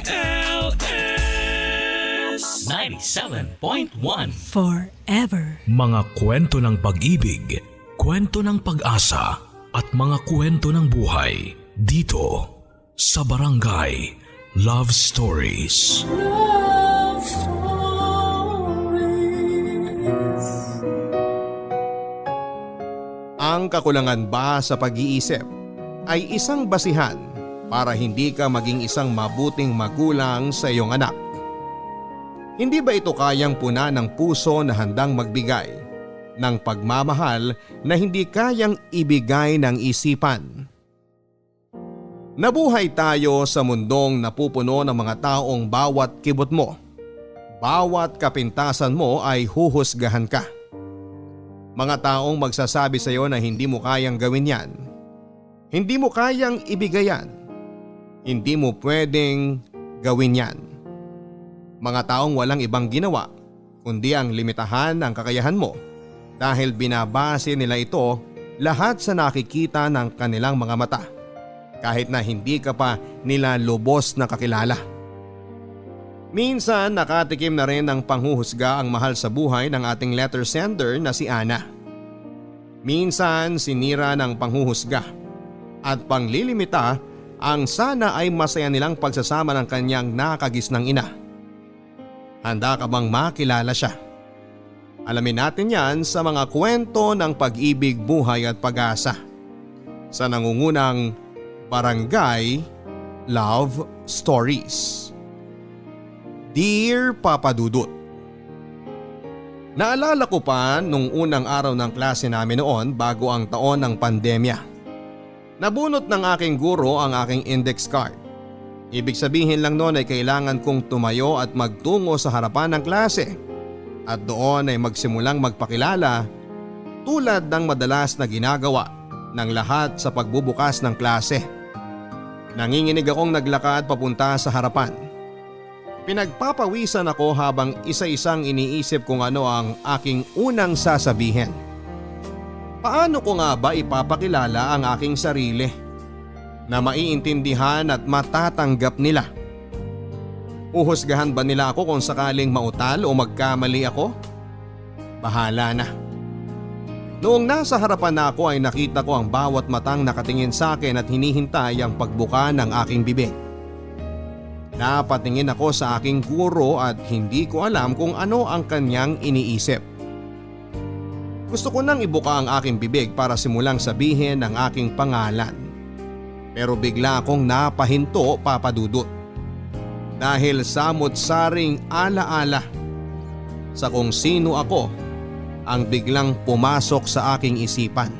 DWILS 97.1 Forever. Mga kwento ng pag-ibig, kwento ng pag-asa at mga kwento ng buhay dito sa Barangay Love Stories. Love Stories. Ang kakulangan ba sa pag-iisip ay isang basihan para hindi ka maging isang mabuting magulang sa iyong anak? Hindi ba ito kayang puna ng puso na handang magbigay ng pagmamahal na hindi kayang ibigay ng isipan? Nabuhay tayo sa mundong napupuno ng mga taong bawat kibot mo, bawat kapintasan mo ay huhusgahan ka. Mga taong magsasabi sa iyo na hindi mo kayang gawin yan, hindi mo kayang ibigay yan, hindi mo pwedeng gawin yan. Mga taong walang ibang ginawa kundi ang limitahan ang kakayahan mo dahil binabase nila ito lahat sa nakikita ng kanilang mga mata kahit na hindi ka pa nila lubos na kakilala. Minsan nakatikim na rin ng panghuhusga ang mahal sa buhay ng ating letter sender na si Ana. Minsan sinira ng panghuhusga at panglilimita ang sana ay masaya nilang pagsasama ng kanyang nakagisnang ina. Handa ka bang makilala siya? Alamin natin yan sa mga kwento ng pag-ibig, buhay at pag-asa sa nangungunang Barangay Love Stories. Dear Papa Dudut, naalala ko pa nung unang araw ng klase namin noon bago ang taon ng pandemya. Nabunot ng aking guro ang aking index card. Ibig sabihin lang noon ay kailangan kong tumayo at magtungo sa harapan ng klase at doon ay magsimulang magpakilala tulad ng madalas na ginagawa ng lahat sa pagbubukas ng klase. Nanginginig akong naglakad papunta sa harapan. Pinagpapawisan ako habang isa-isang iniisip kung ano ang aking unang sasabihin. Paano ko nga ba ipapakilala ang aking sarili na maiintindihan at matatanggap nila? Uhusgahan ba nila ako kung sakaling mautal o magkamali ako? Bahala na. Noong nasa harapan na ako ay nakita ko ang bawat matang nakatingin sa akin at hinihintay ang pagbuka ng aking bibig. Napatingin ako sa aking guro at hindi ko alam kung ano ang kanyang iniisip. Gusto ko nang ibuka ang aking bibig para simulang sabihin ang aking pangalan. Pero bigla akong napahinto, Papa Dudut. Dahil samot-saring alaala sa kung sino ako ang biglang pumasok sa aking isipan.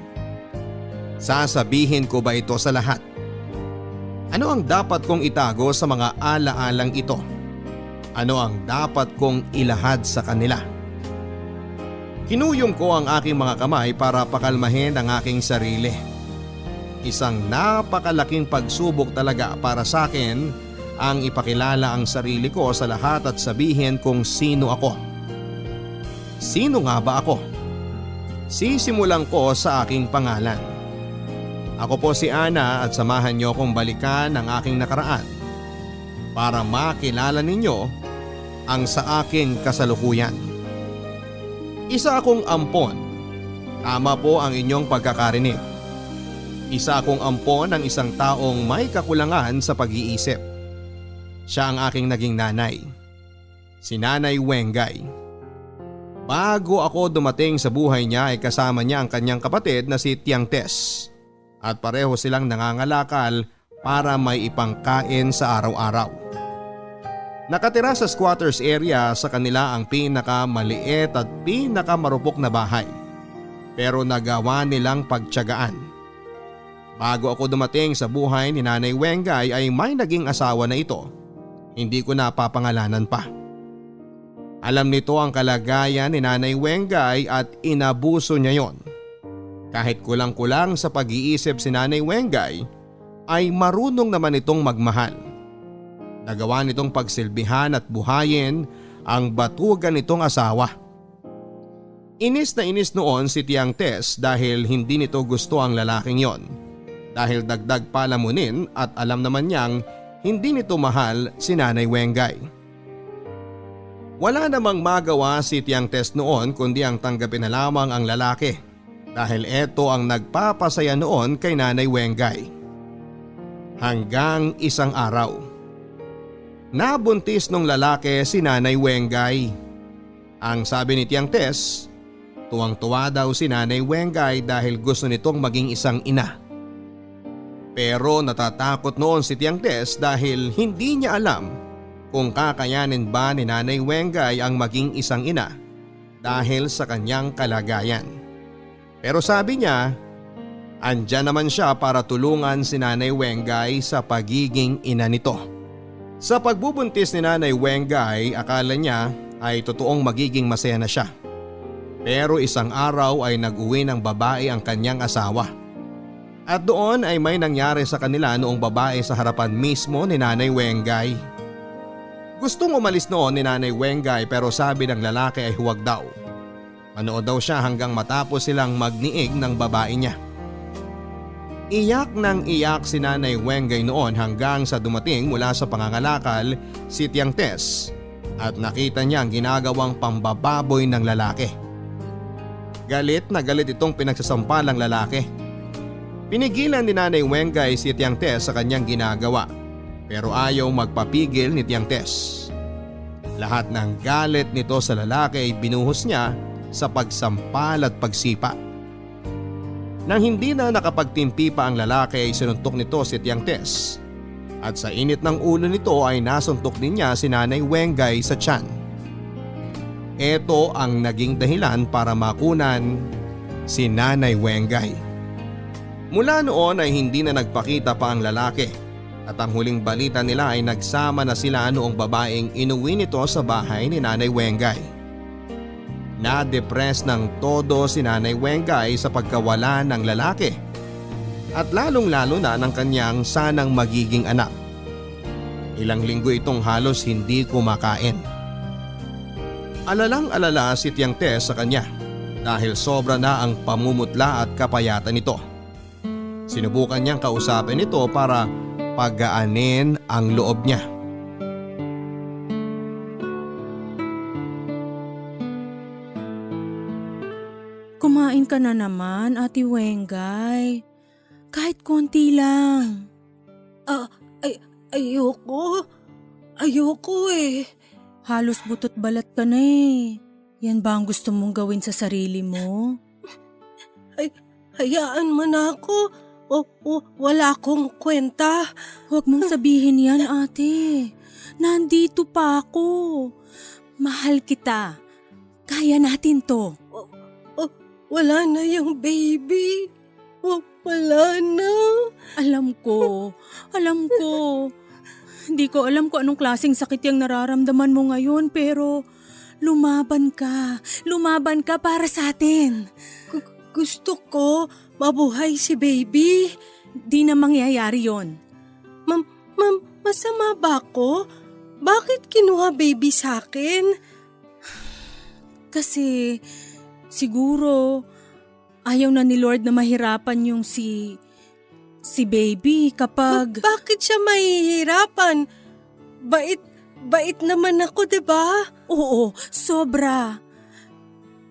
Sasabihin ko ba ito sa lahat? Ano ang dapat kong itago sa mga alaalang ito? Ano ang dapat kong ilahad sa kanila? Kinuyom ko ang aking mga kamay para pakalmahin ang aking sarili. Isang napakalaking pagsubok talaga para sa akin ang ipakilala ang sarili ko sa lahat at sabihin kung sino ako. Sino nga ba ako? Sisimulan ko sa aking pangalan. Ako po si Ana at samahan niyo akong balikan ang aking nakaraan para makilala ninyo ang sa aking kasalukuyan. Isa akong ampon. Tama po ang inyong pagkakarinig. Isa akong ampon ng isang taong may kakulangan sa pag-iisip. Siya ang aking naging nanay. Si Nanay Wengay. Bago ako dumating sa buhay niya ay kasama niya ang kanyang kapatid na si Tiang Tess. At pareho silang nangangalakal para may ipangkain sa araw-araw. Nakatira sa squatters area sa kanila ang pinakamaliit at pinakamarupok na bahay. Pero nagawa nilang pagtiyagaan. Bago ako dumating sa buhay ni Nanay Wengay ay may naging asawa na ito. Hindi ko napapangalanan pa. Alam nito ang kalagayan ni Nanay Wengay at inabuso niya yon. Kahit kulang-kulang sa pag-iisip si Nanay Wengay ay marunong naman itong magmahal. Nagawa nitong pagsilbihan at buhayin ang batugan nitong asawa. Inis na inis noon si Tiang Tess dahil hindi nito gusto ang lalaking yon. Dahil dagdag palamunin at alam naman niyang hindi nito mahal si Nanay Wengay. Wala namang magawa si Tiang Tess noon kundi ang tanggapin na lamang ang lalaki dahil eto ang nagpapasaya noon kay Nanay Wengay. Hanggang isang araw, nabuntis nung lalaki si Nanay Wengay. Ang sabi ni Tiang Tess, tuwang-tuwa daw si Nanay Wengay dahil gusto nitong maging isang ina. Pero natatakot noon si Tiang Tess dahil hindi niya alam kung kakayanin ba ni Nanay Wengay ang maging isang ina dahil sa kanyang kalagayan. Pero sabi niya, andyan naman siya para tulungan si Nanay Wengay sa pagiging ina nito. Sa pagbubuntis ni Nanay Wengay, akala niya ay totoong magiging masaya na siya. Pero isang araw ay nag-uwi ng babae ang kanyang asawa. At doon ay may nangyari sa kanila noong babae sa harapan mismo ni Nanay Wengay. Gustong umalis noon ni Nanay Wengay pero sabi ng lalaki ay huwag daw. Manood daw siya hanggang matapos silang magniig ng babae niya. Iyak nang iyak si Nanay Wengay noon hanggang sa dumating mula sa pangangalakal si Tiang Tess at nakita niya ang ginagawang pambababoy ng lalaki. Galit na galit itong pinagsasampalang lalaki. Pinigilan ni Nanay Wengay si Tiang Tess sa kanyang ginagawa pero ayaw magpapigil ni Tiang Tess. Lahat ng galit nito sa lalaki ay binuhos niya sa pagsampal at pagsipa. Nang hindi na nakapagtimpi pa ang lalaki ay sinuntok nito si Tiang Tess at sa init ng ulo nito ay nasuntok din niya si Nanay Wengay sa tiyan. Ito ang naging dahilan para makunan si Nanay Wengay. Mula noon ay hindi na nagpakita pa ang lalaki at ang huling balita nila ay nagsama na sila noong babaeng inuwi nito sa bahay ni Nanay Wengay. Na-depress ng todo si Nanay Wengay sa pagkawala ng lalaki at lalong-lalo na ng kanyang sanang magiging anak. Ilang linggo itong halos hindi kumakain. Alalang-alala si Tiang Tess sa kanya dahil sobra na ang pamumutla at kapayatan nito. Sinubukan niyang kausapin ito para pagaanin ang loob niya. Kumain ka na naman, Ate Wengay. Kahit konti lang. Ayoko. Ayoko eh. Halos butot balat ka na eh. Yan ba ang gusto mong gawin sa sarili mo? Hayaan mo na ako. Wala akong kwenta. Huwag mong sabihin yan, ate. Nandito pa ako. Mahal kita. Kaya natin to. Wala na yung baby. Wala na. Alam ko. Hindi ko alam kung anong klaseng sakit yung nararamdaman mo ngayon pero lumaban ka. Lumaban ka para sa atin. Gusto ko mabuhay si baby. Di na mangyayari yon. Masama ba ako? Bakit kinuha baby sa akin? Kasi siguro ayaw na ni Lord na mahirapan yung si baby kapag… Bakit siya mahihirapan? Bait naman ako, diba? Oo, sobra.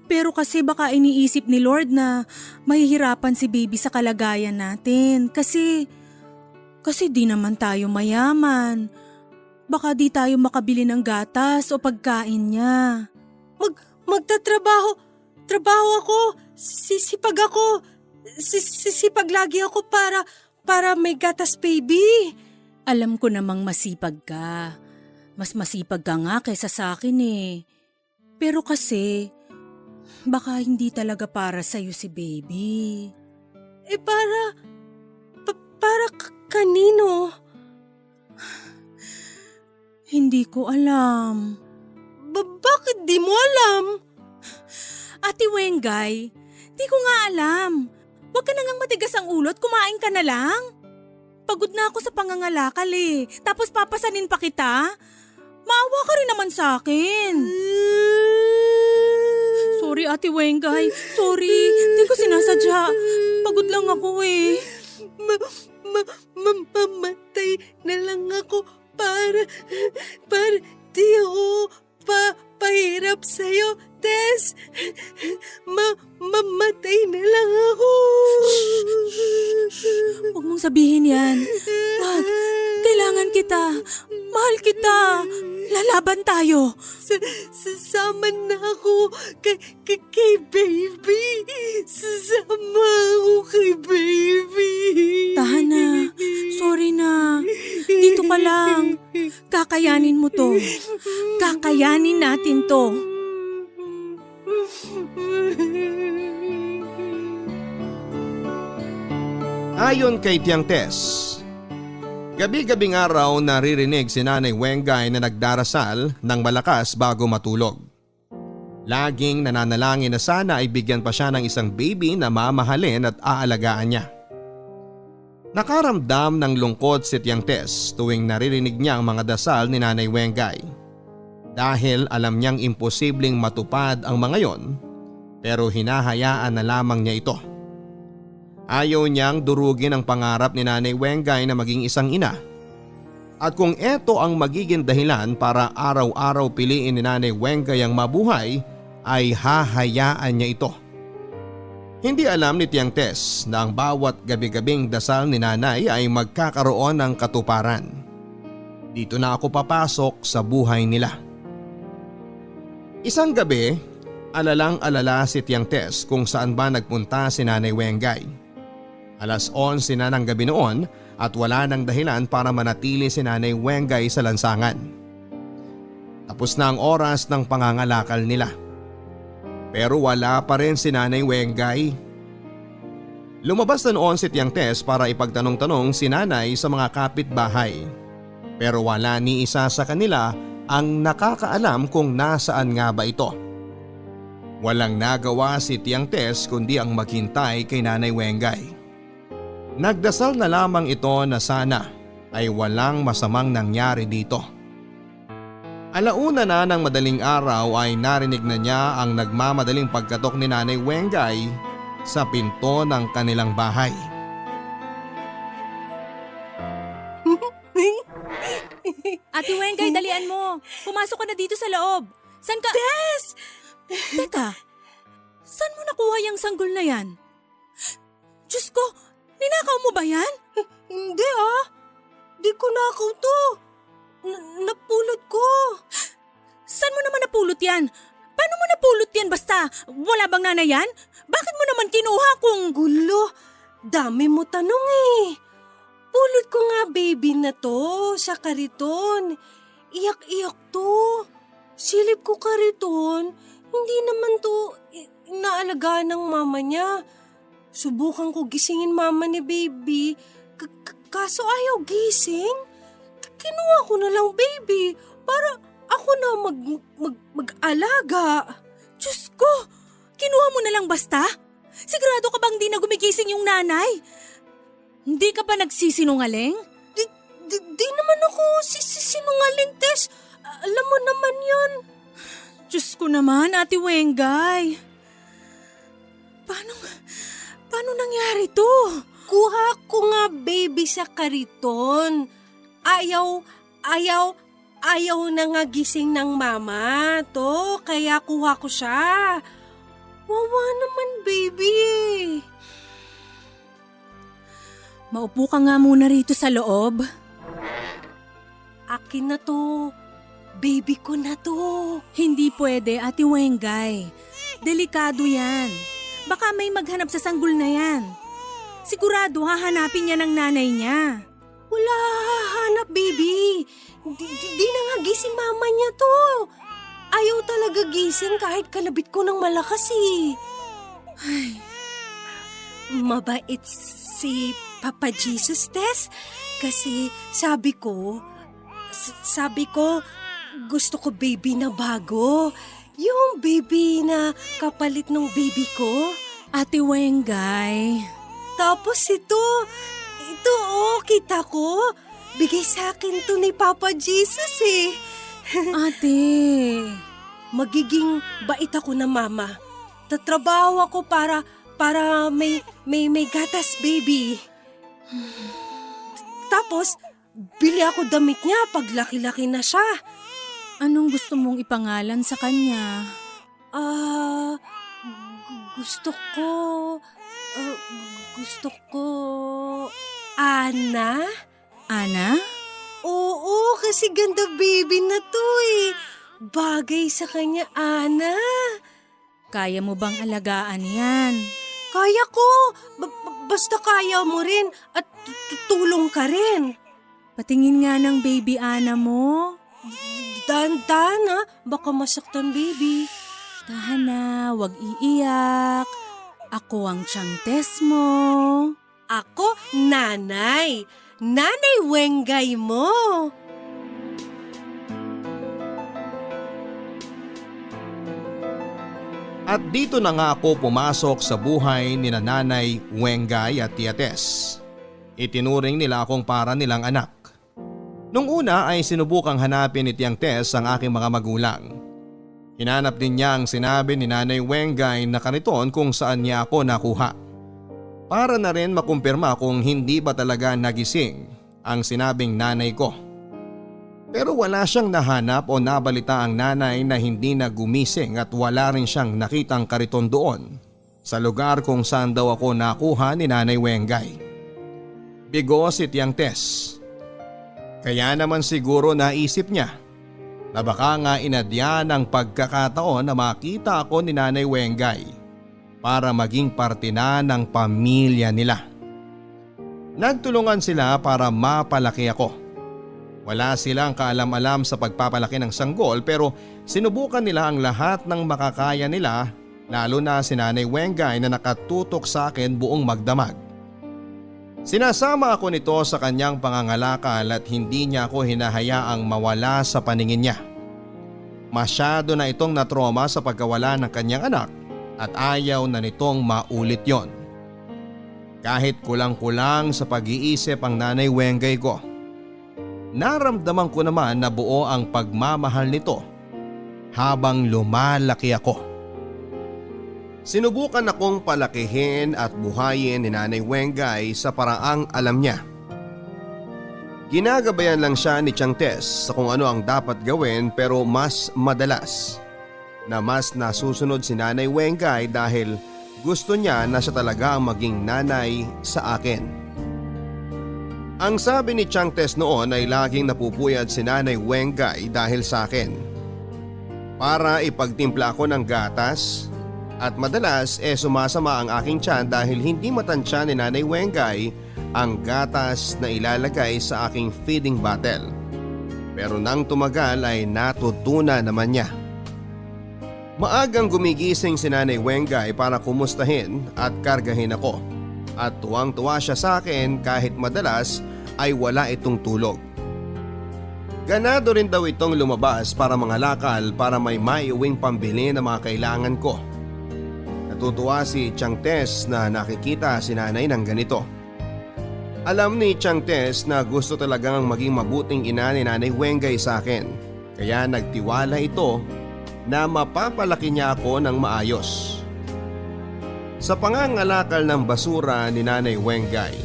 Pero kasi baka iniisip ni Lord na mahihirapan si baby sa kalagayan natin. Kasi di naman tayo mayaman. Baka di tayo makabili ng gatas o pagkain niya. Trabaho ako. Sisipag ako. Sisipag lagi ako para may gatas baby. Alam ko namang masipag ka. Mas masipag ka nga kaysa sa akin eh. Pero kasi baka hindi talaga para sa'yo si baby. Para kanino? Hindi ko alam. Bakit di mo alam? Ate Wengay, di ko nga alam. Huwag ka na ngang matigas ang ulot, kumain ka na lang. Pagod na ako sa pangangalakal eh. Tapos papasanin pa kita? Maawa ka rin naman sa akin. Sorry Ate Wengay, sorry. Di ko sinasadya. Pagod lang ako eh. mamatay na lang ako para di ako pahirap sa'yo, Tess. Mamatay na lang ako. Huwag mong sabihin yan. Wag. Kailangan kita. Mahal kita. Lalaban tayo. Sasama na ako kay baby. Sasama ako kay baby. Tahan na. Sorry na. Dito ka lang. Kakayanin mo to. Kakayanin natin to. Ayon kay Tiang Tess, gabi-gabing araw naririnig si Nanay Wengay na nagdarasal ng malakas bago matulog. Laging nananalangin na sana ay bigyan pa siya ng isang baby na mamahalin at aalagaan niya. Nakaramdam ng lungkot si Tiang Tess tuwing naririnig niya ang mga dasal ni Nanay Wengay. Dahil alam niyang imposibleng matupad ang mga yon, pero hinahayaan na lamang niya ito. Ayaw niyang durugin ang pangarap ni Nanay Wengay na maging isang ina. At kung ito ang magiging dahilan para araw-araw piliin ni Nanay Wengay ang mabuhay, ay hahayaan niya ito. Hindi alam ni Tiang Tess na ang bawat gabi-gabing dasal ni Nanay ay magkakaroon ng katuparan. Dito na ako papasok sa buhay nila. Isang gabi, alalang-alala si Tiang Tess kung saan ba nagpunta si Nanay Wengay. 11:00 na ng gabi noon at wala nang dahilan para manatili si Nanay Wengay sa lansangan. Tapos na ang oras ng pangangalakal nila. Pero wala pa rin si Nanay Wengay. Lumabas na noon si Tiang Tess para ipagtanong-tanong si Nanay sa mga kapitbahay. Pero wala ni isa sa kanila ang nakakaalam kung nasaan nga ba ito. Walang nagawa si Tiang Tess kundi ang maghintay kay Nanay Wengay. Nagdasal na lamang ito na sana ay walang masamang nangyari dito. Alauna na ng madaling araw ay narinig na niya ang nagmamadaling pagkatok ni Nanay Wengay sa pinto ng kanilang bahay. Ate Wengay, dalian mo. Pumasok ka na dito sa loob. San ka? Tess! Teka, saan mo nakuha yung sanggol na yan? Diyos ko, ninakaw mo ba yan? Hindi Di ko nakaw to. Napulot ko. Saan mo naman napulot yan? Paano mo napulot yan basta? Wala bang nanay yan? Bakit mo naman kinuha kung… Gulo, dami mo tanong eh. Pulot ko nga baby na to sa kariton. Iyak-iyak to. Silip ko kariton. Hindi naman to inaalagaan ng mama niya. Subukan ko gisingin mama ni baby. Kaso ayaw gising. Kinuha ko na lang baby para ako na mag-alaga. Diyos ko, kinuha mo na lang basta? Sigurado ka bang di na gumigising yung nanay? Hindi ka ba nagsisinungaling? Di naman ako sinungaling, Tess. Alam mo naman yon. Diyos ko naman, Ate Wengay. Paano nangyari to? Kuha ko nga baby sa kariton. Ayaw na nga gising ng mama to, kaya kuha ko siya. Wawa naman baby eh. Maupo ka nga muna rito sa loob. Akin na to. Baby ko na to. Hindi pwede, Ate Wengay. Delikado yan. Baka may maghanap sa sanggol na yan. Sigurado hahanapin niya ng nanay niya. Wala hahanap, baby. Di na nga gising mama niya to. Ayaw talaga gising kahit kalabit ko ng malakas eh. Ay, mabait si Papa Jesus, Tess. Kasi sabi ko, gusto ko baby na bago. Yung baby na kapalit ng baby ko. Ate Wengay. Tapos ito kita ko. Bigay sa akin to ni Papa Jesus eh. Ate. Magiging bait ako na mama. Tatrabaho ako para may gatas baby. Tapos, bili ako damit niya pag laki-laki na siya. Anong gusto mong ipangalan sa kanya? Gusto ko... Ana? Ana? Oo, kasi ganda baby na to eh. Bagay sa kanya, Ana. Kaya mo bang alagaan yan? Kaya ko. Basta kaya mo rin at tulong ka rin. Patingin nga ng baby Ana mo. Dahan-dahan ha, baka masaktan baby. Tahan na, wag iiyak. Ako ang tiyangtes mo. Ako, nanay. Nanay Wengay mo. At dito na nga ako pumasok sa buhay ni Nanay Wengay at Tia Tess. Itinuring nila akong para nilang anak. Nung una ay sinubukang hanapin ni Tiang Tess ang aking mga magulang. Hinanap din niya ang sinabi ni Nanay Wengay na kaniton kung saan niya ako nakuha. Para na rin makumpirma kung hindi ba talaga nagising ang sinabing nanay ko. Pero wala siyang nahanap o nabalita ang nanay na hindi na gumising at wala rin siyang nakitang kariton doon sa lugar kung saan daw ako nakuha ni Nanay Wengay. Bigo si Tiang Tess. Kaya naman siguro naisip niya na baka nga inadya ng pagkakataon na makita ako ni Nanay Wengay para maging parte na ng pamilya nila. Nagtulungan sila para mapalaki ako. Wala silang kaalam-alam sa pagpapalaki ng sanggol pero sinubukan nila ang lahat ng makakaya nila, lalo na si Nanay Wengay na nakatutok sa akin buong magdamag. Sinasama ako nito sa kanyang pangangalakal at hindi niya ako hinahayaang mawala sa paningin niya. Masyado na itong natroma sa pagkawala ng kanyang anak at ayaw na nitong maulit yon. Kahit kulang-kulang sa pag-iisip ang Nanay Wengay ko, naramdaman ko naman na buo ang pagmamahal nito habang lumalaki ako. Sinubukan akong palakihin at buhayin ni Nanay Wengay sa paraang alam niya. Ginagabayan lang siya ni Tiang Tess sa kung ano ang dapat gawin pero mas madalas na mas nasusunod si Nanay Wengay dahil gusto niya na siya talaga ang maging nanay sa akin. Ang sabi ni Tiang Tess noon ay laging napupuyat si Nanay Wengay dahil sa akin. Para ipagtimpla ko ng gatas at madalas sumasama ang aking tiyan dahil hindi matansya ni Nanay Wengay ang gatas na ilalagay sa aking feeding bottle. Pero nang tumagal ay natutunan naman niya. Maagang gumigising si Nanay Wengay para kumustahin at kargahin ako. At tuwang-tuwa siya sa akin kahit madalas ay wala itong tulog. Ganado rin daw itong lumabas para mangalakal para may maiuwing pambili ng mga kailangan ko. Natutuwa si Tiang Tess na nakikita si nanay ng ganito. Alam ni Tiang Tess na gusto talagang maging mabuting ina ni Nanay Wengay sa akin. Kaya nagtiwala ito na mapapalaki niya ako ng maayos. Sa pangangalakal ng basura ni Nanay Wengay,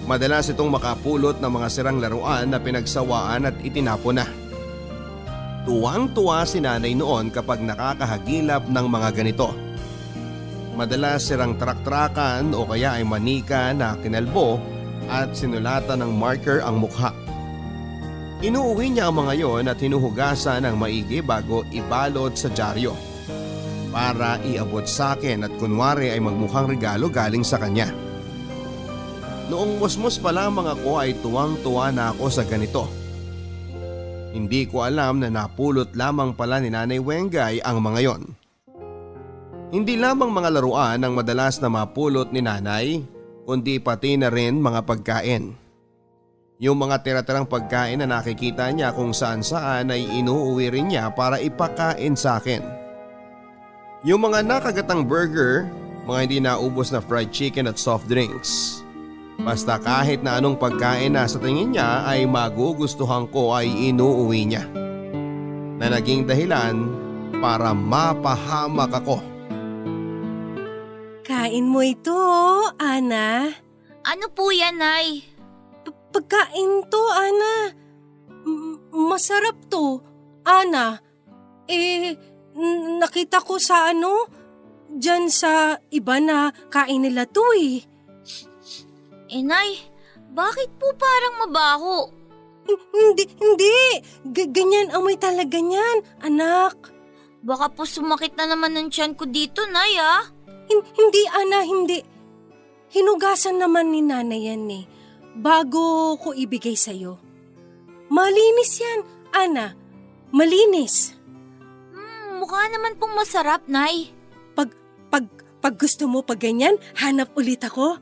madalas itong makapulot ng mga sirang laruan na pinagsawaan at itinapon na. Tuwang-tuwa si nanay noon kapag nakakahagilap ng mga ganito. Madalas sirang trak-trakan o kaya ay manika na kinalbo at sinulatan ng marker ang mukha. Inuuwi niya ang mga yon at hinuhugasan ng maigi bago ibalot sa dyaryo para iabot sa akin at kunwari ay magmukhang regalo galing sa kanya. Noong musmus pa lamang ako ay tuwang-tuwa na ako sa ganito. Hindi ko alam na napulot lamang pala ni Nanay Wengay ang mga yon. Hindi lamang mga laruan ang madalas na mapulot ni nanay, kundi pati na rin mga pagkain. Yung mga tira-tirang pagkain na nakikita niya kung saan-saan ay inuuwi rin niya para ipakain sa akin. Yung mga nakagatang burger, mga hindi naubos na fried chicken at soft drinks. Basta kahit na anong pagkain na sa tingin niya ay magugustuhan ko ay inuuwi niya. Na naging dahilan para mapahamak ako. Kain mo ito, Ana. Ano po yan, Nay? pagkain to, Ana. Masarap to, Ana. Nakita ko sa dyan sa iba na kain nila to eh. Nay, bakit po parang mabaho? Hindi. Ganyan amoy talaga niyan, anak. Baka po sumakit na naman ng tiyan ko dito, Nay, ah. Hindi, Ana, hindi. Hinugasan naman ni nanay yan eh, bago ko ibigay sa'yo. Malinis yan, Ana. Malinis. Mukha naman pong masarap, Nay. Pag gusto mo pag ganyan, hanap ulit ako.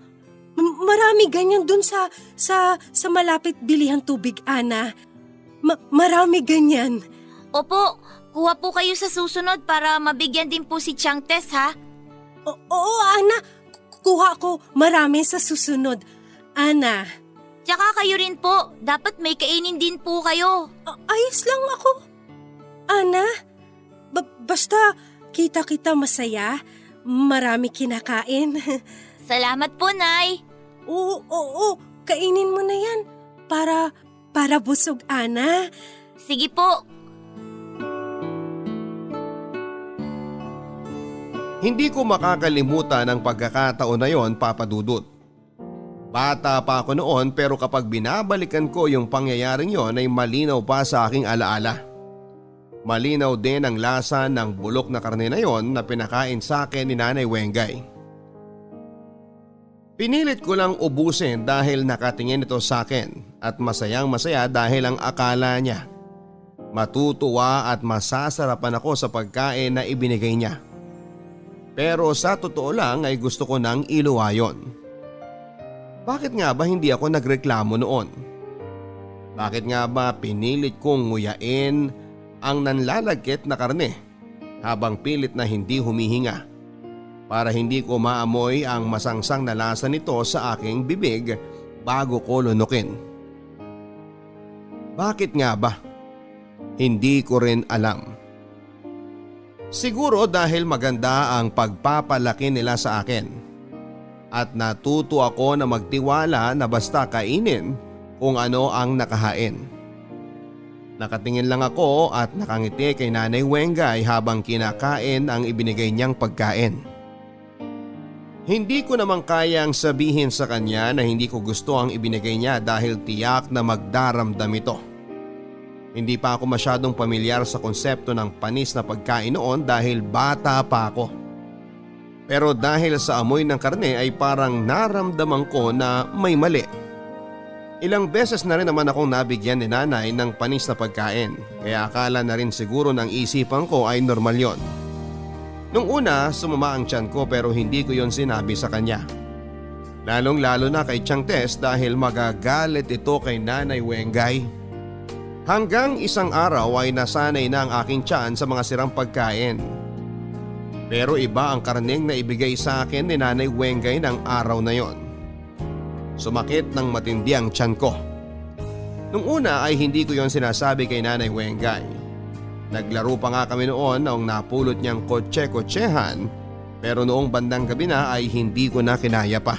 Marami ganyan dun sa malapit bilihan tubig, Ana. Marami ganyan. Opo, kuha po kayo sa susunod para mabigyan din po si Chang Tess, ha? Oo, Ana. Kuha ko marami sa susunod. Ana. Tsaka kayo rin po, dapat may kainin din po kayo. Ayos lang ako. Ana, basta kita masaya, marami kinakain. Salamat po, Nay. Oo, kainin mo na yan. Para busog, Ana. Sige po. Hindi ko makakalimutan ang pagkakataon na yon, Papa Dudut. Bata pa ako noon pero kapag binabalikan ko yung pangyayaring yon ay malinaw pa sa aking alaala. Malinaw din ang lasa ng bulok na karne na yon na pinakain sa akin ni Nanay Wengay. Pinilit ko lang ubusin dahil nakatingin ito sa akin at masayang masaya dahil ang akala niya. Matutuwa at masasarapan ako sa pagkain na ibinigay niya. Pero sa totoo lang ay gusto ko nang iluwayon. Bakit nga ba hindi ako nagreklamo noon? Bakit nga ba pinilit kong nguyain ang nanlalagkit na karne habang pilit na hindi humihinga para hindi ko maamoy ang masangsang na lasa nito sa aking bibig bago ko lunukin? Bakit nga ba? Hindi ko rin alam. Siguro dahil maganda ang pagpapalaki nila sa akin at natuto ako na magtiwala na basta kainin kung ano ang nakahain. Nakatingin lang ako at nakangiti kay Nanay Wengay habang kinakain ang ibinigay niyang pagkain. Hindi ko naman kayang sabihin sa kanya na hindi ko gusto ang ibinigay niya dahil tiyak na magdaramdam ito. Hindi pa ako masyadong pamilyar sa konsepto ng panis na pagkain noon dahil bata pa ako. Pero dahil sa amoy ng karne ay parang naramdaman ko na may mali. Ilang beses na rin naman akong nabigyan ni nanay ng panis na pagkain kaya akala na rin siguro ng isipan ko ay normal yon. Nung una sumama ang tiyan ko pero hindi ko yon sinabi sa kanya. Lalong lalo na kay Chang Tess dahil magagalit ito kay Nanay Wengay. Hanggang isang araw ay nasanay na ang aking tiyan sa mga sirang pagkain. Pero iba ang karneng na ibigay sa akin ni Nanay Wengay ng araw na yon. Sumakit ng matindi ang tiyan ko. Nung una ay hindi ko yon sinasabi kay Nanay Wengay. Naglaro pa nga kami noon noong napulot niyang kotse-kotsehan pero noong bandang gabi na ay hindi ko na kinaya pa.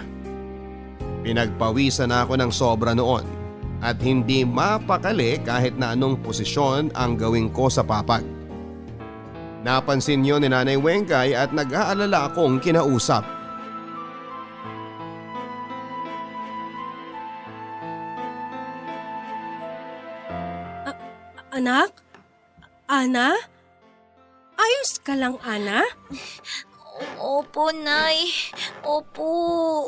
Pinagpawisan na ako ng sobra noon. At hindi mapakali kahit na anong posisyon ang gawin ko sa papag. Napansin yun ni Nanay Wengay at nag-aalala akong kinausap. Anak? Ana? Ayos ka lang, Ana? Opo, Nay. Opo.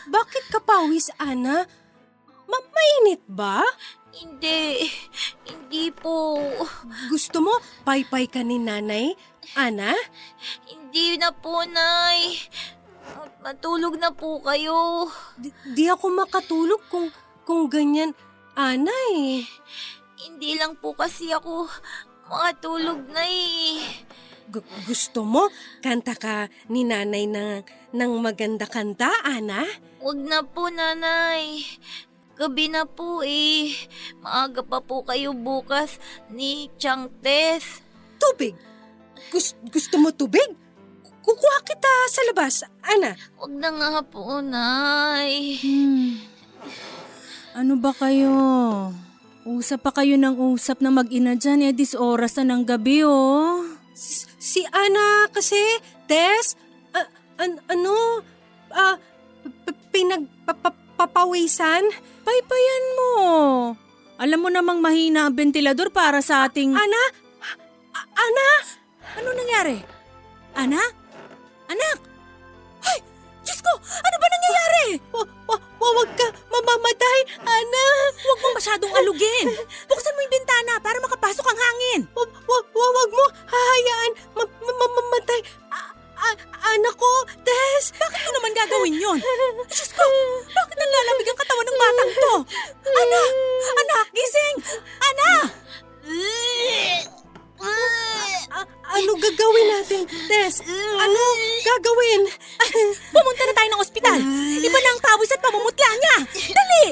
Bakit ka pawis, Ana? Mainit ba? Hindi po. Gusto mo paypay ka ni nanay, Ana? Hindi na po, Nay. Matulog na po kayo. Di ako makatulog kung ganyan, Ana eh. Hindi lang po kasi ako makatulog, Nay. Gusto mo kanta ka ni nanay ng maganda kanta, Ana? Huwag na po, Nanay. Gabi na po eh. Maaga pa po kayo bukas ni Chang Tess. Tubig? Gusto mo tubig? Kukuha kita sa labas, Ana. Huwag na nga po, Nay. Ano ba kayo? Usap pa kayo ng usap na mag-ina dyan, oras na ng gabi Si Ana kasi, Tess, pinagpapawisan? Paypayan mo. Alam mo namang mahina ang ventilador para sa ating... Ana? Ano nangyari? Ana? Anak? Ay! Diyos ko! Ano ba nangyayari? Huwag ka mamamatay, Ana. Huwag mo masyadong alugin. Buksan mo yung bintana para makapasok ang hangin. Huwag mo hahayaan mamamatay. Anak ko, Tess. Bakit mo naman gagawin yon? Diyos ko! Bakit nalalamig ang katawan ng batang to? Ana! Anak! Gising! Ana! Ano gagawin natin, Tess? Ano gagawin? Pumunta na tayo ng ospital. Iba na ang pawis at pamumutla niya. Dali!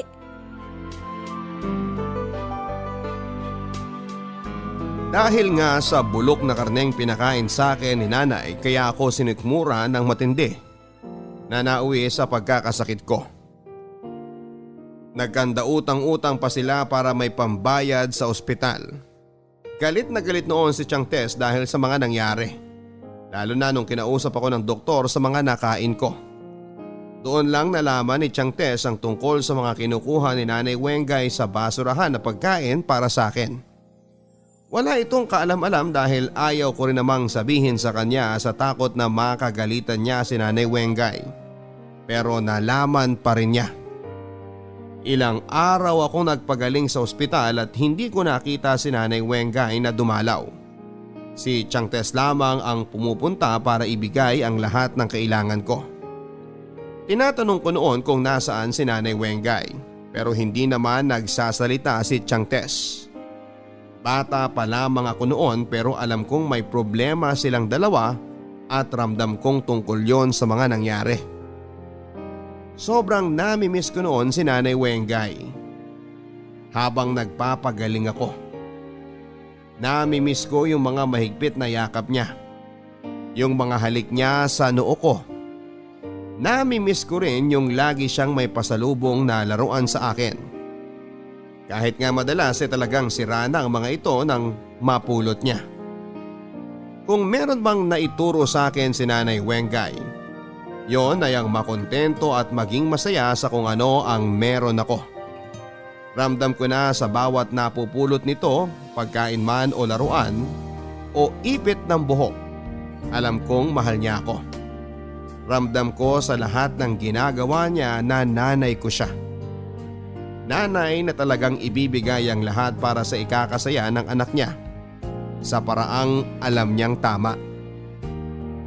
Dahil nga sa bulok na karneng pinakain sa akin ni nanay kaya ako sinikmura ng matindi na nauwi sa pagkakasakit ko. Nagkanda utang-utang pa sila para may pambayad sa ospital. Galit na galit noon si Chang Tess dahil sa mga nangyari. Lalo na nung kinausap ako ng doktor sa mga nakain ko. Doon lang nalaman ni Chang Tess ang tungkol sa mga kinukuha ni Nanay Wengay sa basurahan na pagkain para sa akin. Wala itong kaalam-alam dahil ayaw ko rin namang sabihin sa kanya sa takot na makagalitan niya si Nanay Wengay. Pero nalaman pa rin niya. Ilang araw ako nagpagaling sa ospital at hindi ko nakita si Nanay Wengay na dumalaw. Si Chang Tess lamang ang pumupunta para ibigay ang lahat ng kailangan ko. Tinatanong ko noon kung nasaan si Nanay Wengay pero hindi naman nagsasalita si Chang Tess. Bata pa lamang ako noon pero alam kong may problema silang dalawa at ramdam kong tungkol yon sa mga nangyari. Sobrang namimiss ko noon si Nanay Wengay. Habang nagpapagaling ako, namimiss ko yung mga mahigpit na yakap niya, yung mga halik niya sa noo ko. Namimiss ko rin yung lagi siyang may pasalubong na laruan sa akin. Kahit nga madalas talagang sira na ang mga ito nang mapulot niya. Kung meron bang naituro sa akin si Nanay Wengay, yon ay ang makontento at maging masaya sa kung ano ang meron ako. Ramdam ko na sa bawat napupulot nito, pagkain man o laruan o ipit ng buhok, alam kong mahal niya ako. Ramdam ko sa lahat ng ginagawa niya na nanay ko siya. Nanay na talagang ibibigay ang lahat para sa ikakasaya ng anak niya sa paraang alam niyang tama.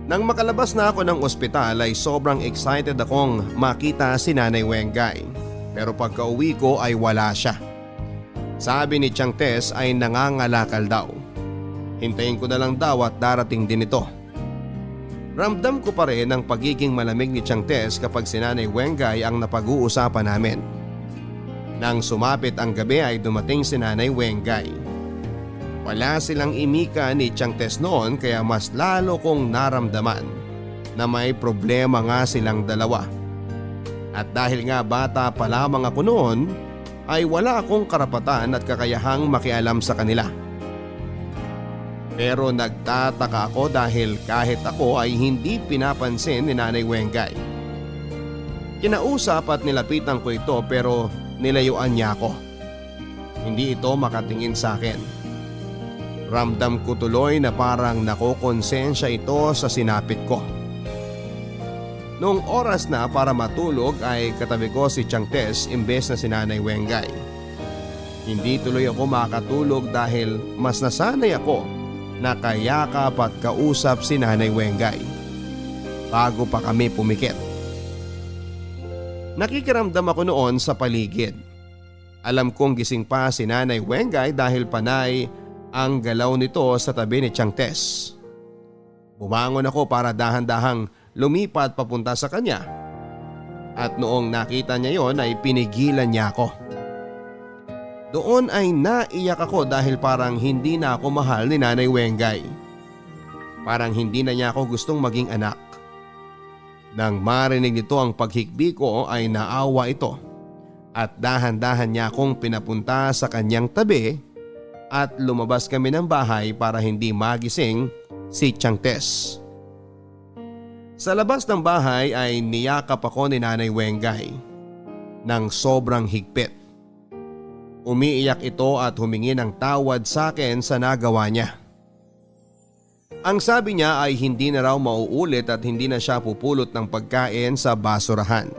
Nang makalabas na ako ng ospital ay sobrang excited akong makita si Nanay Wengay pero pagka-uwi ko ay wala siya. Sabi ni Chang Tess ay nangangalakal daw. Hintayin ko na lang daw at darating din ito. Ramdam ko pa rin ang pagiging malamig ni Chang Tess kapag si Nanay Wengay ang napag-uusapan namin. Nang sumapit ang gabi ay dumating si Nanay Wengay. Wala silang imika ni Chang Tess noon kaya mas lalo kong naramdaman na may problema nga silang dalawa. At dahil nga bata pa lamang ako noon ay wala akong karapatan at kakayahang makialam sa kanila. Pero nagtataka ako dahil kahit ako ay hindi pinapansin ni Nanay Wengay. Kinausap at nilapitan ko ito pero nilayuan niya ako. Hindi ito makatingin sa akin. Ramdam ko tuloy na parang nakokonsensya ito sa sinapit ko. Noong oras na para matulog ay katabi ko si Chang Tess imbes na si Nanay Wengay. Hindi tuloy ako makatulog dahil mas nasanay ako na kayakap at kausap si Nanay Wengay bago pa kami pumikit. Nakikiramdam ako noon sa paligid. Alam kong gising pa si Nanay Wengay dahil panay ang galaw nito sa tabi ni Chang Tess. Bumangon ako para dahan-dahang lumipat papunta sa kanya. At noong nakita niya yon ay pinigilan niya ako. Doon ay naiyak ako dahil parang hindi na ako mahal ni Nanay Wengay. Parang hindi na niya ako gustong maging anak. Nang marinig nito ang paghikbi ko ay naawa ito at dahan-dahan niya akong pinapunta sa kanyang tabi at lumabas kami ng bahay para hindi magising si Tiang Tess. Sa labas ng bahay ay niyakap ako ni Nanay Wengay ng sobrang higpit. Umiiyak ito at humingi ng tawad sa akin sa nagawa niya. Ang sabi niya ay hindi na raw mauulit at hindi na siya pupulot ng pagkain sa basurahan.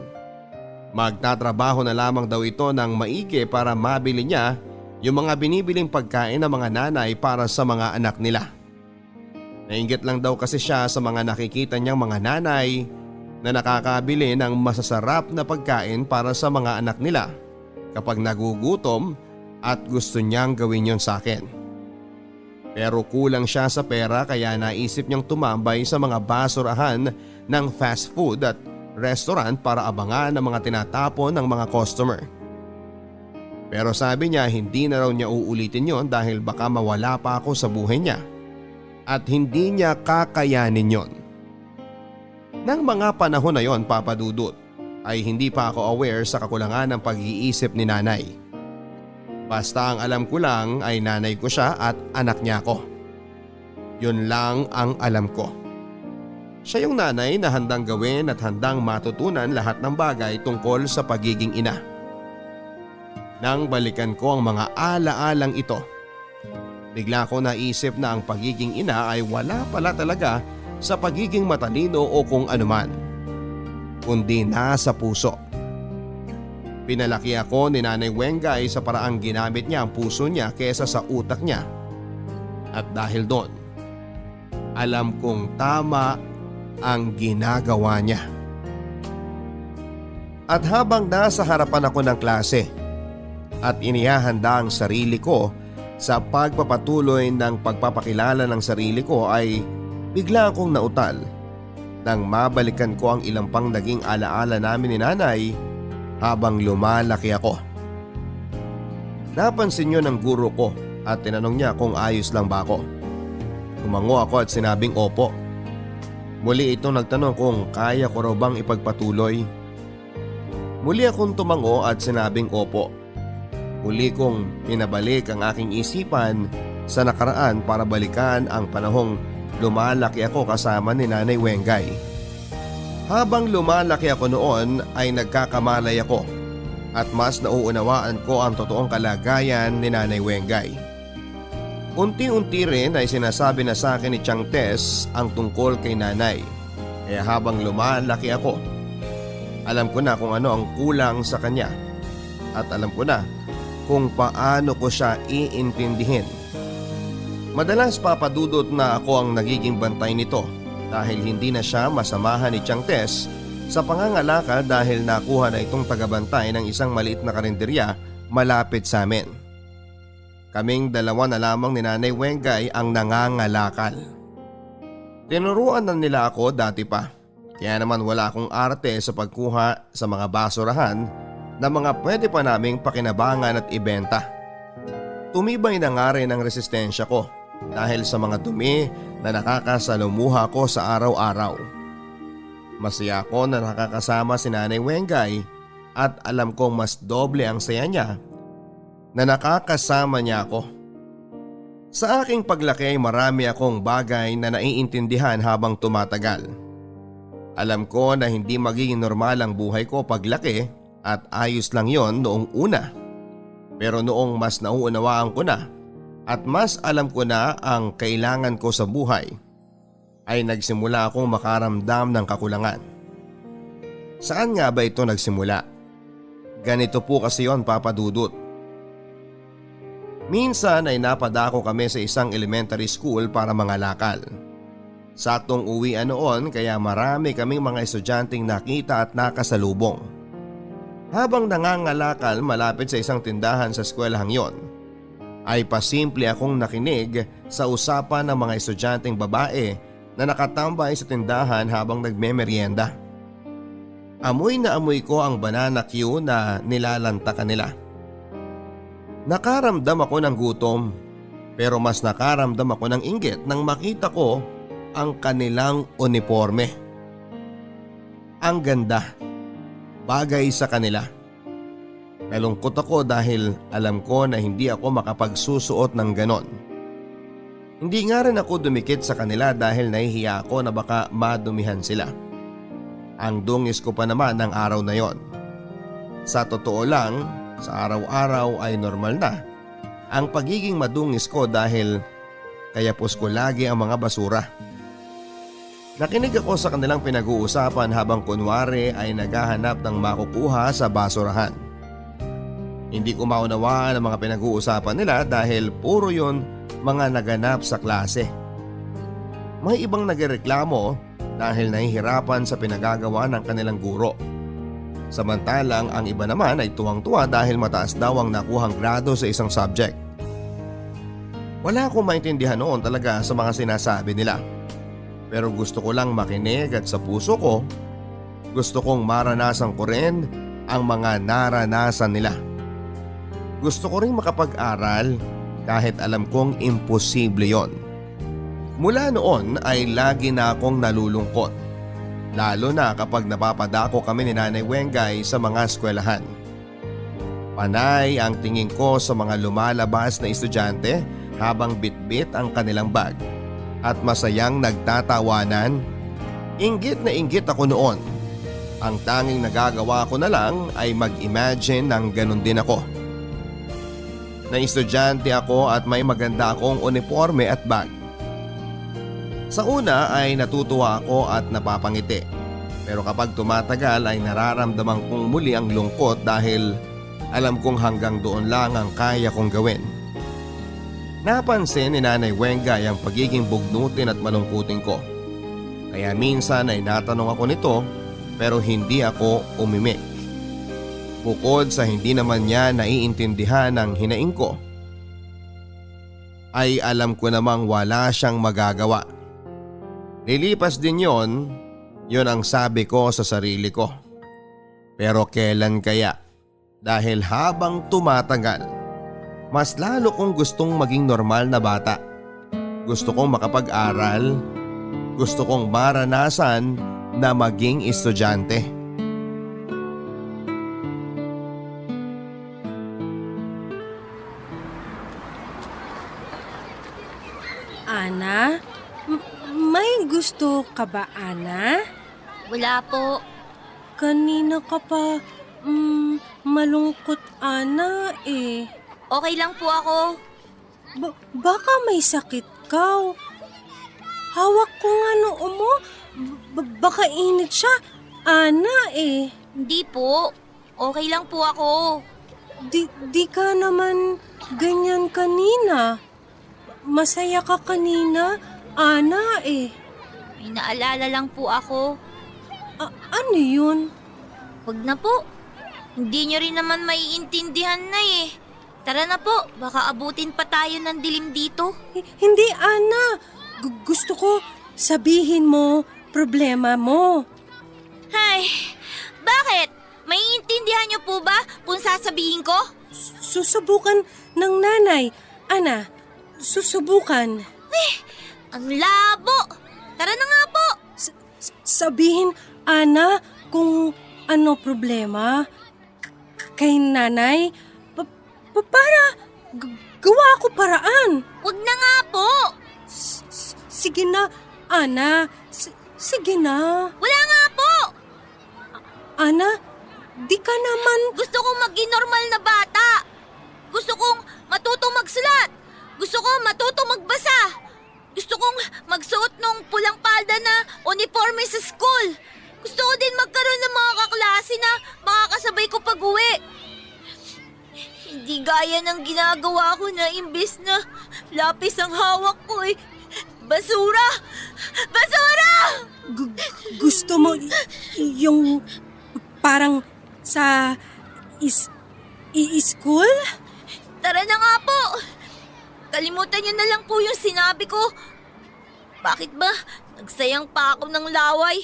Magtatrabaho na lamang daw ito ng maigi para mabili niya yung mga binibiling pagkain ng mga nanay para sa mga anak nila. Nainggit lang daw kasi siya sa mga nakikita niyang mga nanay na nakakabili ng masasarap na pagkain para sa mga anak nila kapag nagugutom at gusto niyang gawin yon sa akin. Pero kulang siya sa pera kaya naisip niyang tumambay sa mga basurahan ng fast food at restaurant para abangan ang mga tinatapon ng mga customer. Pero sabi niya hindi na raw niya uulitin yon dahil baka mawala pa ako sa buhay niya at hindi niya kakayanin yon. Nang mga panahon na yon, Papa Dudut, ay hindi pa ako aware sa kakulangan ng pag-iisip ni nanay. Basta ang alam ko lang ay nanay ko siya at anak niya ako. Yun lang ang alam ko. Siya yung nanay na handang gawin at handang matutunan lahat ng bagay tungkol sa pagiging ina. Nang balikan ko ang mga ala-alang ito, bigla ko naisip na ang pagiging ina ay wala pala talaga sa pagiging matalino o kung anuman, kundi nasa puso. Pinalaki ako ni Nanay Wengay sa paraang ginamit niya ang puso niya kesa sa utak niya. At dahil doon, alam kong tama ang ginagawa niya. At habang nasa harapan ako ng klase at inihahanda ang sarili ko sa pagpapatuloy ng pagpapakilala ng sarili ko ay bigla akong nautal nang mabalikan ko ang ilang pang naging alaala namin ni nanay habang lumalaki ako. Napansin niyo ng guro ko at tinanong niya kung ayos lang ba ako. Tumango ako at sinabing opo. Muli itong nagtanong kung kaya ko raw bang ipagpatuloy. Muli akong tumango at sinabing opo. Muli kong pinabalik ang aking isipan sa nakaraan para balikan ang panahong lumalaki ako kasama ni Nanay Wengay. Habang lumalaki ako noon ay nagkakamalay ako at mas nauunawaan ko ang totoong kalagayan ni Nanay Wengay. Unti-unti rin ay sinasabi na sa akin ni Tiang Tess ang tungkol kay nanay. Kaya habang lumalaki ako, alam ko na kung ano ang kulang sa kanya at alam ko na kung paano ko siya iintindihin. Madalas papadudot na ako ang nagiging bantay nito dahil hindi na siya masamahan ni Tiang Tess sa pangangalakal dahil nakuha na itong tagabantay ng isang maliit na karinderya malapit sa amin. Kaming dalawa na lamang ni Nanay Wengay ang nangangalakal. Tinuruan na nila ako dati pa, kaya naman wala akong arte sa pagkuha sa mga basurahan na mga pwede pa naming pakinabangan at ibenta. Tumibay na nga rin ang resistensya ko dahil sa mga dumi na nakakasalumuha ko sa araw-araw. Masaya ako na nakakasama si Nanay Wengay at alam kong mas doble ang saya niya na nakakasama niya ako. Sa aking paglaki ay marami akong bagay na naiintindihan habang tumatagal. Alam ko na hindi magiging normal ang buhay ko paglaki at ayos lang yon noong una. Pero noong mas nauunawaan ko na at mas alam ko na ang kailangan ko sa buhay, ay nagsimula akong makaramdam ng kakulangan. Saan nga ba ito nagsimula? Ganito po kasi yon, Papa Dudut. Minsan ay napadako kami sa isang elementary school para mangalakal. Saktong uwian noon kaya marami kaming mga estudyanteng nakita at nakasalubong. Habang nangangalakal malapit sa isang tindahan sa eskwelahang yon, ay pasimple akong nakinig sa usapan ng mga estudyanteng babae na nakatambay sa tindahan habang nagmemeryenda. Amoy na amoy ko ang banana Q na nilalantakan nila. Nakaramdam ako ng gutom pero mas nakaramdam ako ng inggit nang makita ko ang kanilang uniforme. Ang ganda, bagay sa kanila. Nalungkot ako dahil alam ko na hindi ako makapagsusuot ng ganon. Hindi nga rin ako dumikit sa kanila dahil nahihiya ako na baka madumihan sila. Ang dungis ko pa naman ng araw na yon. Sa totoo lang, sa araw-araw ay normal na ang pagiging madungis ko dahil kayapos ko lagi ang mga basura. Nakinig ako sa kanilang pinag-uusapan habang kunwari ay naghahanap ng makukuha sa basurahan. Hindi ko maunawaan ang mga pinag-uusapan nila dahil puro yon mga naganap sa klase. May ibang nagreklamo dahil nahihirapan sa pinagagawa ng kanilang guro. Samantalang ang iba naman ay tuwang-tuwa dahil mataas daw ang nakuhang grado sa isang subject. Wala akong maintindihan noon talaga sa mga sinasabi nila. Pero gusto ko lang makinig at sa puso ko, gusto kong maranasan ko rin ang mga naranasan nila. Gusto ko rin makapag-aral kahit alam kong imposible yon. Mula noon ay lagi na akong nalulungkot. Lalo na kapag napapadako kami ni Nanay Wengay sa mga eskwelahan. Panay ang tingin ko sa mga lumalabas na estudyante habang bitbit ang kanilang bag at masayang nagtatawanan. Inggit na inggit ako noon. Ang tanging nagagawa ko na lang ay mag-imagine ng ganun din ako. Na estudyante ako at may maganda akong uniforme at bag. Sa una ay natutuwa ako at napapangiti. Pero kapag tumatagal ay nararamdaman kong muli ang lungkot dahil alam kong hanggang doon lang ang kaya kong gawin. Napansin ni Nanay Wengay ang pagiging bugnutin at malungkutin ko. Kaya minsan ay natanong ako nito pero hindi ako umimik. Bukod sa hindi naman niya naiintindihan ang hinaing ko, ay alam ko namang wala siyang magagawa. Lilipas din yon ang sabi ko sa sarili ko. Pero kailan kaya? Dahil habang tumatagal, mas lalo kong gustong maging normal na bata. Gusto kong makapag-aral. Gusto kong maranasan na maging estudyante. Ana? May gusto ka ba, Ana? Wala po. Kanina ka pa malungkot, Ana eh. Okay lang po ako. Baka may sakit ka. Hawak ko nga noo mo. Baka init siya, Ana eh. Hindi po. Okay lang po ako. Di ka naman ganyan kanina. Masaya ka kanina, Ana eh. May naalala lang po ako. Ano yun? Wag na po. Hindi nyo rin naman maiintindihan na eh. Tara na po, baka abutin pa tayo ng dilim dito. Hindi, Ana. Gusto ko sabihin mo problema mo. Ay, bakit? Maiintindihan nyo po ba kung sasabihin ko? Susubukan ng nanay. Ana, susubukan. Ang labo! Tara na nga po! Sabihin, Ana, kung ano problema kay nanay para gawa ako paraan. Wag na nga po! Sige na, Ana. Sige na. Wala nga po! Ana, di ka naman... Gusto kong maging normal na bata. Gusto kong matutong magsulat. Gusto kong matutong magbasa. Gusto kong magsuot ng pulang palda na uniforme sa school. Gusto ko din magkaroon ng mga kaklase na makakasabay ko pag-uwi. Hindi gaya ng ginagawa ko na imbis na lapis ang hawak ko eh. Basura! Basura! Gusto mo yung parang sa school? Tara na nga po! Kalimutan niyo na lang po yung sinabi ko. Bakit ba nagsayang pa ako ng laway?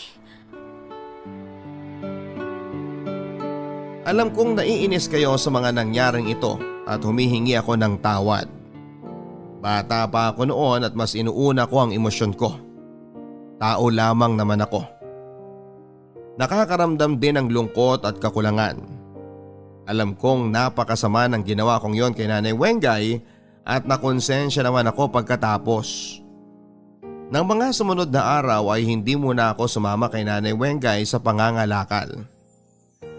Alam kong naiinis kayo sa mga nangyaring ito at humihingi ako ng tawad. Bata pa ako noon at mas inuuna ko ang emosyon ko. Tao lamang naman ako. Nakakaramdam din ng lungkot at kakulangan. Alam kong napakasama ng ginawa kong yon kay Nanay Wengay at nakonsensya naman ako pagkatapos. Nang mga sumunod na araw ay hindi muna ako sumama kay Nanay Wengay sa pangangalakal.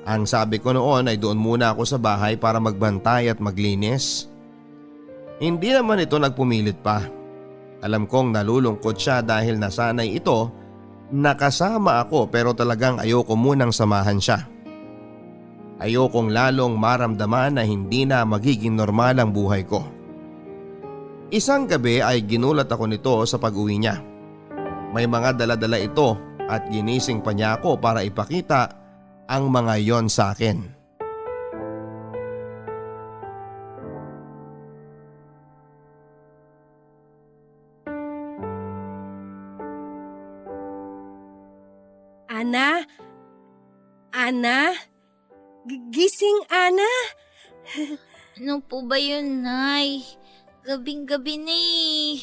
Ang sabi ko noon ay doon muna ako sa bahay para magbantay at maglinis. Hindi naman ito nagpumilit pa. Alam kong nalulungkot siya dahil nasanay ito nakasama ako pero talagang ayoko munang samahan siya. Ayokong lalong maramdaman na hindi na magiging normal ang buhay ko. Isang gabi ay ginulat ako nito sa pag-uwi niya. May mga dala-dala ito at ginising pa niya ako para ipakita ang mga yon sa akin. Ana? Ana? Gising, Ana? Ano po ba yun, Nay? Gabing-gabi na eh.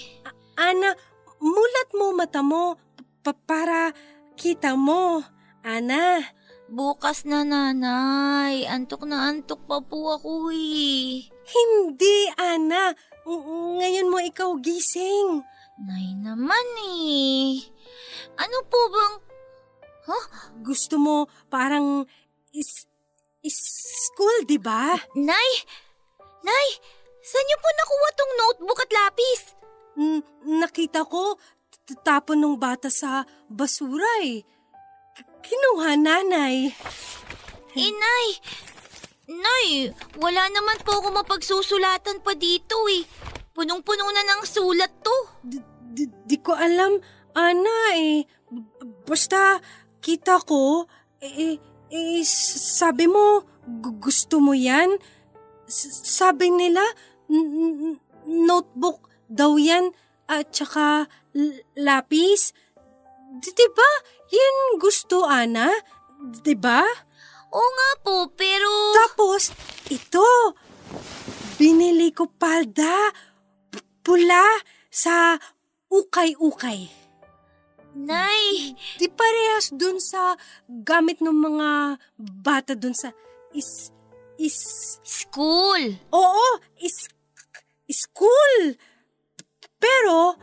Ana, mulat mo mata mo para kita mo. Ana? Bukas na, Nanay. Antok na antok pa po ako eh. Hindi, Ana. Ngayon mo ikaw gising. Nay naman eh. Ano po bang... Gusto mo parang school, di ba? Nay! Nay! Saan niyo po nakuha tong notebook at lapis? Nakita ko tapon ng bata sa basura eh. Kinuha nanay. Nay! Nay, wala naman po ako mapagsusulatan pa dito eh. Punong-puno na ng sulat to. Di ko alam, Ana eh. Basta kita ko, sabi mo, gusto mo yan? Sabi nila, notebook daw yan at saka lapis. Diba? Yan gusto, Ana? Diba? Oo nga po, pero... Tapos, ito, binili ko palda, pula sa ukay-ukay. Nay! Di parehas dun sa gamit ng mga bata dun sa School! Oo, school. Pero,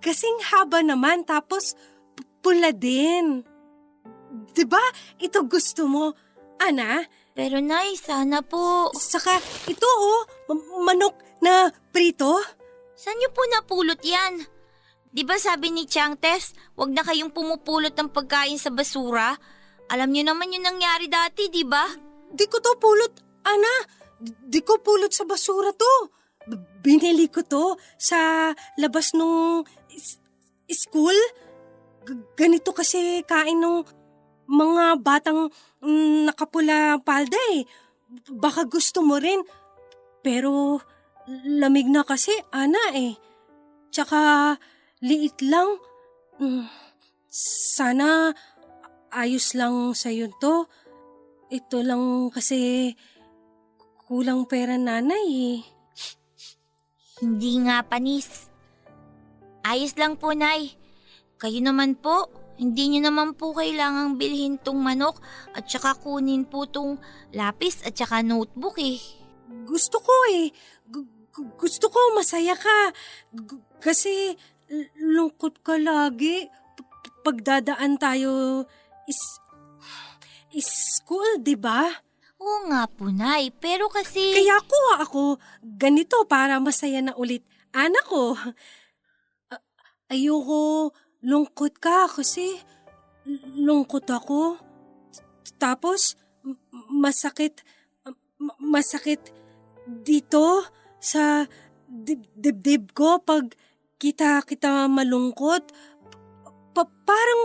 kasing haba naman tapos pula din. Diba? Ito gusto mo, Ana? Pero Nay, sana po... Saka ito manok na prito. Saan niyo po napulot yan? Di ba sabi ni Chang Tess, wag na kayong pumupulot ng pagkain sa basura? Alam niyo naman yung nangyari dati, di ba? Di ko to pulot, Ana. Di ko pulot sa basura to. Binili ko to sa labas nung school. Ganito kasi kain nung mga batang nakapula palda eh. Baka gusto mo rin. Pero lamig na kasi, Ana eh. Tsaka liit lang. Sana ayos lang sa'yo to. Ito lang kasi kulang pera, nanay eh. Hindi nga, Panis. Ayos lang po, Nay. Kayo naman po, hindi niyo naman po kailangang bilhin tong manok at saka kunin po tong lapis at saka notebook eh. Gusto ko eh. Gusto ko masaya ka. Kasi lungkot ka lagi. Pagdadaan tayo school, di ba? Oo nga po, Nay. Pero kasi... Kaya kuha ako ganito para masaya na ulit anak ko. Ayoko lungkot ka kasi lungkot ako. Tapos masakit dito sa dibdib ko pag kita malungkot. Parang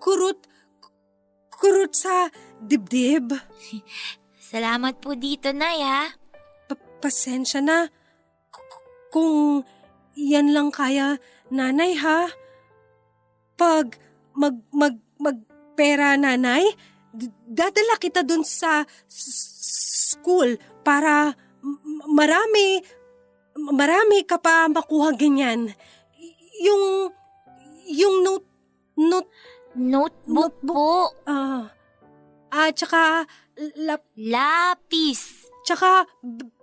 kurot sa dibdib. Salamat po dito, Nay, ha? Pasensya na. Kung yan lang kaya, nanay, ha? Pag magpera, nanay, dadala kita dun sa school para marami ka pa makuha ganyan. Yung Notebook po. at saka Lapis. Tsaka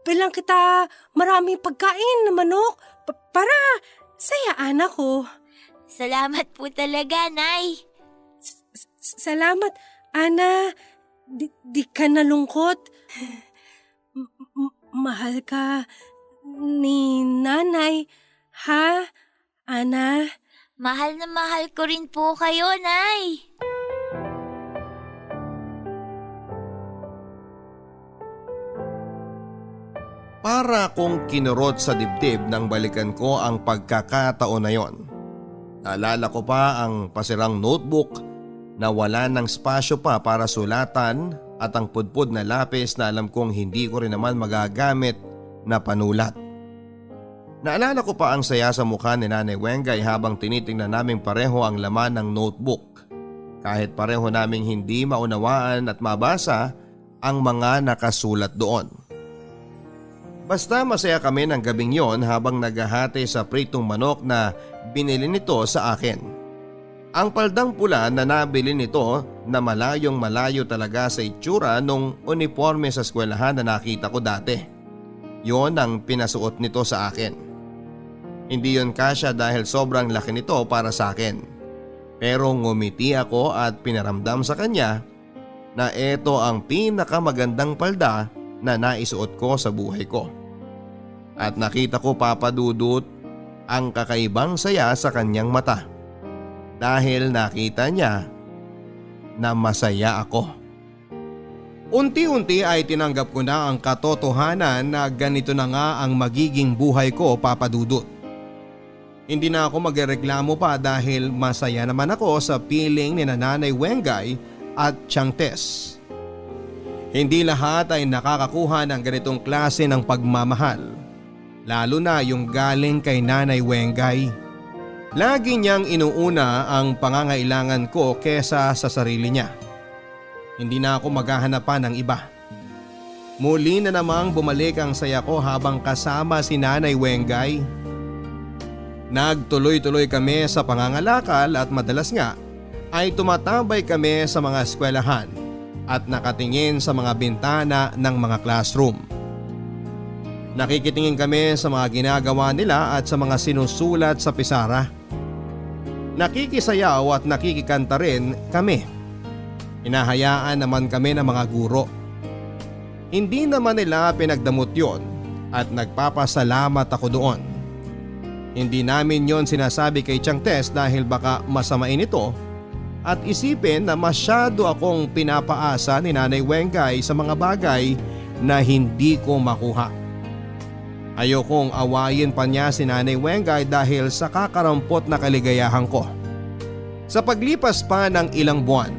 bilang kita maraming pagkain na manok para sayaan ako. Salamat po talaga, Nay. Salamat, Ana. Di ka nalungkot. Mahal ka ni Nanay, ha, Ana? Mahal na mahal ko rin po kayo, Nay. Para kong kinurot sa dibdib nang balikan ko ang pagkakataon na yon. Naalala ko pa ang pasirang notebook na wala ng spasyo pa para sulatan at ang pudpud na lapis na alam kong hindi ko rin naman magagamit na panulat. Naalala ko pa ang saya sa mukha ni Nanay Wengay habang tinitingnan naming pareho ang laman ng notebook. Kahit pareho naming hindi maunawaan at mabasa ang mga nakasulat doon. Basta masaya kami ng gabing yon habang naghahati sa pritong manok na binili nito sa akin. Ang paldang pula na nabili nito na malayong malayo talaga sa itsura nung uniforme sa eskwelahan na nakita ko dati. Yon ang pinasuot nito sa akin. Hindi yon kasya dahil sobrang laki nito para sa akin. Pero ngumiti ako at pinaramdam sa kanya na ito ang pinakamagandang palda na naisuot ko sa buhay ko. At nakita ko, Papa Dudut, ang kakaibang saya sa kanyang mata. Dahil nakita niya na masaya ako. Unti-unti ay tinanggap ko na ang katotohanan na ganito na nga ang magiging buhay ko, Papa Dudut. Hindi na ako magreklamo pa dahil masaya naman ako sa piling ni Nanay Wengay at Tiang Tess. Hindi lahat ay nakakakuha ng ganitong klase ng pagmamahal. Lalo na yung galing kay Nanay Wengay. Lagi niyang inuuna ang pangangailangan ko kesa sa sarili niya. Hindi na ako maghahanapan ng iba. Muli na namang bumalik ang saya ko habang kasama si Nanay Wengay. Nagtuloy-tuloy kami sa pangangalakal at madalas nga ay tumatambay kami sa mga eskwelahan at nakatingin sa mga bintana ng mga classroom. Nakikitingin kami sa mga ginagawa nila at sa mga sinusulat sa pisara. Nakikisayaw at nakikikanta rin kami. Hinahayaan naman kami ng mga guro. Hindi naman nila pinagdamot yon at nagpapasalamat ako doon. Hindi namin yon sinasabi kay Tiang Tess dahil baka masamain ito at isipin na masyado akong pinapaasa ni Nanay Wengay sa mga bagay na hindi ko makuha. Ayokong awayin pa niya si Nanay Wengay dahil sa kakarampot na kaligayahan ko. Sa paglipas pa ng ilang buwan,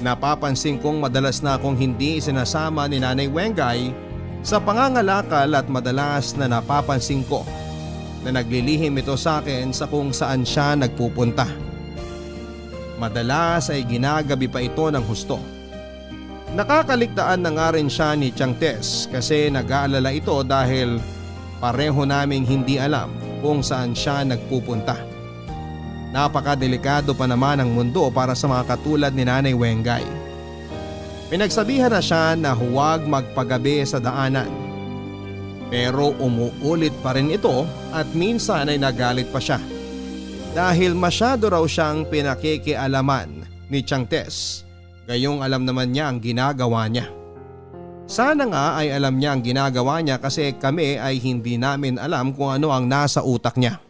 napapansin kong madalas na akong hindi isinasama ni Nanay Wengay sa pangangalakal at madalas na napapansin ko na naglilihim ito sa akin sa kung saan siya nagpupunta. Madalas ay ginagabi pa ito ng husto. Nakakaligtaan na nga rin siya ni Tiang Tess kasi nag-aalala ito dahil pareho naming hindi alam kung saan siya nagpupunta. Napakadelikado pa naman ang mundo para sa mga katulad ni Nanay Wengay. Pinagsabihan na siya na huwag magpagabi sa daanan. Pero umuulit pa rin ito at minsan ay nagalit pa siya. Dahil masyado raw siyang pinakikialaman ni Tiang Tess, gayong alam naman niya ang ginagawa niya. Sana nga ay alam niya ang ginagawa niya kasi kami ay hindi namin alam kung ano ang nasa utak niya.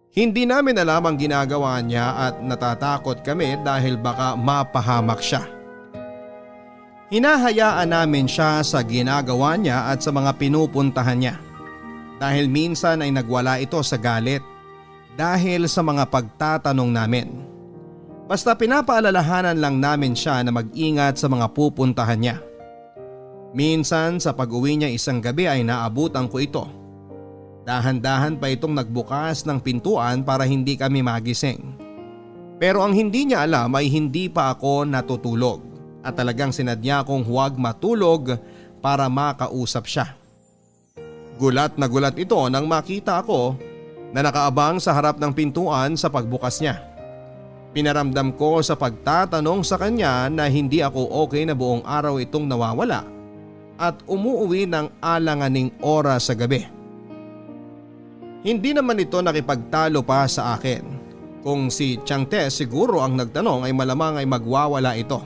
Hindi namin alam ang ginagawa niya at natatakot kami dahil baka mapahamak siya. Hinahayaan namin siya sa ginagawa niya at sa mga pinupuntahan niya. Dahil minsan ay nagwala ito sa galit dahil sa mga pagtatanong namin. Basta pinapaalalahanan lang namin siya na mag-ingat sa mga pupuntahan niya. Minsan sa pag-uwi niya isang gabi ay naabutan ko ito. Dahan-dahan pa itong nagbukas ng pintuan para hindi kami magising. Pero ang hindi niya alam ay hindi pa ako natutulog at talagang sinadya kong huwag matulog para makausap siya. Gulat na gulat ito nang makita ako na nakaabang sa harap ng pintuan sa pagbukas niya. Pinaramdam ko sa pagtatanong sa kanya na hindi ako okay na buong araw itong nawawala at umuuwi ng alanganing oras sa gabi. Hindi naman ito nakipagtalo pa sa akin. Kung si Changte siguro ang nagtanong ay malamang ay magwawala ito.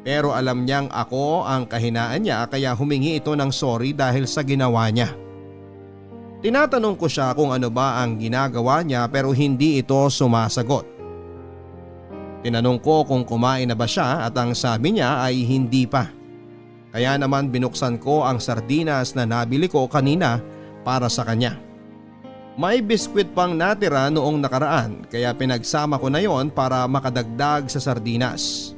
Pero alam niyang ako ang kahinaan niya kaya humingi ito ng sorry dahil sa ginawa niya. Tinatanong ko siya kung ano ba ang ginagawa niya pero hindi ito sumasagot. Tinanong ko kung kumain na ba siya at ang sabi niya ay hindi pa. Kaya naman binuksan ko ang sardinas na nabili ko kanina para sa kanya. May biskwit pang natira noong nakaraan kaya pinagsama ko na yon para makadagdag sa sardinas.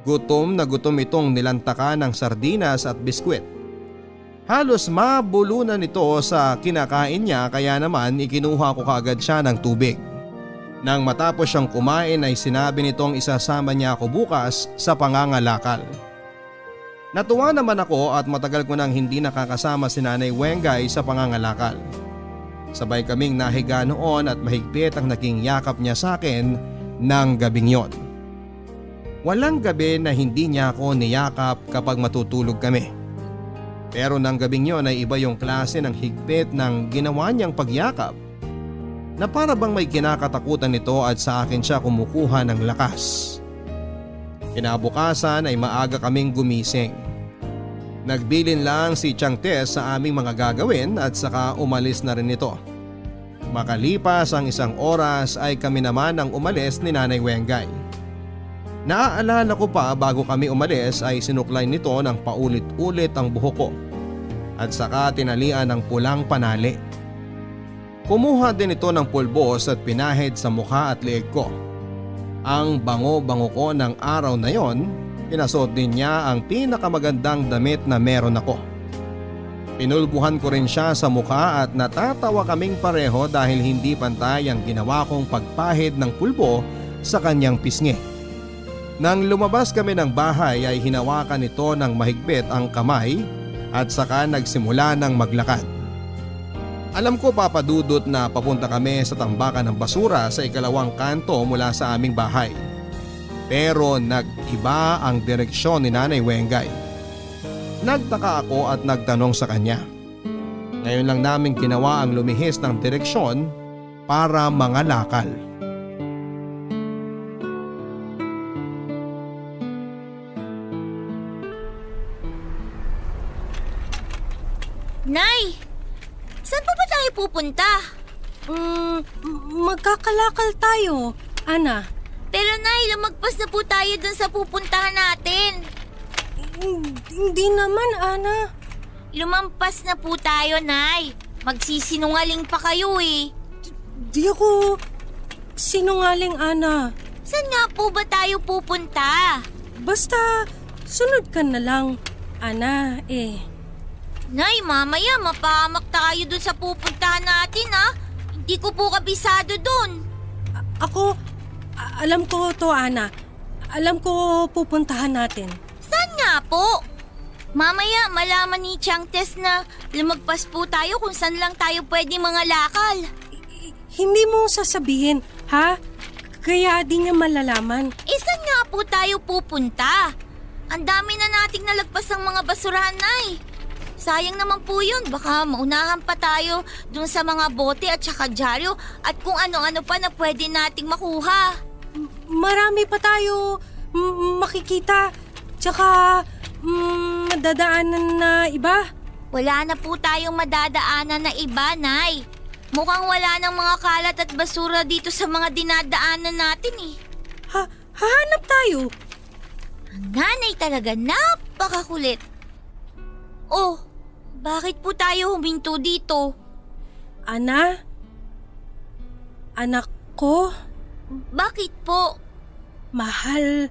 Gutom na gutom itong nilantaka ng sardinas at biskwit. Halos mabulunan ito sa kinakain niya kaya naman ikinuha ko kaagad siya ng tubig. Nang matapos siyang kumain ay sinabi nitong isasama niya ako bukas sa pangangalakal. Natuwa naman ako at matagal ko nang hindi nakakasama si Nanay Wengay sa pangangalakal. Sabay kaming nahiga noon at mahigpit ang naging yakap niya sa akin ng gabing yon. Walang gabi na hindi niya ako niyakap kapag matutulog kami. Pero nang gabing yon ay iba yung klase ng higpit ng ginawa niyang pagyakap na para bang may kinakatakutan nito at sa akin siya kumukuha ng lakas. Kinabukasan ay maaga kaming gumising. Nagbilin lang si Changte sa aming mga gagawin at saka umalis na rin ito. Makalipas ang 1 oras ay kami naman ang umalis ni Nanay Wengay. Naaalala ko pa bago kami umalis ay sinuklay nito ng paulit-ulit ang buhok ko at saka tinalian ng pulang panali. Kumuha din ito ng pulbos at pinahid sa mukha at leeg ko. Ang bango-bango ko ng araw na yon, pinasuot din niya ang pinakamagandang damit na meron ako. Pinulbuhan ko rin siya sa mukha at natatawa kaming pareho dahil hindi pantay ang ginawa kong pagpahid ng pulbo sa kanyang pisngi. Nang lumabas kami ng bahay ay hinawakan nito ng mahigpit ang kamay at saka nagsimula ng maglakad. Alam ko papadudot na papunta kami sa tambakan ng basura sa ikalawang kanto mula sa aming bahay. Pero nag-iba ang direksyon ni Nanay Wengay. Nagtaka ako at nagtanong sa kanya. Ngayon lang namin ginawa ang lumihis ng direksyon para mangalakal. Nay! Saan pa ba tayo pupunta? Magkakalakal tayo, Ana. Pero Nay, lumagpas na po tayo dun sa pupuntahan natin. Hindi naman, Ana. Lumampas na po tayo, Nay. Magsisinungaling pa kayo eh. Di ako sinungaling, Ana. Saan nga po ba tayo pupunta? Basta sunod ka na lang, Ana, Nay, mamaya mapahamak tayo dun sa pupuntahan natin ha. Hindi ko po kabisado dun. Alam ko to, Ana. Alam ko pupuntahan natin. Saan nga po? Mamaya malaman ni Changtes na lumagpas po tayo kung saan lang tayo pwede mga lakal. Hindi mo sasabihin, ha? Kaya di niya malalaman. Saan nga po tayo pupunta? Ang dami na nating nalagpas ng mga basurahan, Nay. Sayang naman po yun, baka maunahan pa tayo dun sa mga bote at saka dyaryo at kung ano-ano pa na pwede nating makuha. Marami pa tayo makikita, tsaka madadaanan na iba. Wala na po tayong madadaanan na iba, Nay. Mukhang wala ng mga kalat at basura dito sa mga dinadaanan natin eh. Hahanap tayo. Ang nanay talaga napakakulit. Oh, bakit po tayo huminto dito? Ana? Anak ko? Bakit po? Mahal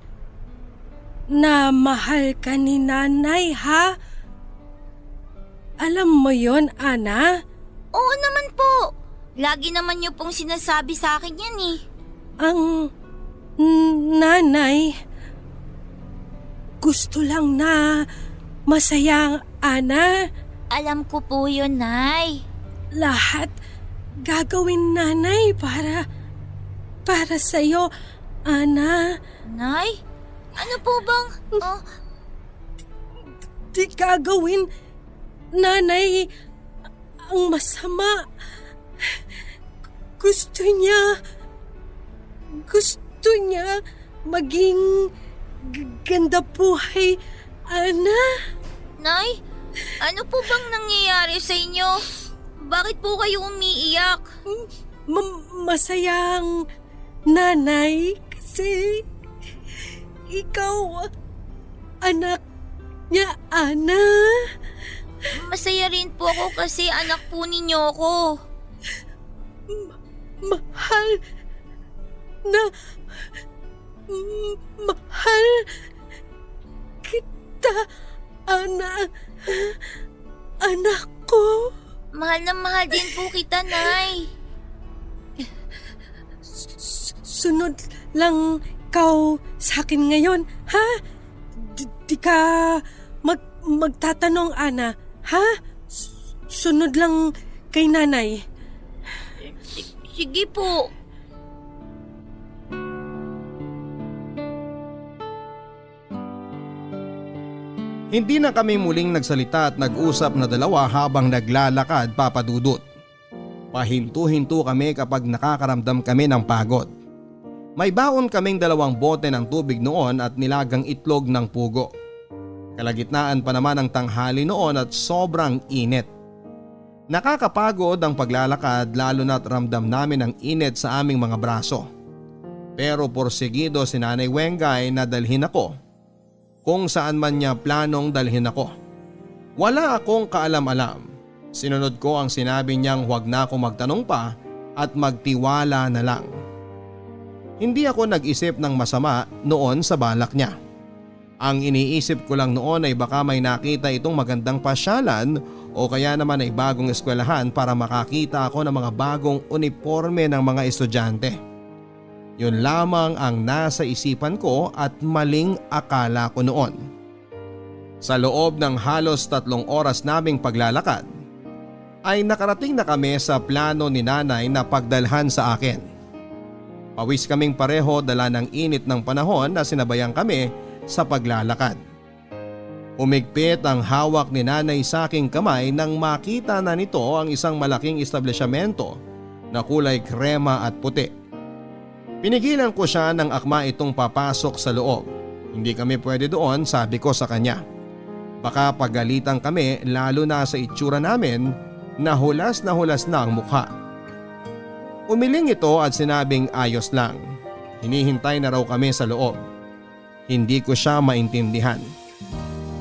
na mahal ka ni nanay, ha? Alam mo yon, Ana? Oo naman po. Lagi naman niyo pong sinasabi sa akin yan eh. Ang nanay gusto lang na masaya ang Ana. Alam ko po yun, Nay. Lahat gagawin nanay para sa'yo. Ana, Nay? Ano po bang... di gagawin, nanay, ang masama. Gusto niya maging ganda buhay, Ana. Nay? Ano po bang nangyayari sa inyo? Bakit po kayo umiiyak? Masayang nanay kasi ikaw anak niya, Ana. Masaya rin po ako kasi anak po ninyo ako. Mahal na mahal kita, anak ko. Mahal na mahal din po kita, Nay. Sunod lang ikaw sa akin ngayon, ha? Di ka magtatanong, Ana, ha? Sunod lang kay nanay. Sige po. Hindi na kami muling nagsalita at nag-usap na dalawa habang naglalakad, Papa Dudut. Pahinto-hinto kami kapag nakakaramdam kami ng pagod. May baon kaming 2 bote ng tubig noon at nilagang itlog ng pugo. Kalagitnaan pa naman ang tanghali noon at sobrang init. Nakakapagod ang paglalakad lalo na't ramdam namin ang init sa aming mga braso. Pero porsigido si Nanay Wengay na dalhin ako kung saan man niya planong dalhin ako. Wala akong kaalam-alam. Sinunod ko ang sinabi niyang huwag na ako magtanong pa at magtiwala na lang. Hindi ako nag-isip ng masama noon sa balak niya. Ang iniisip ko lang noon ay baka may nakita itong magandang pasyalan o kaya naman ay bagong eskwelahan para makakita ako ng mga bagong uniforme ng mga estudyante. Yun lamang ang nasa isipan ko at maling akala ko noon. Sa loob ng halos 3 oras naming paglalakad ay nakarating na kami sa plano ni Nanay na pagdalhan sa akin. Pawis kaming pareho dala ng init ng panahon na sinabayan kami sa paglalakad. Umigpit ang hawak ni Nanay sa aking kamay nang makita na nito ang isang malaking establishmento na kulay krema at puti. Pinigilan ko siya ng akma itong papasok sa loob. Hindi kami pwede doon, sabi ko sa kanya. Baka pagalitan kami lalo na sa itsura namin na hulas na ang mukha. Umiling ito at sinabing ayos lang. Hinihintay na raw kami sa loob. Hindi ko siya maintindihan.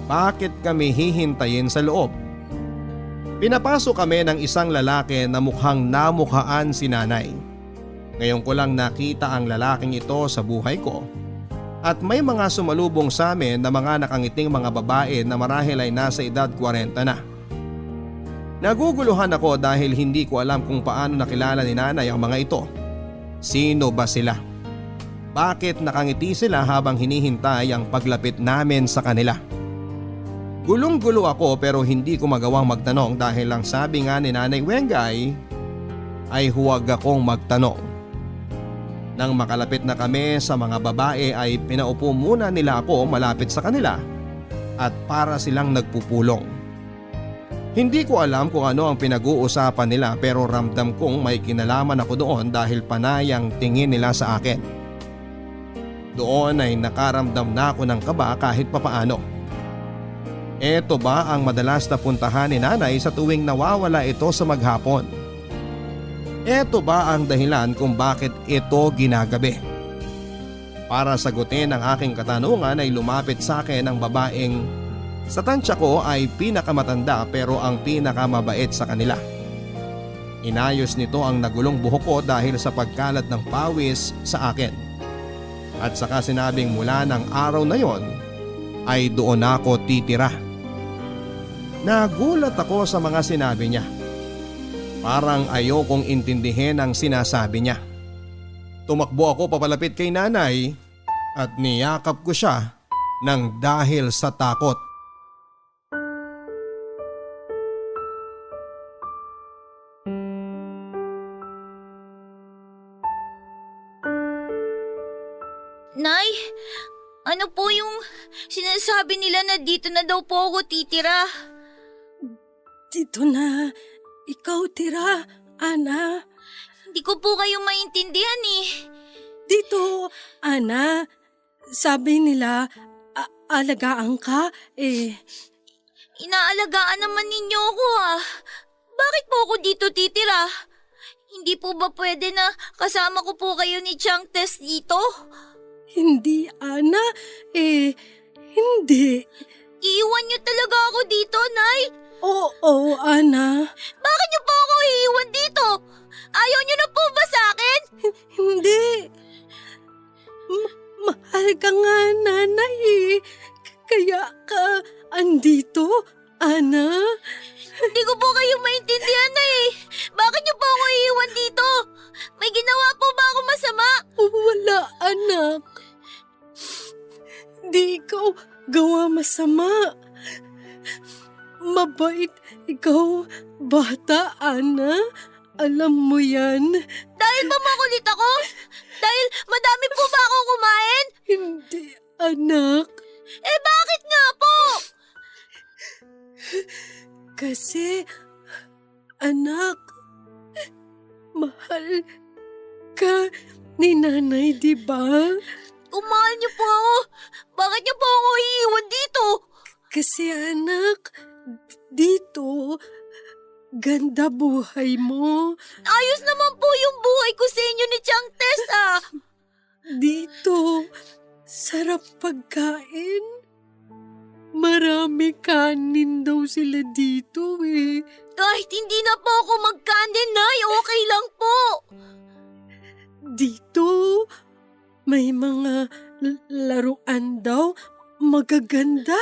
Bakit kami hihintayin sa loob? Pinapasok kami ng isang lalaki na mukhang namukhaan si Nanay. Ngayon ko lang nakita ang lalaking ito sa buhay ko. At may mga sumalubong sa amin na mga nakangiting mga babae na marahil ay nasa edad 40 na. Naguguluhan ako dahil hindi ko alam kung paano nakilala ni Nanay ang mga ito. Sino ba sila? Bakit nakangiti sila habang hinihintay ang paglapit namin sa kanila? Gulong-gulo ako pero hindi ko magawang magtanong dahil lang sabi nga ni Nanay Wengay ay huwag akong magtanong. Nang makalapit na kami sa mga babae ay pinaupo muna nila ako malapit sa kanila at para silang nagpupulong. Hindi ko alam kung ano ang pinag-uusapan nila pero ramdam kong may kinalaman ako doon dahil panay ang tingin nila sa akin. Doon ay nakaramdam na ako ng kaba kahit papaano. Eto ba ang madalas na puntahan ni Nanay sa tuwing nawawala ito sa maghapon? Eto ba ang dahilan kung bakit ito ginagabi? Para sagutin ang aking katanungan ay lumapit sa akin ang babaeng sa tansya ko ay pinakamatanda pero ang pinakamabait sa kanila. Inayos nito ang nagulong buhok ko dahil sa pagkalat ng pawis sa akin. At saka sinabing mula ng araw na yon ay doon ako titira. Nagulat ako sa mga sinabi niya. Parang ayokong intindihin ang sinasabi niya. Tumakbo ako papalapit kay Nanay at niyakap ko siya ng dahil sa takot. Nay, ano po yung sinasabi nila na dito na daw po ako titira? Dito na ikaw tira, Ana. Hindi ko po kayo maintindihan eh. Dito, Ana. Sabi nila, alagaan ka, Inaalagaan naman ninyo ako ah. Bakit po ako dito titira? Hindi po ba pwede na kasama ko po kayo ni Chang Tess dito? Hindi, Ana. Hindi. Iiwan niyo talaga ako dito, Nay? Oo, Ana. Bakit niyo po ako iiwan dito? Ayaw niyo na po ba sa akin? Hindi. Mahal ka nga, nanay. Kaya ka andito, Ana. Hindi ko po kayo maintindihan na eh. Bakit niyo po ako iiwan dito? May ginawa po ba ako masama? Wala, anak. Di ikaw gawa masama. Mabait ikaw, bata, Ana. Alam mo yan. Dahil ba makulit ako? Dahil madami po ba ako kumain? Hindi, anak. Eh bakit nga po? Kasi, anak, mahal ka ni nanay, di ba? Kung mahal niyo po ako, bakit niyo po ako iiwan dito? Kasi anak, dito, ganda buhay mo. Ayos naman po yung buhay ko sa inyo ni Chang Tess ah. Dito, sarap pagkain. Marami kanin daw sila dito eh. Kahit hindi na po ako magkanin, Nay, okay lang po. Dito, may mga laruan daw magaganda.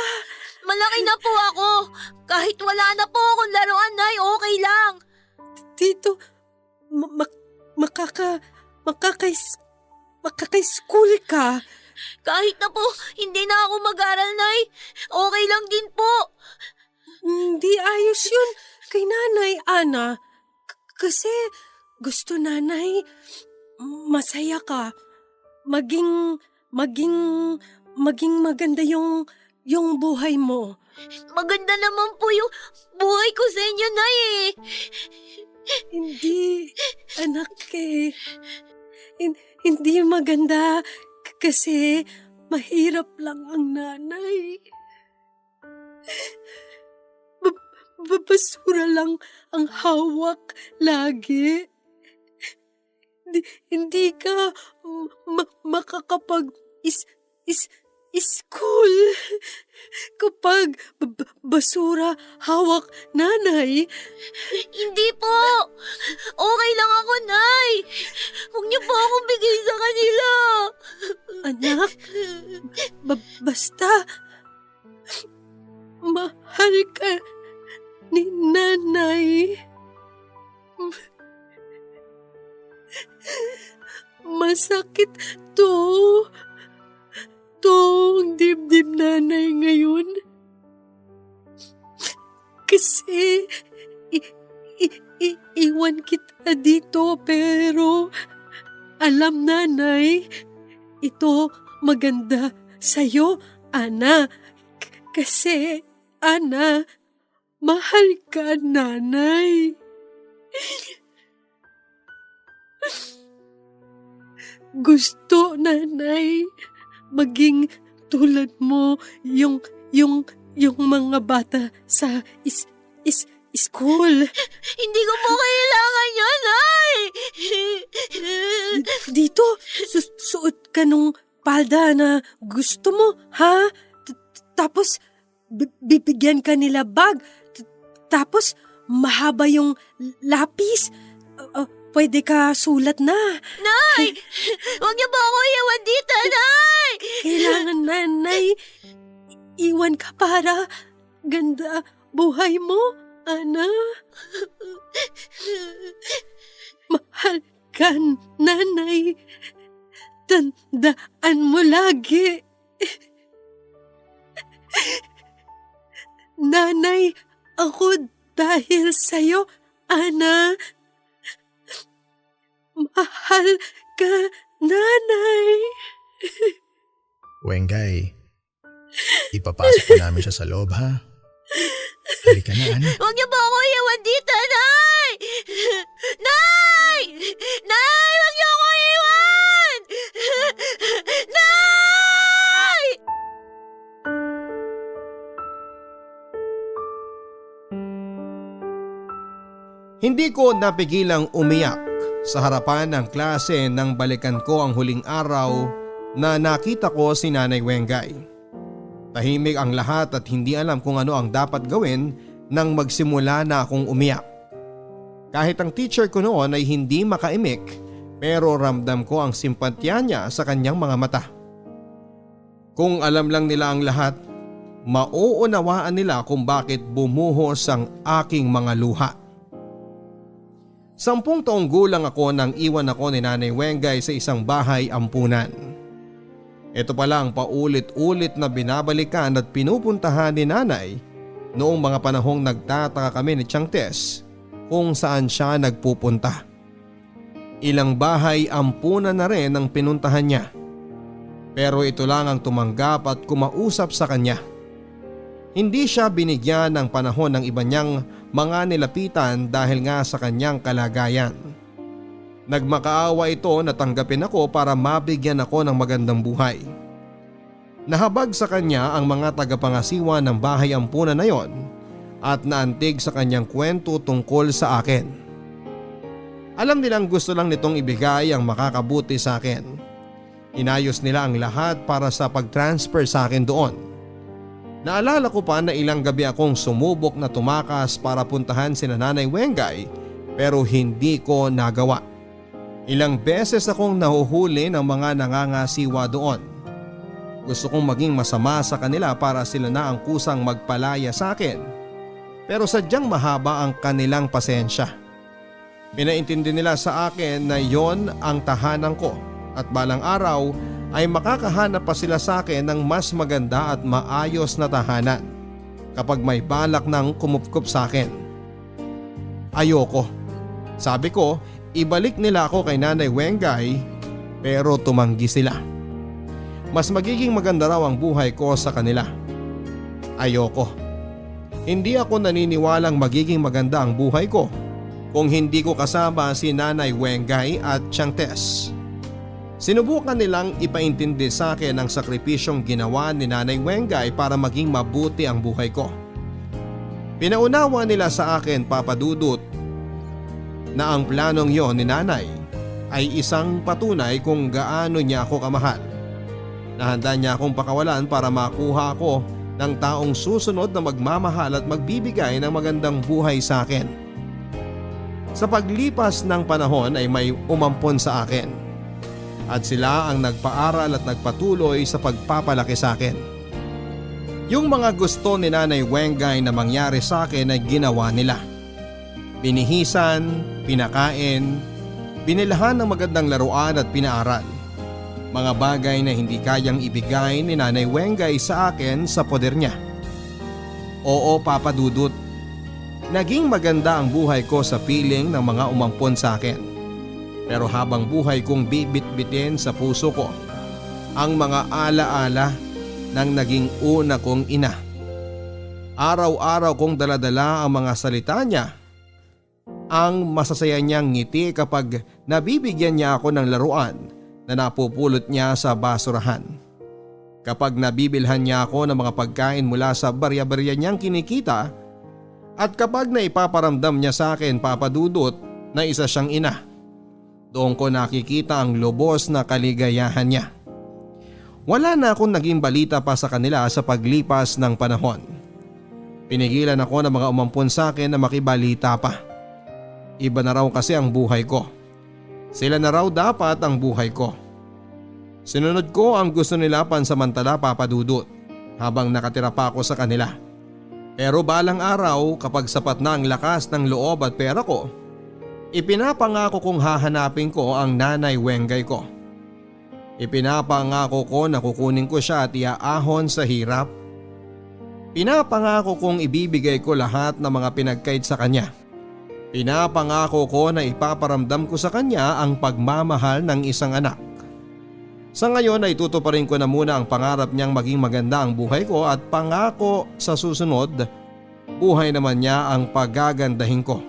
Malaki na po ako. Kahit wala na po akong laruan, Nay, okay lang. Dito, makaka-school ka. Kahit na po, hindi na ako mag-aral, Nay. Okay lang din po. Hindi ayos yun kay Nanay Ana. Kasi gusto Nanay, masaya ka. Maging maganda yung buhay mo. Maganda naman po yung buhay ko sa inyo, Nay eh. Hindi, anak eh. Hindi maganda kasi mahirap lang ang nanay. Basura lang ang hawak lagi. Hindi ka makakapag school kapag basura hawak nanay. Hindi po. Okay lang ako, Nay. Huwag niyo po akong bigay sa kanila. Anak, basta mahal ka ni nanay. Masakit tong dibdib nanay ngayon. Kasi iwan kita dito pero alam nanay, ito maganda sa'yo, Ana. Kasi, Ana, mahal ka, nanay. Gusto, nanay, maging tulad mo yung mga bata sa school. Hindi ko po kailangan yan, Nay. Dito, suot ka nung palda na gusto mo, ha? Tapos, bibigyan ka nila bag. Tapos, mahaba yung lapis. Pwede ka sulat na. Nay! Huwag niyo po ako iwan dito, Nay! Kailangan, nanay, iwan ka para ganda buhay mo, Ana. Mahal ka, nanay. Tandaan mo lagi. Nanay, ako dahil sa'yo, Ana. Mahal ka, nanay. Wengay, ipapasok ko namin siya sa loob ha. Halika na anak. Huwag niyo po ako iwan dito, Nay! Nay! Nay! Huwag niyo ako iwan! Nay! Hindi ko napigilang umiyak sa harapan ng klase nang balikan ko ang huling araw na nakita ko si Nanay Wengay. Tahimik ang lahat at hindi alam kung ano ang dapat gawin nang magsimula na akong umiyak. Kahit ang teacher ko noon ay hindi makaimik pero ramdam ko ang simpatya niya sa kanyang mga mata. Kung alam lang nila ang lahat, mauunawaan nila kung bakit bumuhos ang aking mga luha. 10 taong gulang ako nang iwan ako ni Nanay Wengay sa isang bahay ampunan. Ito pala ang paulit-ulit na binabalikan at pinupuntahan ni Nanay noong mga panahong nagtataka kami ni Tiang Tess kung saan siya nagpupunta. Ilang bahay ampunan na rin ang pinuntahan niya. Pero ito lang ang tumanggap at kumausap sa kanya. Hindi siya binigyan ng panahon ng iba niyang mga nilapitan dahil nga sa kanyang kalagayan. Nagmakaawa ito na tanggapin ako para mabigyan ako ng magandang buhay. Nahabag sa kanya ang mga tagapangasiwa ng bahay ampunan na yon at naantig sa kanyang kwento tungkol sa akin. Alam nilang gusto lang nitong ibigay ang makakabuti sa akin. Inayos nila ang lahat para sa pag-transfer sa akin doon. Naalala ko pa na ilang gabi akong sumubok na tumakas para puntahan si Nanay Wengay pero hindi ko nagawa. Ilang beses akong nahuhuli ng mga nangangasiwa doon. Gusto kong maging masama sa kanila para sila na ang kusang magpalaya sa akin. Pero sadyang mahaba ang kanilang pasensya. Pinaintindi nila sa akin na yon ang tahanan ko at balang araw ay makakahanap pa sila sa akin ng mas maganda at maayos na tahanan kapag may balak ng kumupkup sa akin. Ayoko. Sabi ko, ibalik nila ako kay Nanay Wengay pero tumanggi sila. Mas magiging maganda raw ang buhay ko sa kanila. Ayoko. Hindi ako naniniwalang magiging maganda ang buhay ko kung hindi ko kasama si Nanay Wengay at Tiang Tess. Sinubukan nilang ipaintindi sa akin ang sakripisyong ginawa ni Nanay Wengay para maging mabuti ang buhay ko. Pinaunawa nila sa akin, Papa Dudut, na ang planong yon ni Nanay ay isang patunay kung gaano niya ako kamahal. Nahanda niya akong pakawalan para makuha ako ng taong susunod na magmamahal at magbibigay ng magandang buhay sa akin. Sa paglipas ng panahon ay may umampon sa akin. At sila ang nagpaaral at nagpatuloy sa pagpapalaki sa akin. Yung mga gusto ni Nanay Wengay na mangyari sa akin ay ginawa nila. Binihisan, pinakain, binilahan ng magandang laruan at pinaaral. Mga bagay na hindi kayang ibigay ni Nanay Wengay sa akin sa poder niya. Oo, Papa Dudut, naging maganda ang buhay ko sa piling ng mga umampon sa akin. Pero habang buhay kong bibit-bitin sa puso ko ang mga alaala ng naging una kong ina. Araw-araw kong daladala ang mga salita niya. Ang masasaya niyang ngiti kapag nabibigyan niya ako ng laruan na napupulot niya sa basurahan. Kapag nabibilhan niya ako ng mga pagkain mula sa barya-barya niyang kinikita at kapag naipaparamdam niya sa akin, Papa Dudut, na isa siyang ina. Doon ko nakikita ang lubos na kaligayahan niya. Wala na akong naging balita pa sa kanila sa paglipas ng panahon. Pinigilan ako ng mga umampon sa akin na makibalita pa. Iba na raw kasi ang buhay ko. Sila na raw dapat ang buhay ko. Sinunod ko ang gusto nila pansamantala, Papa Dudut, habang nakatira pa ako sa kanila. Pero balang araw, kapag sapat na ang lakas ng loob at pera ko, ipinapangako kong hahanapin ko ang Nanay Wengay ko. Ipinapangako ko na kukunin ko siya at iaahon sa hirap. Pinapangako kong ibibigay ko lahat ng mga pinagkait sa kanya. Pinapangako ko na ipaparamdam ko sa kanya ang pagmamahal ng isang anak. Sa ngayon ay tutuparin ko na muna ang pangarap niyang maging maganda ang buhay ko at pangako sa susunod, buhay naman niya ang pagagandahin ko.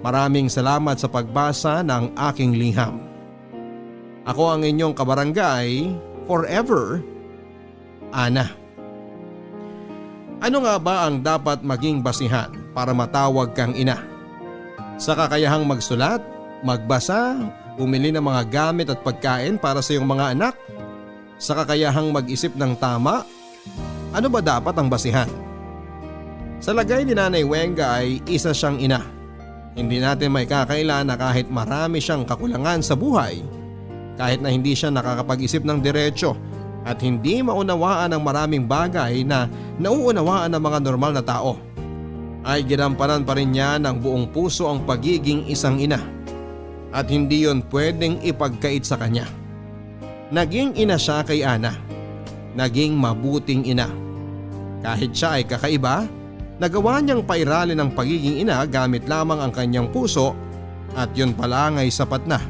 Maraming salamat sa pagbasa ng aking liham. Ako ang inyong kabarangay, forever, Ana. Ano nga ba ang dapat maging basihan para matawag kang ina? Sa kakayahang magsulat, magbasa, bumili ng mga gamit at pagkain para sa iyong mga anak? Sa kakayahang mag-isip ng tama? Ano ba dapat ang basihan? Sa lagay ni Nanay Wenga ay isa siyang ina. Hindi natin may kakaila na kahit marami siyang kakulangan sa buhay, kahit na hindi siya nakakapag-isip ng diretso at hindi maunawaan ang maraming bagay na nauunawaan ng mga normal na tao, ay ginampanan pa rin niya ng buong puso ang pagiging isang ina. At hindi yon pwedeng ipagkait sa kanya. Naging ina siya kay Ana. Naging mabuting ina. Kahit siya ay kakaiba, nagawa niyang pairalin ang pagiging ina gamit lamang ang kanyang puso at yun pala ay sapat na.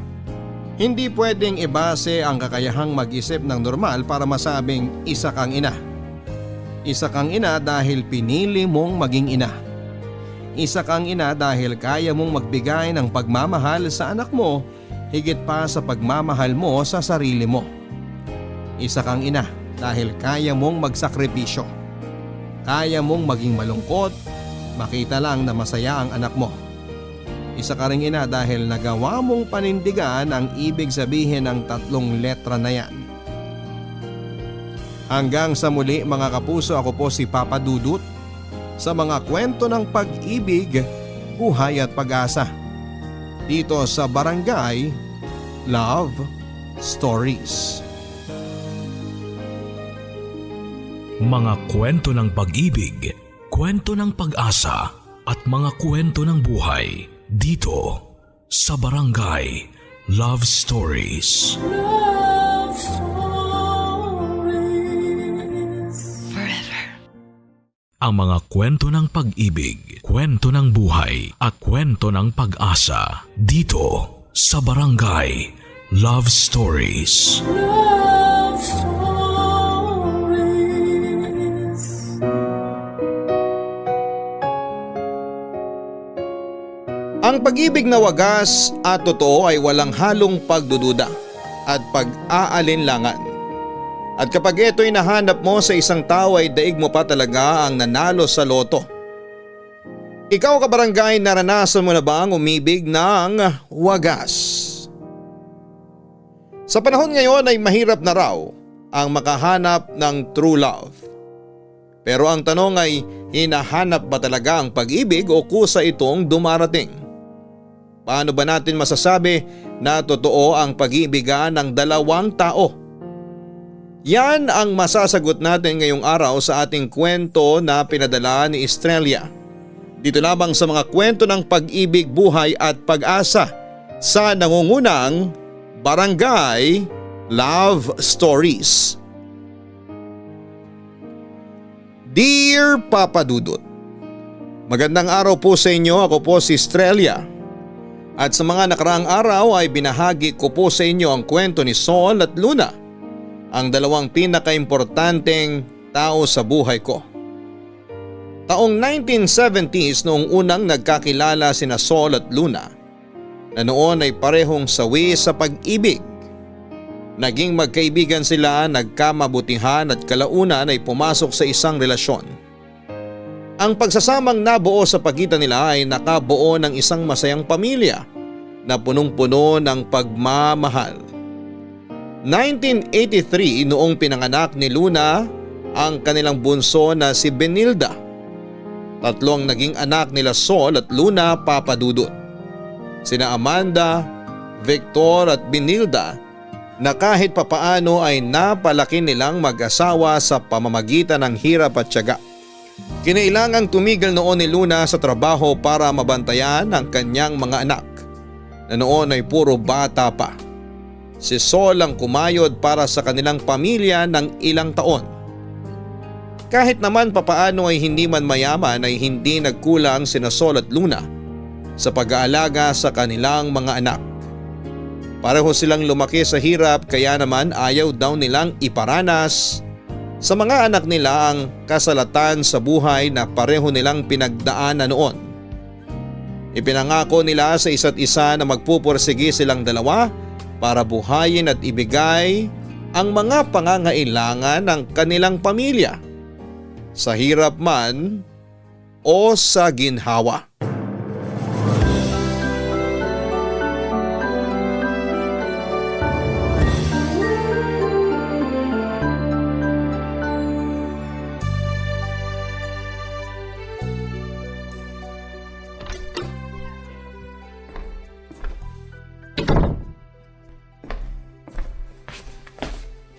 Hindi pwedeng ibase ang kakayahang mag-isip ng normal para masabing isa kang ina. Isa kang ina dahil pinili mong maging ina. Isa kang ina dahil kaya mong magbigay ng pagmamahal sa anak mo higit pa sa pagmamahal mo sa sarili mo. Isa kang ina dahil kaya mong magsakripisyo. Kaya mong maging malungkot, makita lang na masaya ang anak mo. Isa ka ring ina dahil nagawa mong panindigan ang ibig sabihin ng 3 letra na yan. Hanggang sa muli mga kapuso, ako po si Papa Dudut sa mga kwento ng pag-ibig, buhay at pag-asa. Dito sa Barangay Love Stories. Mga kwento ng pag-ibig, kwento ng pag-asa at mga kwento ng buhay dito sa Barangay Love Stories. Love Stories. Forever. Ang mga kwento ng pag-ibig, kwento ng buhay at kwento ng pag-asa dito sa Barangay Love Stories. Love Stories. Ang pag-ibig na wagas at totoo ay walang halong pagdududa at pag-aalinlangan. At kapag ito'y nahanap mo sa isang tao ay daig mo pa talaga ang nanalo sa loto. Ikaw kabarangay, naranasan mo na ba ang umibig ng wagas? Sa panahon ngayon ay mahirap na raw ang makahanap ng true love. Pero ang tanong ay, hinahanap ba talaga ang pag-ibig o kusa itong dumarating? Paano ba natin masasabi na totoo ang pag-iibigan ng dalawang tao? Yan ang masasagot natin ngayong araw sa ating kwento na pinadala ni Estrella. Dito lamang sa mga kwento ng pag-ibig, buhay at pag-asa sa nangungunang Barangay Love Stories. Dear Papa Dudut, magandang araw po sa inyo. Ako po si Estrella. At sa mga nakaraang araw ay binahagi ko po sa inyo ang kwento ni Sol at Luna, ang dalawang pinakaimportanteng tao sa buhay ko. Taong 1970s noong unang nagkakilala sina Sol at Luna, na noon ay parehong sawi sa pag-ibig. Naging magkaibigan sila, nagkamabutihan at kalaunan ay pumasok sa isang relasyon. Ang pagsasamang nabuo sa pagitan nila ay nakabuo ng isang masayang pamilya na punong-puno ng pagmamahal. 1983 noong pinanganak ni Luna ang kanilang bunso na si Benilda. 3 ang naging anak nila Sol at Luna, Papa Dudut. Sina Amanda, Victor at Benilda na kahit papaano ay napalaki nilang mag-asawa sa pamamagitan ng hirap at tiyaga. Kinailangang tumigil noon ni Luna sa trabaho para mabantayan ang kanyang mga anak na noon ay puro bata pa. Si Sol ang kumayod para sa kanilang pamilya ng ilang taon. Kahit naman papaano ay hindi man mayaman ay hindi nagkulang sina Sol at Luna sa pag-aalaga sa kanilang mga anak. Pareho silang lumaki sa hirap kaya naman ayaw daw nilang iparanas sa mga anak nila ang kasalatan sa buhay na pareho nilang pinagdaanan noon. Ipinangako nila sa isa't isa na magpupursige silang dalawa para buhayin at ibigay ang mga pangangailangan ng kanilang pamilya, sa hirap man o sa ginhawa.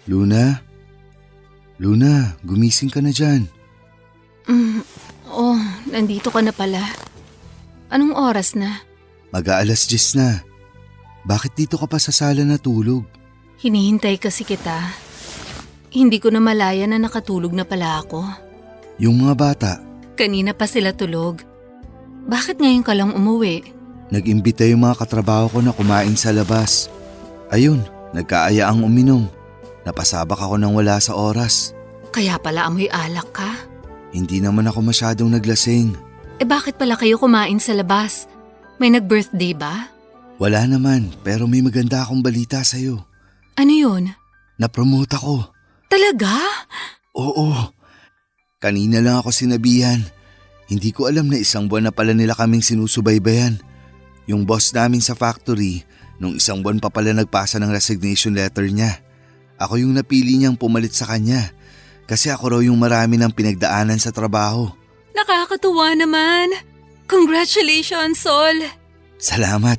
Luna? Luna, gumising ka na dyan. Nandito ka na pala. Anong oras na? Mag-aalas 10 na. Bakit dito ka pa sa sala natulog? Hinihintay kasi kita. Hindi ko na malaya na nakatulog na pala ako. Yung mga bata, Kanina pa sila tulog. Bakit ngayon ka lang umuwi? nag-imbita yung mga katrabaho ko na kumain sa labas. Ayun, nagkaaya ang uminom. Napasabak ako nang wala sa oras. Kaya pala amoy alak ka? Hindi naman ako masyadong naglasing. Bakit pala kayo kumain sa labas? May nag-birthday ba? Wala naman, pero may maganda akong balita sa'yo. Ano yun? Napromote ako. Talaga? Oo. Kanina lang ako sinabihan. Hindi ko alam na 1 buwan na pala nila kaming sinusubaybayan. Yung boss namin sa factory, nung 1 buwan pa pala nagpasa ng resignation letter niya. Ako yung napili niyang pumalit sa kanya. Kasi ako raw yung marami ng pinagdaanan sa trabaho. Nakakatuwa naman. Congratulations, Sol. Salamat.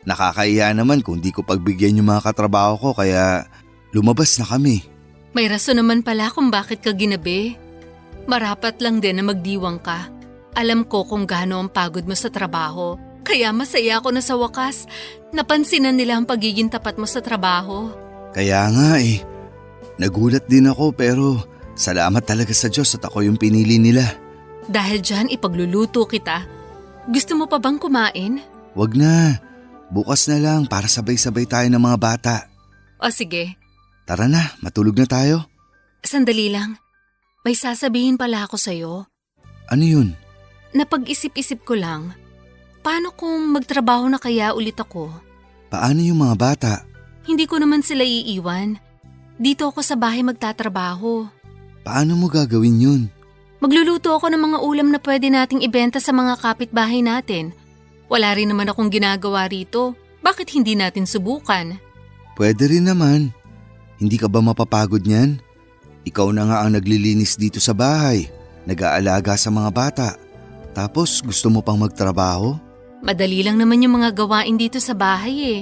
Nakakaiya naman kung di ko pagbigyan yung mga katrabaho ko kaya lumabas na kami. May rason naman pala kung bakit ka ginabi. Marapat lang din na magdiwang ka. Alam ko kung gaano ang pagod mo sa trabaho. Kaya masaya ako na sa wakas. Napansinan nila ang pagiging tapat mo sa trabaho. Kaya nga eh. Nagulat din ako pero salamat talaga sa Diyos at ako yung pinili nila. Dahil dyan ipagluluto kita. Gusto mo pa bang kumain? Wag na. Bukas na lang para sabay-sabay tayo ng mga bata. O sige, Tara na, matulog na tayo. sandali lang. May sasabihin pala ako sa'yo. Ano yun? Napag-isip-isip ko lang. Paano kung magtrabaho na kaya ulit ako? Paano yung mga bata? Hindi ko naman sila iiwan. Dito ako sa bahay magtatrabaho. Paano mo gagawin yun? Magluluto ako ng mga ulam na pwede nating ibenta sa mga kapitbahay natin. Wala rin naman akong ginagawa rito. Bakit hindi natin subukan? Pwede rin naman. Hindi ka ba mapapagod niyan? Ikaw na nga ang naglilinis dito sa bahay, nag-aalaga sa mga bata. Tapos gusto mo pang magtrabaho? Madali lang naman yung mga gawain dito sa bahay eh.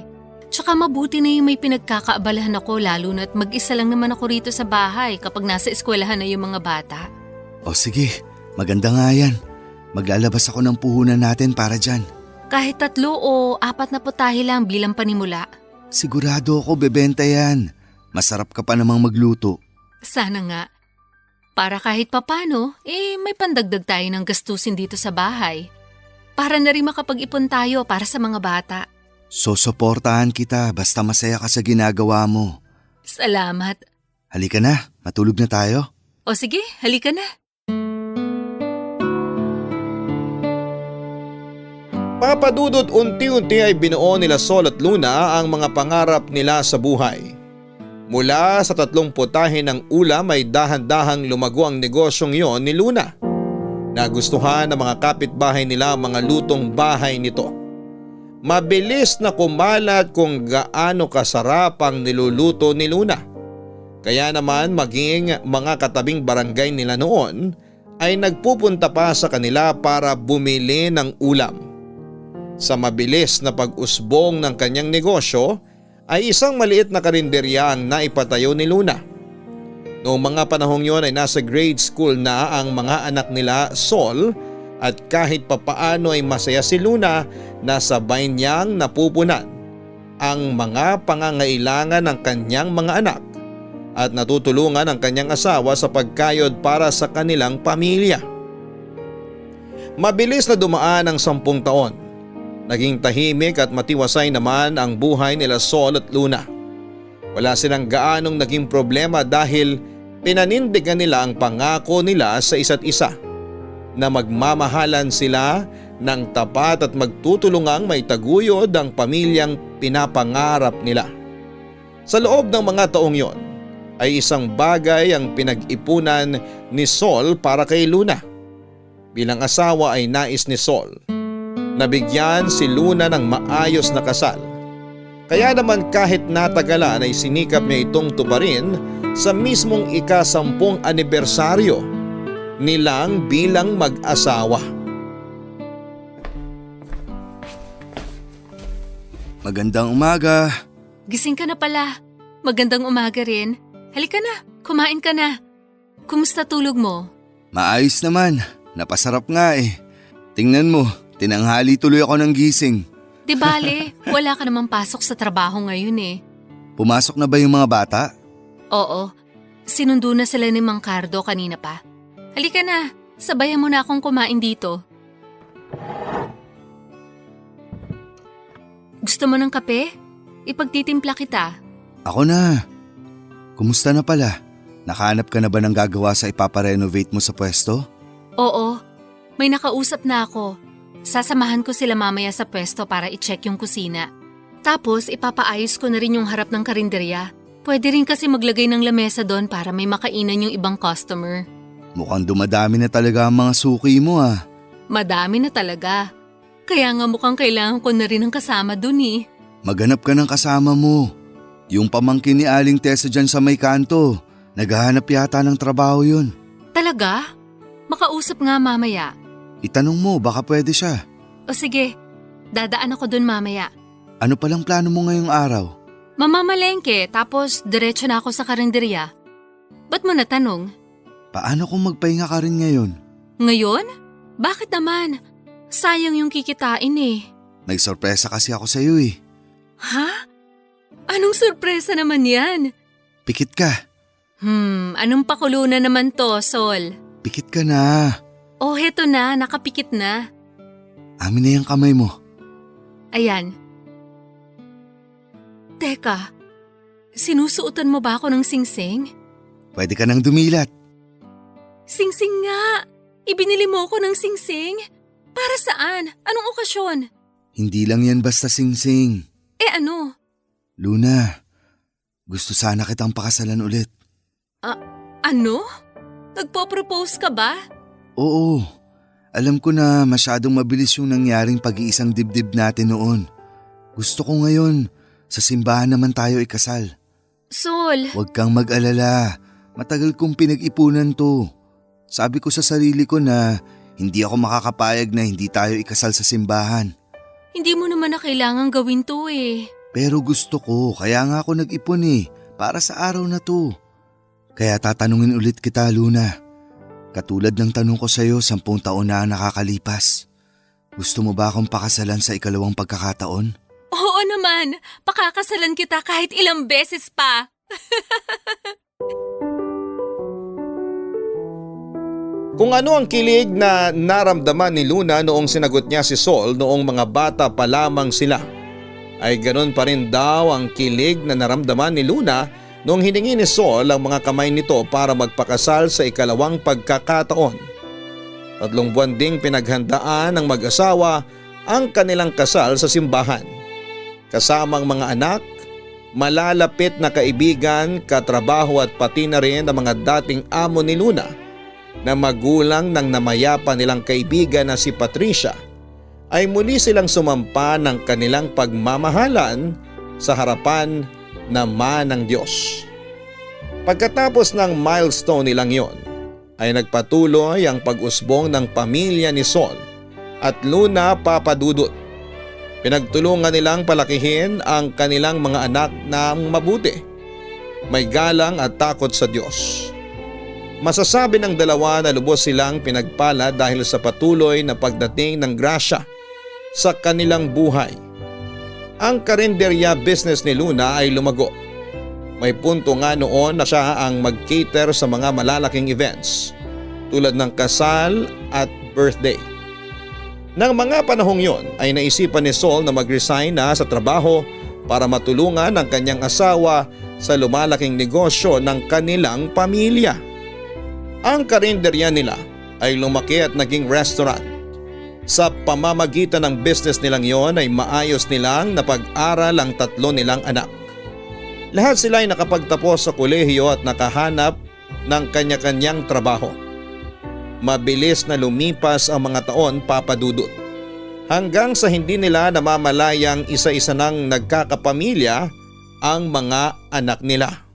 Tsaka mabuti na yung may pinagkakaabalahan ako lalo na't mag-isa lang naman ako rito sa bahay kapag nasa eskwelahan na yung mga bata. O sige, maganda nga yan. Maglalabas ako ng puhunan natin para dyan. Kahit 3 o 4 na putahe lang bilang panimula. Sigurado ako bebenta yan. Masarap ka pa namang magluto. Sana nga. Para kahit papano, may pandagdag tayo ng gastusin dito sa bahay. Para na rin makapag-ipon tayo para sa mga bata. Susuportahan kita basta masaya ka sa ginagawa mo. Salamat. Halika na, matulog na tayo. O sige, halika na. Papadudot unti-unti ay binuo nila Sol at Luna ang mga pangarap nila sa buhay. Mula sa 3 putahe ng ulam ay dahan-dahang lumago ang negosyong yon ni Luna. Nagustuhan ng mga kapitbahay nila ang mga lutong bahay nito. Mabilis na kumalat kung gaano kasarap ang niluluto ni Luna. Kaya naman maging mga katabing barangay nila noon ay nagpupunta pa sa kanila para bumili ng ulam. Sa mabilis na pag-usbong ng kanyang negosyo ay isang maliit na karinderya ang naipatayo ni Luna. Noong mga panahong yon ay nasa grade school na ang mga anak nila Sol at kahit papaano ay masaya si Luna na sabay niyang napupunan ang mga pangangailangan ng kanyang mga anak at natutulungan ang kanyang asawa sa pagkayod para sa kanilang pamilya. Mabilis na dumaan ang 10 taon. Naging tahimik at matiwasay naman ang buhay nila Sol at Luna. Wala silang gaanong naging problema dahil pinanindigan nila ang pangako nila sa isa't isa na magmamahalan sila ng tapat at magtutulungang may taguyod ang pamilyang pinapangarap nila. Sa loob ng mga taong yon ay isang bagay ang pinag-ipunan ni Sol para kay Luna. Bilang asawa ay nais ni Sol na bigyan si Luna ng maayos na kasal. Kaya naman kahit natagalan ay sinikap niya itong tuparin sa mismong ika-10 anibersaryo nilang bilang mag-asawa. Magandang umaga. Gising ka na pala. Magandang umaga rin. Halika na, kumain ka na. Kumusta tulog mo? Maayos naman. Napasarap nga eh. Tingnan mo, tinanghali tuloy ako ng gising. Di bale, wala ka namang pasok sa trabaho ngayon eh. Pumasok na ba yung mga bata? Oo, sinundo na sila ni Mang Cardo kanina pa. Halika na, sabayan mo na akong kumain dito. Gusto mo ng kape? Ipagtitimpla kita. Ako na. Kumusta na pala? Nakahanap ka na ba ng gagawa sa ipaparenovate mo sa pwesto? Oo, may nakausap na ako. Sasamahan ko sila mamaya sa pwesto para i-check yung kusina. Tapos ipapaayos ko na rin yung harap ng karinderya. Pwede rin kasi maglagay ng lamesa doon para may makainan yung ibang customer. Mukhang dumadami na talaga ang mga suki mo ah. Madami na talaga. Kaya nga mukhang kailangan ko na rin ng kasama doon eh. Maghanap ka ng kasama mo. Yung pamangkin ni Aling Tessa dyan sa may kanto. Naghahanap yata ng trabaho yun. Talaga? Makausap nga mamaya. Itanong mo, baka pwede siya. O sige, dadaan ako doon mamaya. Ano palang plano mo ngayong araw? Mamamalengke tapos diretso na ako sa karinderya. Ba't mo natanong? Paano kung magpahinga ka rin ngayon? Ngayon? Bakit naman? Sayang yung kikitain eh. May sorpresa kasi ako sa iyo eh. Ha? Anong sorpresa naman yan? Pikit ka. Anong pakulo na naman to, Sol? Pikit ka na. Oh, heto na, nakapikit na. Amin na yung kamay mo. Ayan. Teka, sinusuotan mo ba ako ng singsing? Pwede ka nang dumilat. Singsing nga! Ibinili mo ako ng singsing? Para saan? Anong okasyon? Hindi lang yan basta singsing. Eh ano? Luna, gusto sana kitang pakasalan ulit. Ano? Nagpo-propose ka ba? Oo, alam ko na masyadong mabilis yung nangyaring pag-iisang dibdib natin noon. Gusto ko ngayon, sa simbahan naman tayo ikasal. Sol! Huwag kang mag-alala, matagal kong pinag-ipunan to. Sabi ko sa sarili ko na hindi ako makakapayag na hindi tayo ikasal sa simbahan. Hindi mo naman na kailangan gawin to eh. Pero gusto ko, kaya nga ako nag-ipon eh, para sa araw na to. Kaya tatanungin ulit kita, Luna. Katulad ng tanong ko sa'yo 10 taon na nakakalipas. Gusto mo ba akong pakasalan sa ikalawang pagkakataon? Oo naman, pakakasalan kita kahit ilang beses pa. Kung ano ang kilig na naramdaman ni Luna noong sinagot niya si Sol noong mga bata pa lamang sila, ay ganoon pa rin daw ang kilig na naramdaman ni Luna noong hiningi ni Sol ang mga kamay nito para magpakasal sa ikalawang pagkakataon. 3 buwan ding pinaghandaan ng mag-asawa ang kanilang kasal sa simbahan. Kasamang mga anak, malalapit na kaibigan, katrabaho at pati na rin ang mga dating amo ni Luna na magulang ng namayapa nilang kaibigan na si Patricia, ay muli silang sumampa ng kanilang pagmamahalan sa harapan naman ng Diyos. Pagkatapos ng milestone nilang yon, ay nagpatuloy ang pag-usbong ng pamilya ni Sol at Luna Papadudut. Pinagtulungan nilang palakihin ang kanilang mga anak ng mabuti, may galang at takot sa Diyos. Masasabi ng dalawa na lubos silang pinagpala dahil sa patuloy na pagdating ng grasya sa kanilang buhay. Ang karinderya business ni Luna ay lumago. May punto nga noon na siya ang mag-cater sa mga malalaking events tulad ng kasal at birthday. Nang mga panahong yon ay naisipan ni Sol na mag-resign na sa trabaho para matulungan ang kanyang asawa sa lumalaking negosyo ng kanilang pamilya. Ang karinderya nila ay lumaki at naging restaurant. Sa pamamagitan ng business nilang yon ay maayos nilang napag-aral ang 3 nilang anak. Lahat sila ay nakapagtapos sa kolehiyo at nakahanap ng kanya-kanyang trabaho. Mabilis na lumipas ang mga taon, Papa Dudut. Hanggang sa hindi nila namamalayang isa-isa nang nagkakapamilya ang mga anak nila.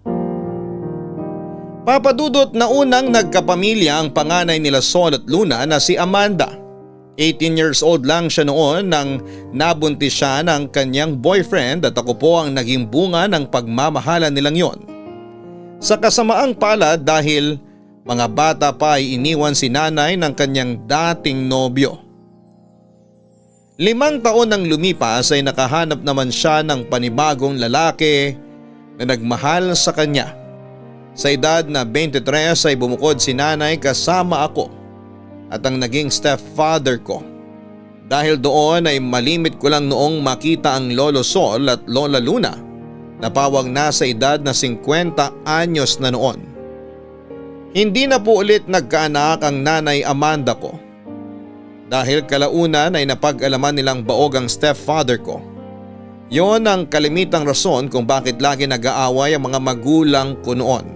Papa Dudut, na unang nagkapamilya ang panganay nila Sol at Luna na si Amanda. 18 years old lang siya noon nang nabuntis siya ng kanyang boyfriend at ako po ang naging bunga ng pagmamahalan nilang yon. Sa kasamaang palad dahil mga bata pa ay iniwan si nanay ng kanyang dating nobyo. 5 taon nang lumipas ay nakahanap naman siya ng panibagong lalaki na nagmahal sa kanya. Sa edad na 23 ay bumukod si nanay kasama ako at ang naging stepfather ko. Dahil doon ay malimit ko lang noong makita ang Lolo Sol at Lola Luna na pawang nasa edad na 50 anyos na noon. Hindi na po ulit nagkaanak ang nanay Amanda ko. Dahil kalaunan ay napag-alaman nilang baog ang stepfather ko. Yon ang kalimitang rason kung bakit lagi nag-aaway ang mga magulang ko noon.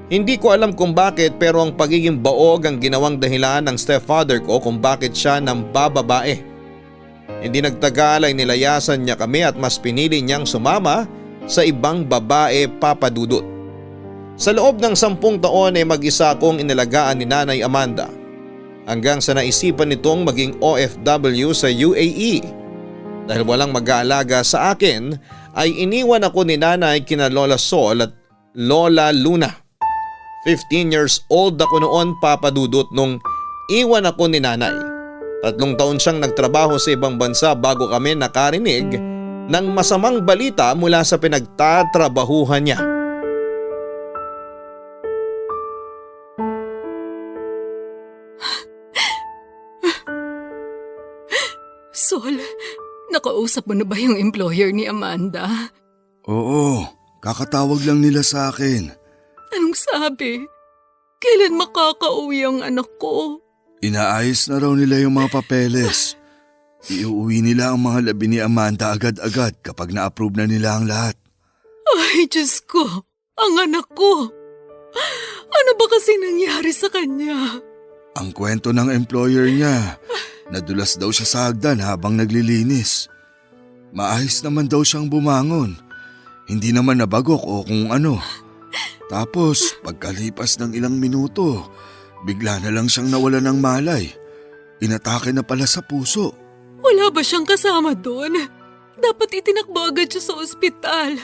Hindi ko alam kung bakit pero ang pagiging baog ang ginawang dahilan ng stepfather ko kung bakit siya nang bababae. Hindi nagtagal ay nilayasan niya kami at mas pinili niyang sumama sa ibang babae, Papa Dudut. Sa loob ng 10 taon ay mag-isa akong inalagaan ni Nanay Amanda hanggang sa naisipan nitong maging OFW sa UAE. Dahil walang mag-aalaga sa akin ay iniwan ako ni Nanay kina Lola Sol at Lola Luna. 15 years old ako noon, Papa Dudut, nung iwan ako ni nanay. 3 taon siyang nagtrabaho sa ibang bansa bago kami nakarinig ng masamang balita mula sa pinagtatrabahuhan niya. Sol, nakausap mo na ba yung employer ni Amanda? Oo, kakatawag lang nila sa akin. Anong sabi? Kailan makakauwi ang anak ko? Inaayos na raw nila yung mga papeles. Iuwi nila ang mga labi ni Amanda agad-agad kapag na-approve na nila ang lahat. Ay, Diyos ko! Ang anak ko! Ano ba kasi nangyari sa kanya? Ang kwento ng employer niya, nadulas daw siya sa hagdan habang naglilinis. Maayos naman daw siyang bumangon. Hindi naman nabagok o kung ano. Tapos pagkalipas ng ilang minuto, bigla na lang siyang nawala ng malay. Inatake na pala sa puso. Wala ba siyang kasama doon? Dapat itinakbo agad siya sa ospital.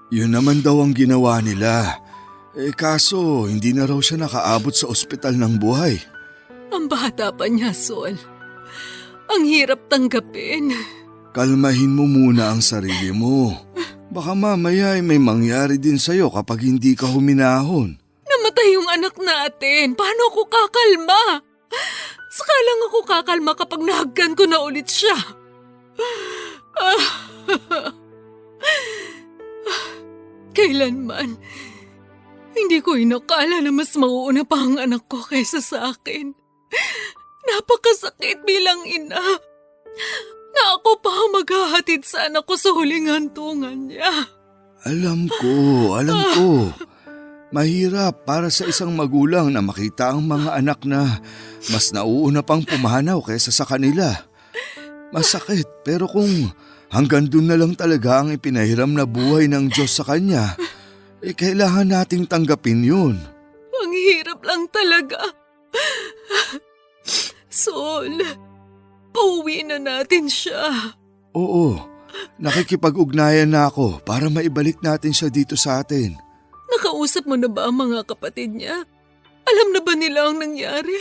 Yun naman daw ang ginawa nila. Kaso hindi na raw siya nakaabot sa ospital ng buhay. Ang bata pa niya, Sol. Ang hirap tanggapin. Kalmahin mo muna ang sarili mo. Baka mamaya ay may mangyari din sa'yo kapag hindi ka huminahon. Namatay yung anak natin. Paano ako kakalma? Saka lang ako kakalma kapag nahagkan ko na ulit siya. Kailanman, hindi ko inakala na mas mauuna pa ang anak ko kaysa sa akin. Napakasakit bilang ina. Na ako pa ang maghahatid sa anak ko sa huling hantungan niya. Alam ko. Mahirap para sa isang magulang na makita ang mga anak na mas nauuna pang pumanaw kaysa sa kanila. Masakit pero kung hanggang dun na lang talaga ang ipinahiram na buhay ng Diyos sa kanya, kailangan nating tanggapin yun. Ang hirap lang talaga. Sol, pauwi na natin siya. Oo, nakikipag-ugnayan na ako para maibalik natin siya dito sa atin. Nakausap mo na ba ang mga kapatid niya? Alam na ba nila ang nangyari?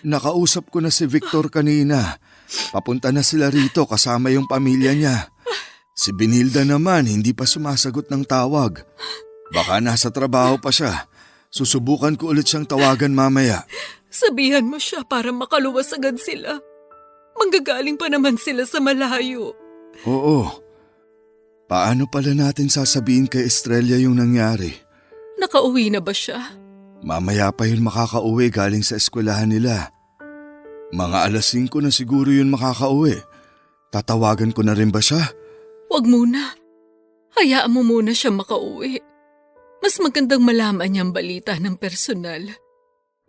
Nakausap ko na si Victor kanina. Papunta na sila rito kasama yung pamilya niya. Si Benilda naman hindi pa sumasagot ng tawag. Baka nasa trabaho pa siya. Susubukan ko ulit siyang tawagan mamaya. Sabihan mo siya para makaluwas agad sila. Manggagaling pa naman sila sa malayo. Oo. Paano pala natin sasabihin kay Estrella yung nangyari? Nakauwi na ba siya? Mamaya pa yun makakauwi galing sa eskwelahan nila. Mga alas 5 na siguro yun makakauwi. Tatawagan ko na rin ba siya? Huwag muna. Hayaan mo muna siya makauwi. Mas magandang malaman niyang balita ng personal.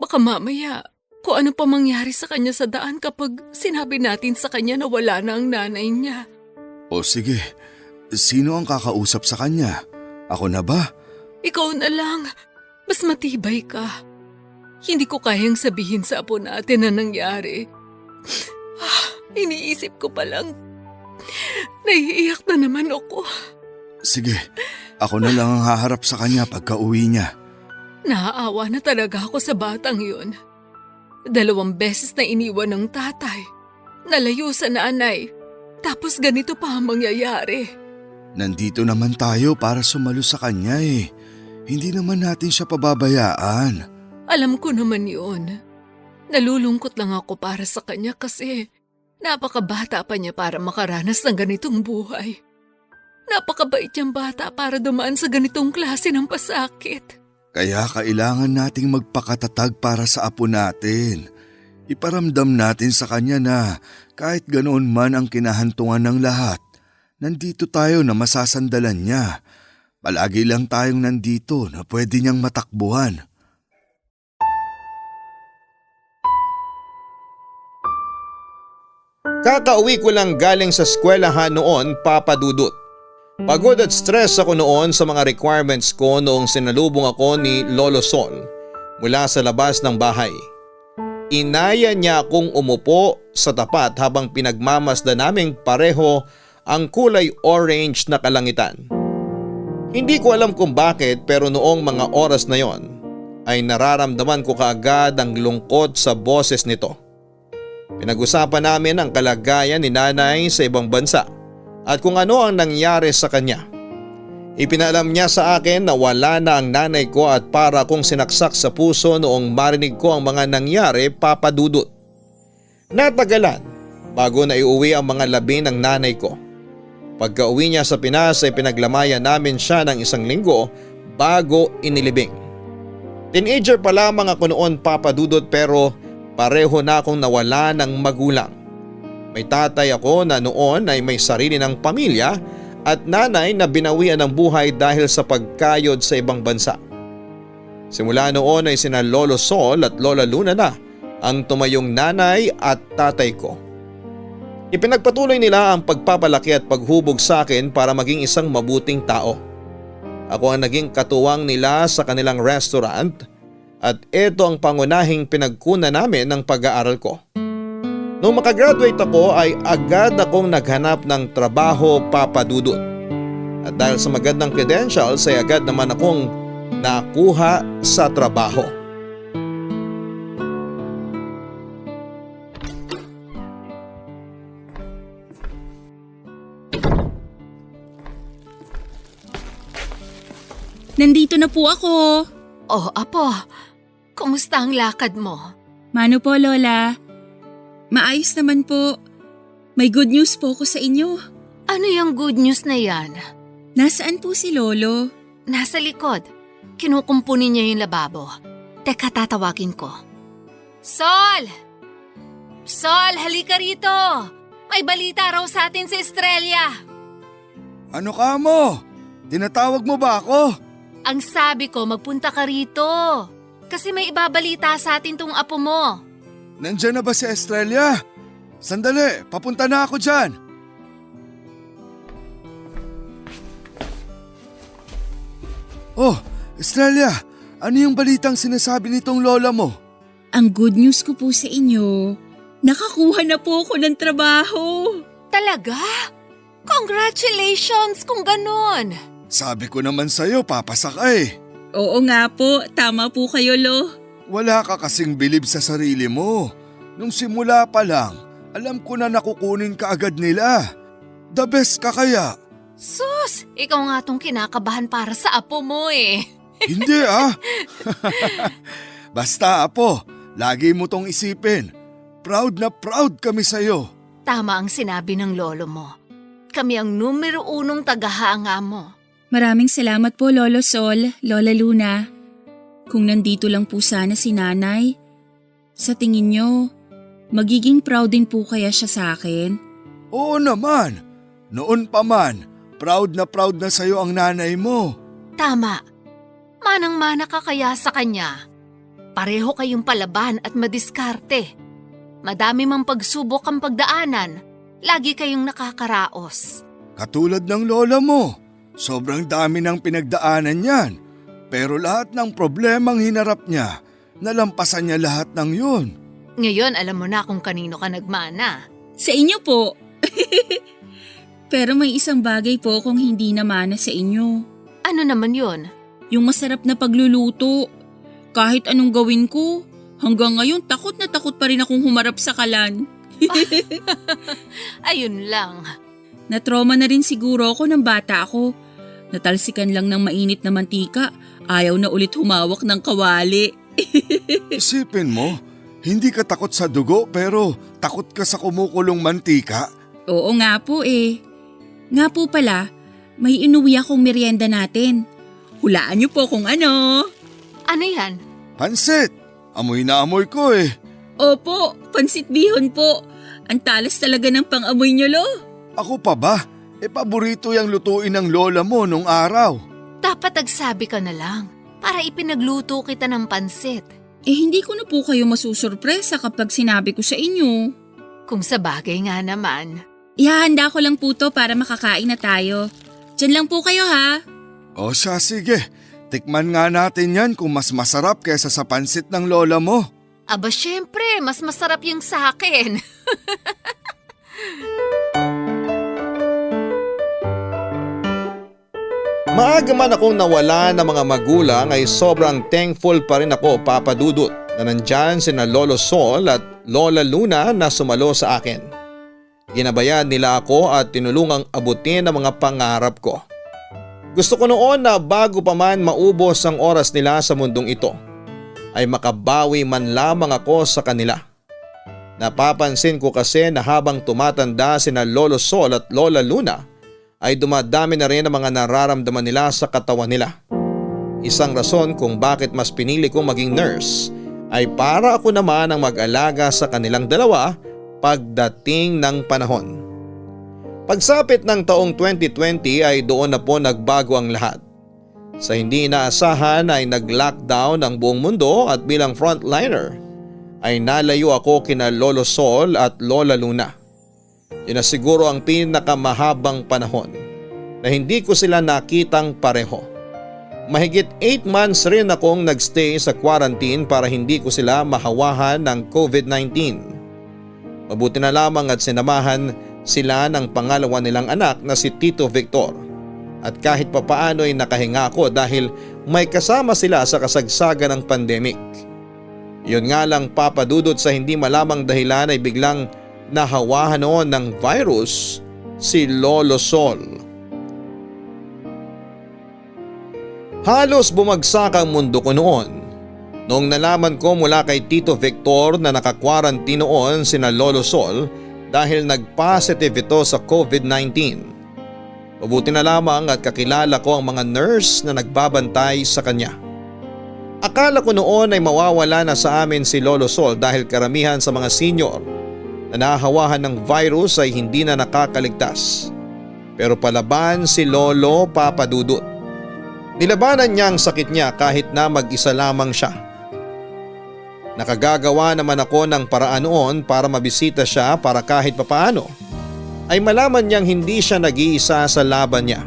Baka mamaya, kung ano pa mangyari sa kanya sa daan kapag sinabi natin sa kanya na wala na ang nanay niya. O sige, sino ang kakausap sa kanya? Ako na ba? Ikaw na lang. Mas matibay ka. Hindi ko kayang sabihin sa apo natin na nangyari. Iniisip ko pa lang. Naiiyak na naman ako. Sige, ako na lang ang haharap sa kanya pagka uwi niya. Naaawa na talaga ako sa batang yun. 2 beses na iniwan ng tatay. Nalayo sa nanay. Tapos ganito pa ang mangyayari. Nandito naman tayo para sumalo sa kanya eh. Hindi naman natin siya pababayaan. Alam ko naman yun. Nalulungkot lang ako para sa kanya kasi napakabata pa niya para makaranas ng ganitong buhay. Napakabait niyang bata para dumaan sa ganitong klase ng pasakit. Kaya kailangan nating magpakatatag para sa apo natin. Iparamdam natin sa kanya na kahit ganoon man ang kinahantungan ng lahat, nandito tayo na masasandalan niya. Palagi lang tayong nandito na pwede niyang matakbuhan. Kakauwi ko lang galing sa eskwelahan noon, Papa Dudut. Pagod at stress ako noon sa mga requirements ko noong sinalubong ako ni Lolo Sol mula sa labas ng bahay. Inaya niya akong umupo sa tapat habang pinagmamasda naming pareho ang kulay orange na kalangitan. Hindi ko alam kung bakit pero noong mga oras na yon ay nararamdaman ko kaagad ang lungkot sa boses nito. Pinag-usapan namin ang kalagayan ni nanay sa ibang bansa at kung ano ang nangyari sa kanya. Ipinalam niya sa akin na wala na ang nanay ko at para kong sinaksak sa puso noong marinig ko ang mga nangyari, Papa Dudut. Natagalan bago na iuwi ang mga labi ng nanay ko. Pagka-uwi niya sa Pinas ay pinaglamayan namin siya ng 1 linggo bago inilibing. Teenager pa lamang ako noon, Papa Dudut, pero pareho na akong nawala ng magulang. May tatay ako na noon ay may sarili ng pamilya at nanay na binawian ng buhay dahil sa pagkayod sa ibang bansa. Simula noon ay sina Lolo Sol at Lola Luna na ang tumayong nanay at tatay ko. Ipinagpatuloy nila ang pagpapalaki at paghubog sa akin para maging isang mabuting tao. Ako ang naging katuwang nila sa kanilang restaurant at ito ang pangunahing pinagkunan namin ng pag-aaral ko. Nung makagraduate ako ay agad akong naghanap ng trabaho, Papa Dudut. At dahil sa magandang credentials ay agad naman akong nakuha sa trabaho. Nandito na po ako. Oh, apo. Kumusta ang lakad mo? Mano po, Lola? Maayos naman po. May good news po ko sa inyo. Ano yung good news na yan? Nasaan po si Lolo? Nasa likod. Kinukumpunin niya yung lababo. Teka, tatawagin ko. Sol! Sol, halika rito! May balita raw sa atin si Estrella. Ano ka mo? Tinatawag mo ba ako? Ang sabi ko, magpunta ka rito. Kasi may ibabalita sa atin tong apo mo. Nandiyan na ba si Estrella? Sandali, papunta na ako dyan. Oh, Estrella, ano yung balitang sinasabi nitong lola mo? Ang good news ko po sa inyo, nakakuha na po ako ng trabaho. Talaga? Congratulations kung ganon. Sabi ko naman sa'yo, papasa ka eh. Oo nga po, tama po kayo, Lo. Wala ka kasing bilib sa sarili mo. Nung simula pa lang, alam ko na nakukunin ka agad nila. The best ka kaya. Sus, ikaw nga tong kinakabahan para sa apo mo eh. Hindi ah. Basta apo, lagi mo tong isipin. Proud na proud kami sa'yo. Tama ang sinabi ng lolo mo. Kami ang numero 1 tagahanga mo. Maraming salamat po Lolo Sol, Lola Luna. Kung nandito lang po sana si nanay, sa tingin nyo, magiging proud din po kaya siya sa akin? Oo naman. Noon pa man, proud na sa'yo ang nanay mo. Tama. Manang-mana ka kaya sa kanya. Pareho kayong palaban at madiskarte. Madami mang pagsubok ang pagdaanan. Lagi kayong nakakaraos. Katulad ng lola mo, sobrang dami ng pinagdaanan niyan. Pero lahat ng problemang hinarap niya, nalampasan niya lahat ng yun. Ngayon alam mo na kung kanino ka nagmana. Sa inyo po. Pero may isang bagay po kung hindi namana sa inyo. Ano naman yon? Yung masarap na pagluluto. Kahit anong gawin ko, hanggang ngayon takot na takot pa rin akong humarap sa kalan. Ayun lang. Natrauma na rin siguro ako ng bata ako. Natalsikan lang ng mainit na mantika, ayaw na ulit humawak ng kawali. Isipin mo, hindi ka takot sa dugo pero takot ka sa kumukulong mantika? Oo nga po eh. Nga po pala, may inuwi akong merienda natin. Hulaan niyo po kung ano. Ano yan? Pansit! Amoy na amoy ko eh. Opo, pansit bihon po. Ang talas talaga ng pang-amoy niyo, lo. Ako pa ba? Paborito yung lutuin ng lola mo nung araw. Dapat nagsabi ka na lang para ipinagluto kita ng pansit. Hindi ko na po kayo masusurpresa kapag sinabi ko sa inyo. Kung sa bagay nga naman. Ihahanda ko lang po to para makakain na tayo. Diyan lang po kayo ha. O siya, sige. Tikman nga natin yan kung mas masarap kaysa sa pansit ng lola mo. Aba syempre, mas masarap yung sa akin. Maaga man akong nawala ng mga magulang ay sobrang thankful pa rin ako, Papa Dudut, na nandyan sina Lolo Sol at Lola Luna na sumalo sa akin. Ginabayan nila ako at tinulungang abutin ang mga pangarap ko. Gusto ko noon na bago pa man maubos ang oras nila sa mundong ito, ay makabawi man lamang ako sa kanila. Napapansin ko kasi na habang tumatanda sina Lolo Sol at Lola Luna ay dumadami na rin ang mga nararamdaman nila sa katawan nila. Isang rason kung bakit mas pinili kong maging nurse ay para ako naman ang mag-alaga sa kanilang dalawa pagdating ng panahon. Pagsapit ng taong 2020 ay doon na po nagbago ang lahat. Sa hindi inaasahan ay nag-lockdown ang buong mundo at bilang frontliner ay nalayo ako kina Lolo Sol at Lola Luna. Yun na siguro ang pinakamahabang panahon na hindi ko sila nakitang pareho. Mahigit 8 months rin akong nagstay sa quarantine para hindi ko sila mahawahan ng COVID-19. Mabuti na lamang at sinamahan sila ng pangalawa nilang anak na si Tito Victor. At kahit papaano ay nakahinga ako dahil may kasama sila sa kasagsagan ng pandemic. Yun nga lang, Papa Dudut, sa hindi malamang dahilan ay biglang nahawahan noon ng virus si Lolo Sol. Halos bumagsak ang mundo ko noon noong nalaman ko mula kay Tito Victor na naka-quarantine noon sina Lolo Sol dahil nag-positive ito sa COVID-19. Mabuti na lamang at kakilala ko ang mga nurse na nagbabantay sa kanya. Akala ko noon ay mawawala na sa amin si Lolo Sol dahil karamihan sa mga senior na nahahawahan ng virus ay hindi na nakakaligtas. Pero palaban si Lolo, Papa Dudut. Nilabanan niya ang sakit niya kahit na mag-isa lamang siya. Nakagagawa naman ako ng paraan noon para mabisita siya para kahit papaano ay malaman niyang hindi siya nag-iisa sa laban niya.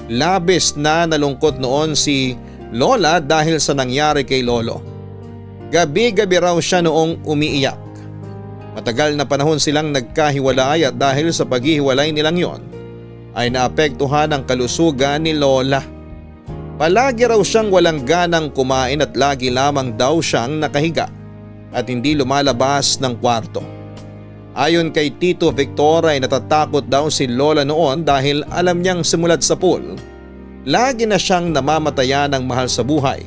Labis na nalungkot noon si Lola dahil sa nangyari kay Lolo. Gabi-gabi raw siya noong umiiyak. Matagal na panahon silang nagkahiwalay at dahil sa paghihiwalay nilang yon ay naapektuhan ang kalusugan ni Lola. Palagi raw siyang walang ganang kumain at lagi lamang daw siyang nakahiga at hindi lumalabas ng kwarto. Ayon kay Tito Victor ay natatakot daw si Lola noon dahil alam niyang simulat sa pool, lagi na siyang namamatayan ng mahal sa buhay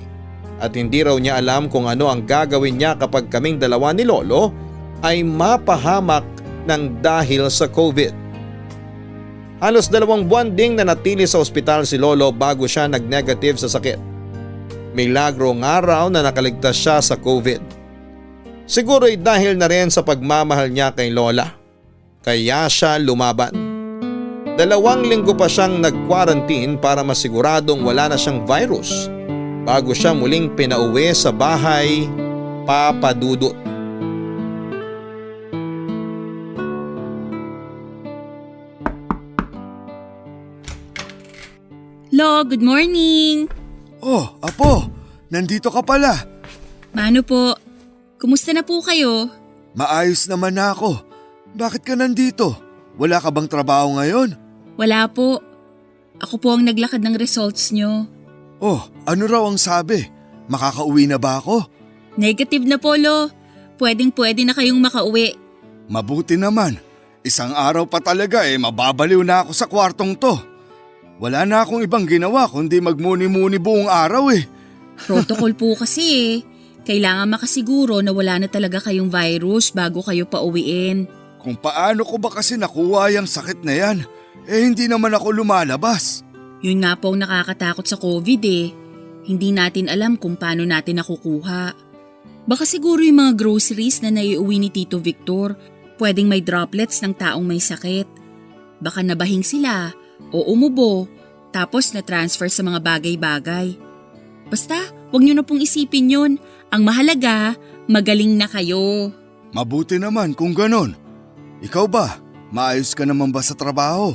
at hindi raw niya alam kung ano ang gagawin niya kapag kaming dalawa ni Lolo ay mapahamak ng dahil sa COVID. Halos 2 buwan ding nanatili sa ospital si Lolo bago siya nag-negative sa sakit. Milagro nga raw na nakaligtas siya sa COVID. Siguro'y dahil na rin sa pagmamahal niya kay Lola. Kaya siya lumaban. 2 linggo pa siyang nag-quarantine para masiguradong wala na siyang virus bago siya muling pinauwi sa bahay, Papa Dudut. Lo, good morning! Oh, Apo, nandito ka pala. Mano po, kumusta na po kayo? Maayos naman na ako. Bakit ka nandito? Wala ka bang trabaho ngayon? Wala po. Ako po ang naglakad ng results nyo. Oh, ano raw ang sabi? Makakauwi na ba ako? Negative na po, Lo. Pwedeng-pwede na kayong makauwi. Mabuti naman. Isang araw pa talaga mababaliw na ako sa kwartong to. Wala na akong ibang ginawa kundi magmuni-muni buong araw Protocol po kasi Kailangan makasiguro na wala na talaga kayong virus bago kayo pauwiin. Kung paano ko ba kasi nakuha yung sakit na yan, hindi naman ako lumalabas. Yun nga po ang nakakatakot sa COVID Hindi natin alam kung paano natin nakukuha. Baka siguro yung mga groceries na naiuwi ni Tito Victor, pwedeng may droplets ng taong may sakit. Baka nabahing sila o umubo, tapos na-transfer sa mga bagay-bagay. Basta, huwag nyo na pong isipin yun. Ang mahalaga, magaling na kayo. Mabuti naman kung ganon. Ikaw ba? Maayos ka naman ba sa trabaho?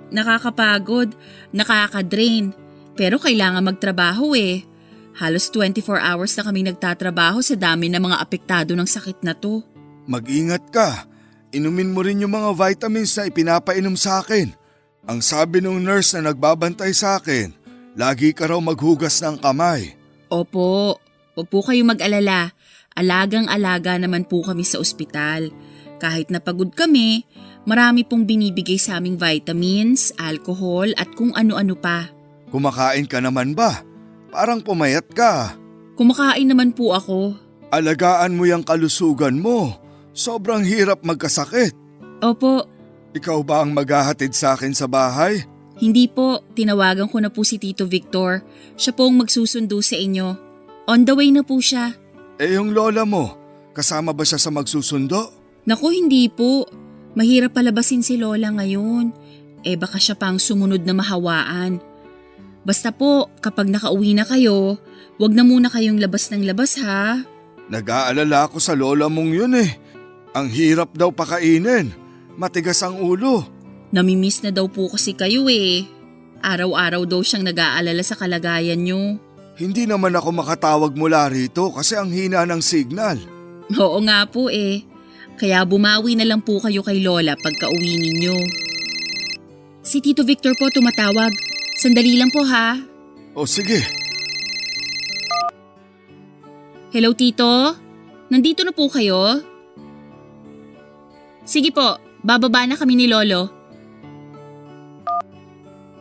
Nakakapagod, nakakadrain, pero kailangan magtrabaho Halos 24 hours na kami nagtatrabaho sa dami ng mga apektado ng sakit na to. Mag-ingat ka. Inumin mo rin yung mga vitamins na ipinapainom sa akin. Ang sabi ng nurse na nagbabantay sa akin, lagi ka raw maghugas ng kamay. Opo, huwag po kayong mag-alala. Alagang-alaga naman po kami sa ospital. Kahit napagod kami, marami pong binibigay sa aming vitamins, alcohol at kung ano-ano pa. Kumakain ka naman ba? Parang pumayat ka. Kumakain naman po ako. Alagaan mo yung kalusugan mo. Sobrang hirap magkasakit. Opo. Ikaw ba ang maghahatid sa akin sa bahay? Hindi po, tinawagan ko na po si Tito Victor. Siya po ang magsusundo sa inyo. On the way na po siya. Yung lola mo, kasama ba siya sa magsusundo? Naku, hindi po. Mahirap palabasin si Lola ngayon. Baka siya pang sumunod na mahawaan. Basta po, kapag nakauwi na kayo, wag na muna kayong labas ng labas ha. Nag-aalala ako sa lola mong yun Ang hirap daw pakainin. Matigas ang ulo. Namimiss na daw po kasi kayo Araw-araw daw siyang nag-aalala sa kalagayan nyo. Hindi naman ako makatawag mula rito kasi ang hina ng signal. Oo nga po Kaya bumawi na lang po kayo kay Lola pagka uwi ninyo. Si Tito Victor po tumatawag. Sandali lang po ha. O sige. Hello Tito? Nandito na po kayo? Sige po, bababa na kami ni Lolo.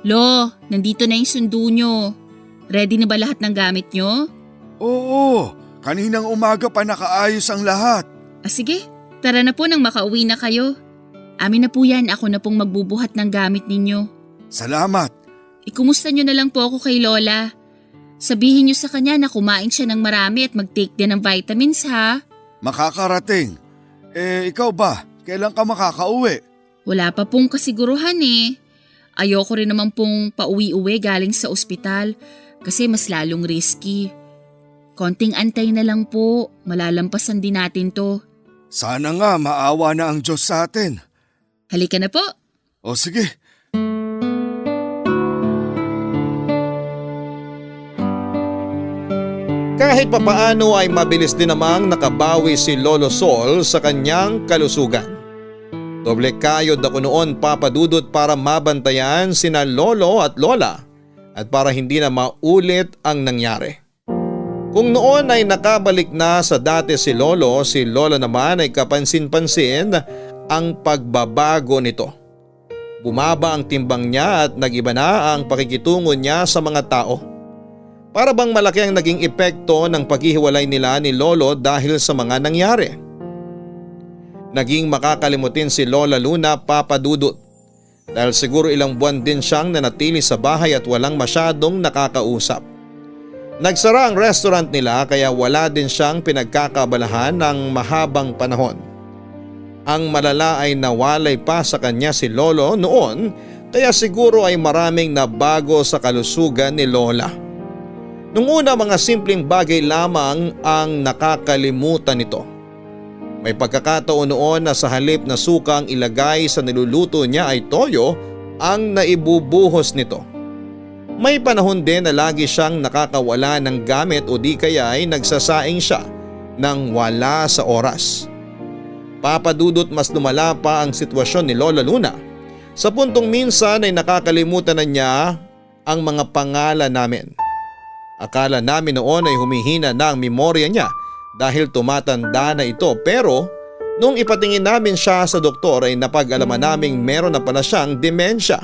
Lo, nandito na yung sundo nyo. Ready na ba lahat ng gamit nyo? Oo, kaninang umaga pa nakaayos ang lahat. Sige, tara na po nang makauwi na kayo. Amin na po yan, ako na pong magbubuhat ng gamit ninyo. Salamat. Ikumusta nyo na lang po ako kay Lola. Sabihin nyo sa kanya na kumain siya ng marami at mag-take din ng vitamins ha. Makakarating. Ikaw ba? Kailan ka makakauwi? Wala pa pong kasiguruhan Ayoko rin naman pong pauwi-uwi galing sa ospital kasi mas lalong risky. Konting antay na lang po, malalampasan din natin to. Sana nga maawa na ang Diyos sa atin. Halika na po. O sige. Kahit papaano ay mabilis din namang nakabawi si Lolo Sol sa kanyang kalusugan. Doble kayod ako noon Papa Dudut para mabantayan sina Lolo at Lola at para hindi na maulit ang nangyari. Kung noon ay nakabalik na sa dati si Lolo, si Lola naman ay kapansin-pansin ang pagbabago nito. Bumaba ang timbang niya at nag-iba na ang pakikitungo niya sa mga tao. Para bang malaki ang naging epekto ng paghihiwalay nila ni Lolo dahil sa mga nangyari. naging makakalimutin si Lola Luna, Papa Dudut. Dahil siguro ilang buwan din siyang nanatili sa bahay at walang masyadong nakakausap. Nagsara ang restaurant nila kaya wala din siyang pinagkakabalahan ng mahabang panahon. Ang malala ay nawalay pa sa kanya si Lolo noon kaya siguro ay maraming nabago sa kalusugan ni Lola. Nung una mga simpleng bagay lamang ang nakakalimutan nito. May pagkakataon noon na sa halip na suka ang ilagay sa niluluto niya ay toyo ang naibubuhos nito. May panahon din na lagi siyang nakakawala ng gamit o di kaya ay nagsasaing siya nang wala sa oras. Papa Dudut, mas lumala pa ang sitwasyon ni Lola Luna sa puntong minsan ay nakakalimutan na niya ang mga pangalan namin. Akala namin noon ay humihina na ang memorya niya dahil tumatanda na ito pero nung ipatingin namin siya sa doktor ay napag-alaman naming meron na pala siyang demensya.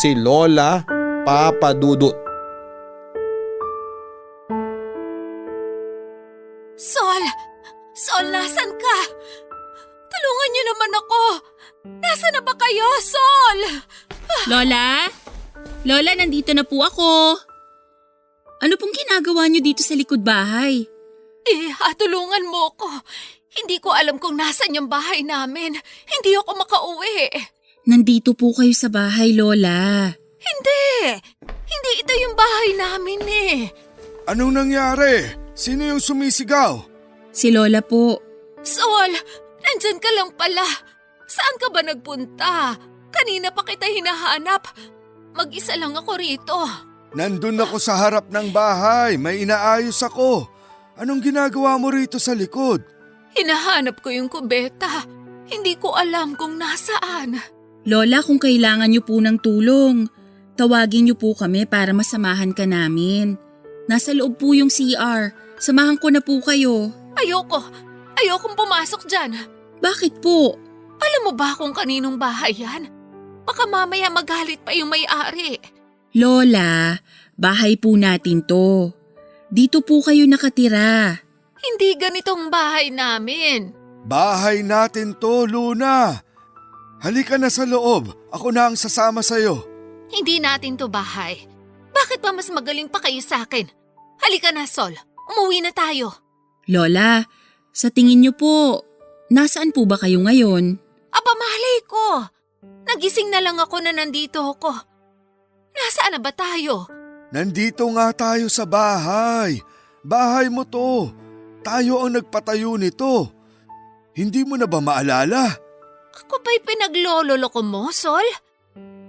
Si Lola Papa Dudut. Sol! Sol, nasan ka? Tulungan niyo naman ako! Nasaan na ba kayo, Sol? Lola? Lola, nandito na po ako. Ano pong ginagawa niyo dito sa likod bahay? Tulungan mo ko. Hindi ko alam kung nasan yung bahay namin. Hindi ako makauwi. Nandito po kayo sa bahay, Lola. Hindi! Hindi ito yung bahay namin eh. Anong nangyari? Sino yung sumisigaw? Si Lola po. Sol, nandyan ka lang pala. Saan ka ba nagpunta? Kanina pa kita hinahanap. Mag-isa lang ako rito. Nandun ako sa harap ng bahay. May inaayos ako. Anong ginagawa mo rito sa likod? Hinahanap ko yung kubeta. Hindi ko alam kung nasaan. Lola, kung kailangan niyo po ng tulong, tawagin niyo po kami para masamahan ka namin. Nasa loob po yung CR. Samahan ko na po kayo. Ayokong pumasok dyan. Bakit po? Alam mo ba kung kaninong bahay yan? Baka mamaya magalit pa yung may-ari. Lola, bahay po natin to. Dito po kayo nakatira. Hindi ganitong bahay namin. Bahay natin to, Luna. Halika na sa loob. Ako na ang sasama sa'yo. Hindi natin to bahay. Bakit ba mas magaling pa kayo sa akin? Halika na, Sol. Umuwi na tayo. Lola, sa tingin niyo po, nasaan po ba kayo ngayon? Aba, malay ko. Nagising na lang ako na nandito ako. Nasaan na ba tayo? Nandito nga tayo sa bahay. Bahay mo to. Tayo ang nagpatayo nito. Hindi mo na ba maalala? Ako ba'y pinaglololoko mo, Sol?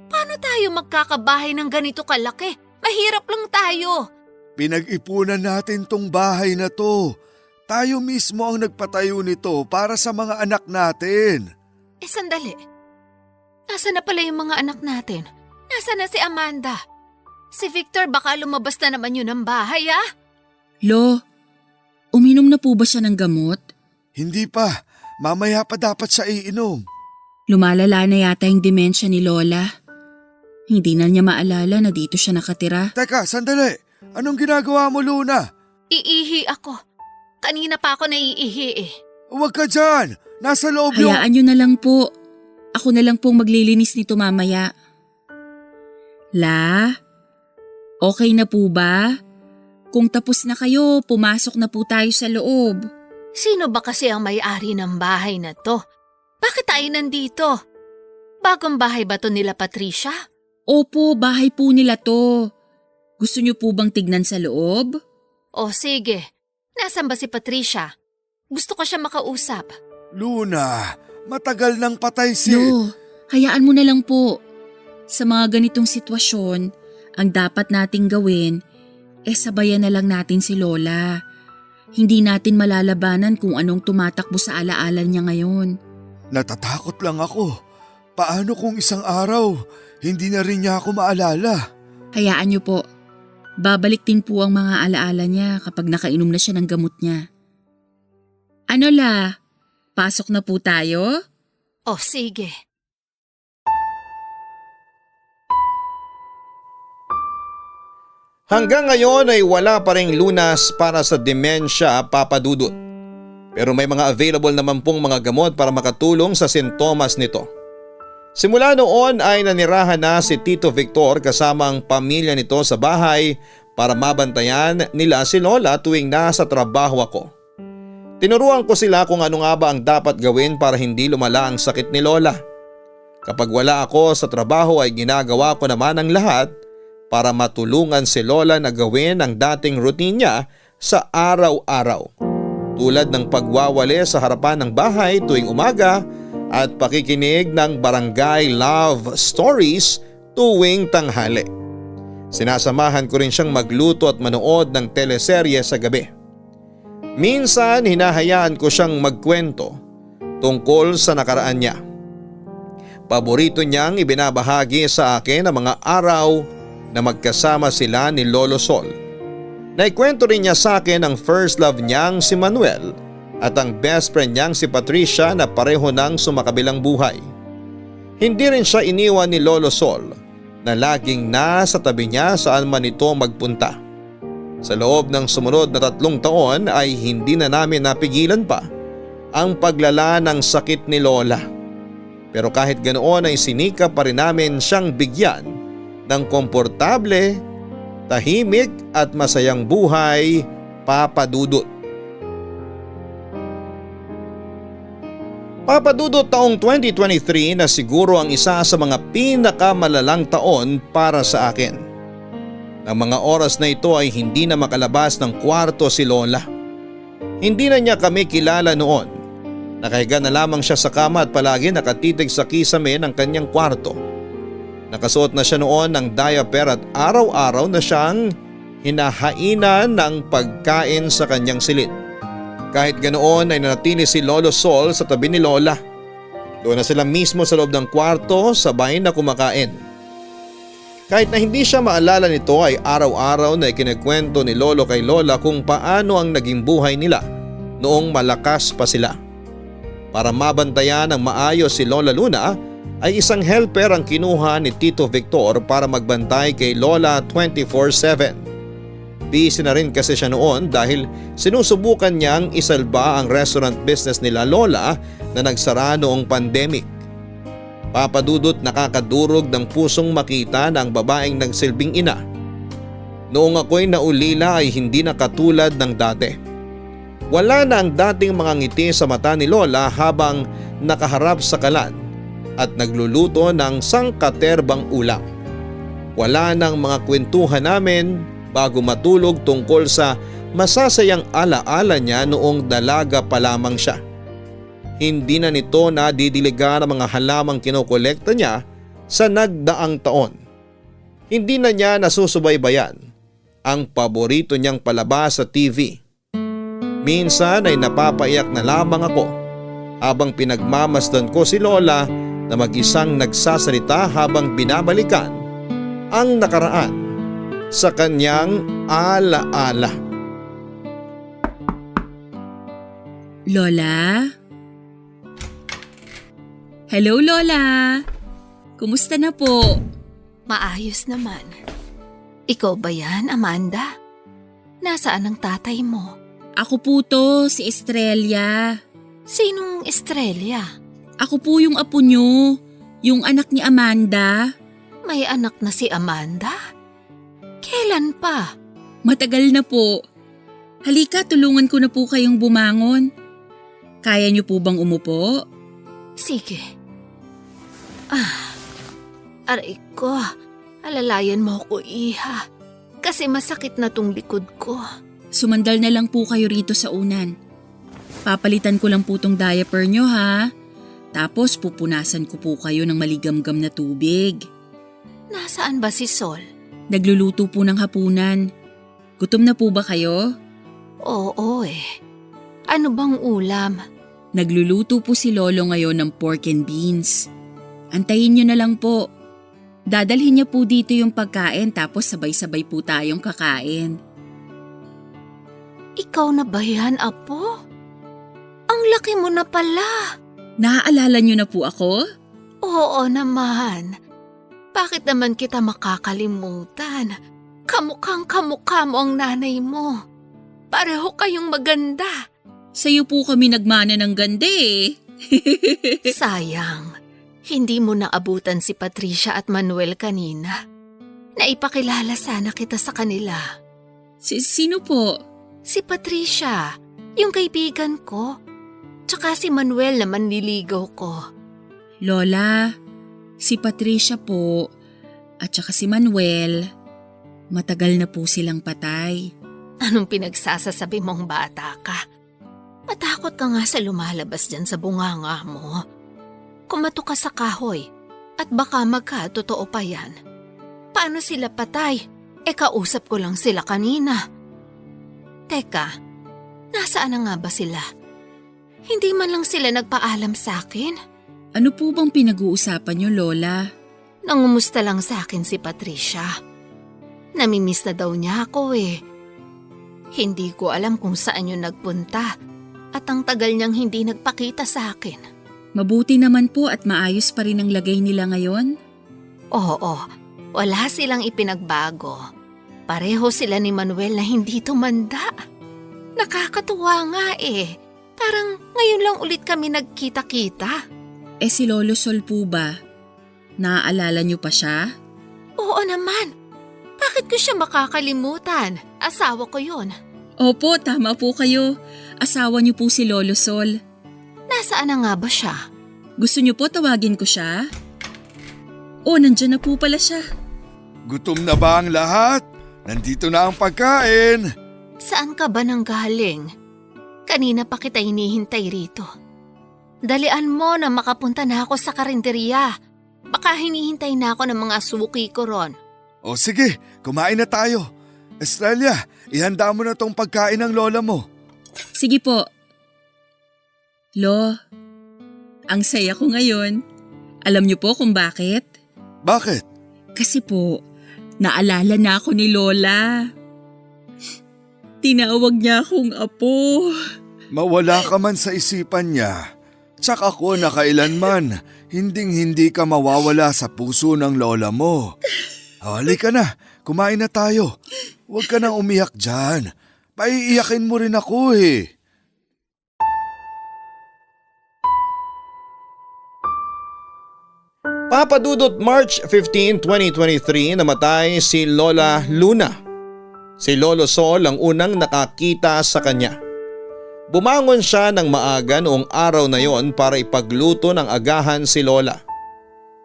Paano tayo magkakabahay ng ganito kalaki? Mahirap lang tayo. Pinag-ipunan natin tong bahay na to. Tayo mismo ang nagpatayo nito para sa mga anak natin. Sandali. Nasaan na pala yung mga anak natin? Nasaan na si Amanda? Si Victor baka lumabas na naman yun ng bahay, ah? Lo, uminom na po ba siya ng gamot? Hindi pa. Mamaya pa dapat siya iinom. Lumalala na yata yung demensya ni Lola. Hindi na niya maalala na dito siya nakatira. Teka, sandali. Anong ginagawa mo, Luna? Iihi ako. Kanina pa ako naiihi eh. Huwag ka dyan. Nasa loob yung... Hayaan niyo na lang po. Ako na lang pong maglilinis nito mamaya. La, okay na po ba? Kung tapos na kayo, pumasok na po tayo sa loob. Sino ba kasi ang may-ari ng bahay na to? Bakit tayo nandito? Bagong bahay ba to nila, Patricia? Opo, bahay po nila to. Gusto niyo po bang tignan sa loob? O sige, nasan ba si Patricia? Gusto ko siya makausap. Luna, matagal nang patay si... Lo, hayaan mo na lang po. Sa mga ganitong sitwasyon, ang dapat nating gawin, sabayan na lang natin si Lola. Hindi natin malalabanan kung anong tumatakbo sa alaala niya ngayon. Natatakot lang ako. Paano kung isang araw, hindi na rin niya ako maalala? Hayaan niyo po. Babalik din po ang mga alaala niya kapag nakainom na siya ng gamot niya. Ano la? Pasok na po tayo? O sige. Hanggang ngayon ay wala pa ring lunas para sa demensya, Papa Dudut. Pero may mga available naman pong mga gamot para makatulong sa sintomas nito. Simula noon ay nanirahan na si Tito Victor kasama ang pamilya nito sa bahay para mabantayan nila si Lola tuwing nasa trabaho ako. Tinuruan ko sila kung ano nga ba ang dapat gawin para hindi lumala ang sakit ni Lola. Kapag wala ako sa trabaho ay ginagawa ko naman ang lahat para matulungan si Lola na gawin ang dating routine niya sa araw-araw. Tulad ng pagwawali sa harapan ng bahay tuwing umaga at pakikinig ng Barangay Love Stories tuwing tanghali. Sinasamahan ko rin siyang magluto at manood ng teleserye sa gabi. Minsan hinahayaan ko siyang magkwento tungkol sa nakaraan niya. Paborito niyang ibinabahagi sa akin ang mga araw na magkasama sila ni Lolo Sol. Naikwento rin niya sa akin ang first love niyang si Manuel at ang best friend niyang si Patricia na pareho nang sumakabilang buhay. Hindi rin siya iniwan ni Lolo Sol na laging nasa tabi niya saan man ito magpunta. Sa loob ng sumunod na 3 taon ay hindi na namin napigilan pa ang paglala ng sakit ni Lola. Pero kahit ganoon ay sinika pa rin namin siyang bigyan ng komportable, tahimik at masayang buhay, Papa Dudut. Papa Dudut, taong 2023 na siguro ang isa sa mga pinakamalalang taon para sa akin. Ang mga oras na ito ay hindi na makalabas ng kwarto si Lola. Hindi na niya kami kilala noon. Nakahiga na lamang siya sa kama at palagi nakatitig sa kisame ng kanyang kwarto. Nakasuot na siya noon ng diaper at araw-araw na siyang hinahainan ng pagkain sa kanyang silid. Kahit ganoon ay nanatili si Lolo Sol sa tabi ni Lola. Doon na sila mismo sa loob ng kwarto sabay na kumakain. Kahit na hindi siya maalala nito ay araw-araw na ikinekwento ni Lolo kay Lola kung paano ang naging buhay nila noong malakas pa sila. Para mabantayan ng maayos si Lola Luna ay isang helper ang kinuha ni Tito Victor para magbantay kay Lola 24/7. Busy na rin kasi siya noon dahil sinusubukan niyang isalba ang restaurant business nila Lola na nagsara noong pandemic. Papa Dudut, nakakadurog ng pusong makita na ang babaeng nagsilbing ina. Noong ako'y naulila ay hindi na katulad ng dati. Wala na ang dating mga ngiti sa mata ni Lola habang nakaharap sa kalan at nagluluto ng sangkaterbang ulam. Wala nang mga kwentuhan namin bago matulog tungkol sa masasayang alaala niya noong dalaga pa lamang siya. Hindi na nito nadidiligan ang mga halamang kinokolekta niya sa nagdaang taon. Hindi na niya nasusubaybayan ang paborito niyang palabas sa TV. Minsan ay napapaiyak na lamang ako habang pinagmamasdan ko si Lola na mag-isang nagsasalita habang binabalikan ang nakaraan sa kanyang alaala. Lola? Hello, Lola. Kumusta na po? Maayos naman. Ikaw ba yan, Amanda? Nasaan ang tatay mo? Ako po to, si Estrella. Sinong Estrella? Ako po yung apo nyo, yung anak ni Amanda. May anak na si Amanda? Kailan pa? Matagal na po. Halika, tulungan ko na po kayong bumangon. Kaya niyo po bang umupo? Sige. Aray ko. Alalayan mo ako, iha. Kasi masakit na tong likod ko. Sumandal na lang po kayo rito sa unan. Papalitan ko lang po tong diaper nyo ha. Tapos pupunasan ko po kayo ng maligamgam na tubig. Nasaan ba si Sol? Nagluluto po ng hapunan. Gutom na po ba kayo? Oo eh. Ano bang ulam? Nagluluto po si Lolo ngayon ng pork and beans. Antayin nyo na lang po. Dadalhin niya po dito yung pagkain tapos sabay-sabay po tayong kakain. Ikaw na ba yan, Apo? Ang laki mo na pala. Naaalala nyo na po ako? Oo naman. Bakit naman kita makakalimutan? Kamukhang kamukha mo ang nanay mo. Pareho kayong maganda. Sa'yo po kami nagmana ng ganda eh. Sayang, hindi mo naabutan si Patricia at Manuel kanina. Naipakilala sana kita sa kanila. Sino po? Si Patricia, yung kaibigan ko. Tsaka si Manuel na manliligaw ko. Lola, si Patricia po at saka si Manuel, matagal na po silang patay. Anong pinagsasasabi mong bata ka? Matakot ka nga sa lumalabas dyan sa bunganga mo. Kumato ka sa kahoy at baka magkatotoo pa yan. Paano sila patay? Kausap ko lang sila kanina. Teka, nasaan na nga ba sila? Hindi man lang sila nagpaalam sa akin. Ano po bang pinag-uusapan niyo, Lola? Nangumusta lang sa akin si Patricia. Namimiss na daw niya ako eh. Hindi ko alam kung saan yun nagpunta at ang tagal niyang hindi nagpakita sa akin. Mabuti naman po at maayos pa rin ang lagay nila ngayon. Oo, wala silang ipinagbago. Pareho sila ni Manuel na hindi tumanda. Nakakatuwa nga eh. Parang ngayon lang ulit kami nagkita-kita. Si Lolo Sol po ba? Naaalala niyo pa siya? Oo naman. Bakit ko siya makakalimutan? Asawa ko yun. Opo, tama po kayo. Asawa niyo po si Lolo Sol. Nasaan na nga ba siya? Gusto niyo po tawagin ko siya? Nandyan na po pala siya. Gutom na ba ang lahat? Nandito na ang pagkain. Saan ka ba nang galing? Kanina pa kita hinihintay rito. Dalian mo na makapunta na ako sa karinderya. Baka hinihintay na ako ng mga suki ko ron. O sige, kumain na tayo. Estrella, ihanda mo na tong pagkain ng lola mo. Sige po. Lo, ang saya ko ngayon. Alam niyo po kung bakit? Bakit? Kasi po, naalala na ako ni Lola. Tinawag niya akong apo. Mawala ka man sa isipan niya. Tsak ako na kailanman, hinding-hindi ka mawawala sa puso ng lola mo. Halika na, kumain na tayo. Huwag ka nang umiyak dyan. Paiiyakin mo rin ako eh. Papa Dudut, March 15, 2023, namatay si Lola Luna. Si Lolo Sol ang unang nakakita sa kanya. Bumangon siya ng maaga noong araw na yon para ipagluto ng agahan si Lola.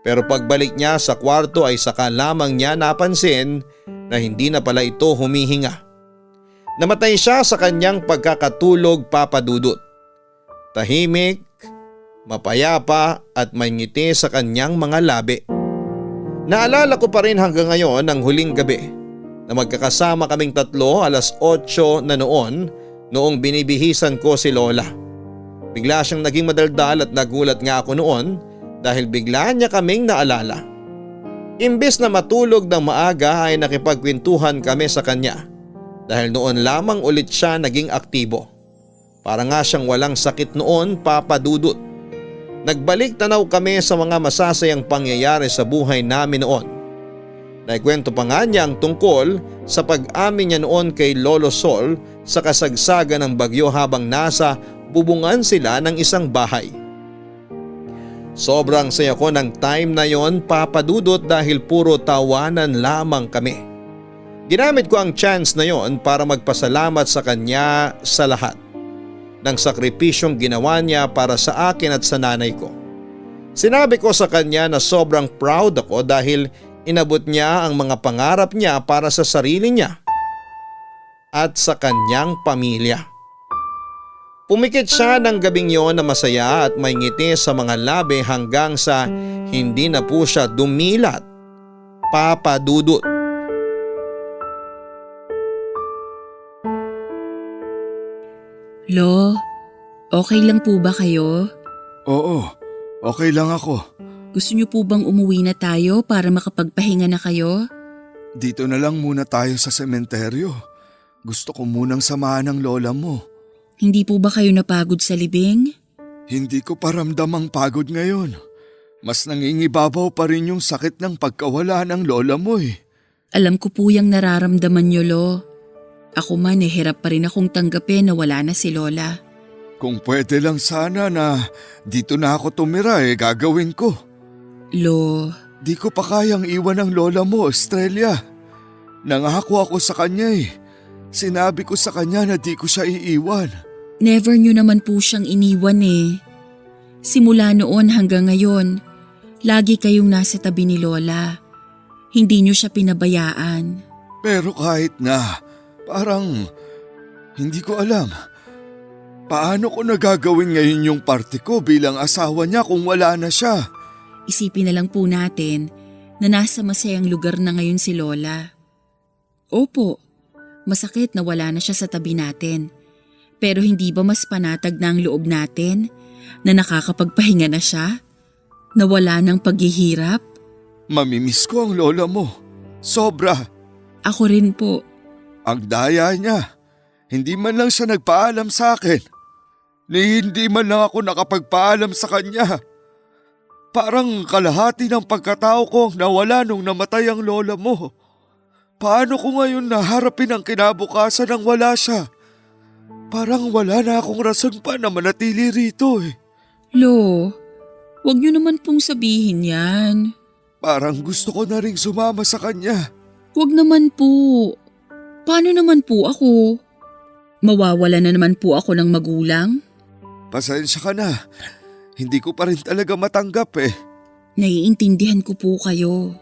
Pero pagbalik niya sa kwarto ay saka lamang niya napansin na hindi na pala ito humihinga. Namatay siya sa kanyang pagkakatulog, Papa Dudut. Tahimik, mapayapa at may ngiti sa kanyang mga labi. Naalala ko pa rin hanggang ngayon ang huling gabi na magkakasama kaming tatlo 8:00 na noong binibihisan ko si Lola. Bigla siyang naging madaldal at nagulat nga ako noon dahil bigla niya kaming naalala. Imbes na matulog ng maaga ay nakipagkwentuhan kami sa kanya dahil noon lamang ulit siya naging aktibo. Para nga siyang walang sakit noon, Papa Dudut. Nagbalik tanaw kami sa mga masasayang pangyayari sa buhay namin noon. Naikwento pa nga niya ang tungkol sa pag-amin niya noon kay Lolo Sol sa kasagsagan ng bagyo habang nasa bubungan sila ng isang bahay. Sobrang saya ko ng time na yon, Papa Dudut, dahil puro tawanan lamang kami. Ginamit ko ang chance na yon para magpasalamat sa kanya sa lahat ng sakripisyong ginawa niya para sa akin at sa nanay ko. Sinabi ko sa kanya na sobrang proud ako dahil inabot niya ang mga pangarap niya para sa sarili niya at sa kanyang pamilya. Pumikit siya ng gabing yon na masaya at may ngiti sa mga labi hanggang sa hindi na po siya dumilat, Papa Dudut. Lo, okay lang po ba kayo? Oo, okay lang ako. Gusto niyo po bang umuwi na tayo para makapagpahinga na kayo? Dito na lang muna tayo sa sementeryo. Gusto ko munang samahan ng lola mo. Hindi po ba kayo napagod sa libing? Hindi ko pa ramdam ang pagod ngayon. Mas nangingibabaw pa rin yung sakit ng pagkawala ng lola mo eh. Alam ko po yung nararamdaman niyo, Lo. Ako man hirap pa rin akong tanggapin na wala na si Lola. Kung pwede lang sana na dito na ako tumira gagawin ko. Lo, Di ko pa kayang iwan ang lola mo, Estrella. Nangako ako sa kanya Sinabi ko sa kanya na di ko siya iiwan. never nyo naman po siyang iniwan eh. Simula noon hanggang ngayon, lagi kayong nasa tabi ni Lola. Hindi nyo siya pinabayaan. Pero kahit na, parang hindi ko alam. Paano ko nagagawin ngayon yung parte ko bilang asawa niya kung wala na siya? Isipin na lang po natin na nasa masayang lugar na ngayon si Lola. Opo, masakit na wala na siya sa tabi natin. Pero hindi ba mas panatag na ang loob natin na nakakapagpahinga na siya? Na wala ng paghihirap? Mamimiss ko ang lola mo. Sobra. Ako rin po. Ang daya niya. Hindi man lang siya nagpaalam sa akin. Ni hindi man lang ako nakapagpaalam sa kanya. Parang kalahati ng pagkatao ko nawala nung namatay ang lola mo. Paano ko ngayon naharapin ang kinabukasan nang wala siya? Parang wala na akong rason pa na manatili rito Lo, wag niyo naman pong sabihin yan. Parang gusto ko na ring sumama sa kanya. Wag naman po. Paano naman po ako? Mawawala na naman po ako ng magulang? Pasensya ka na. Hindi ko pa rin talaga matanggap Naiintindihan ko po kayo.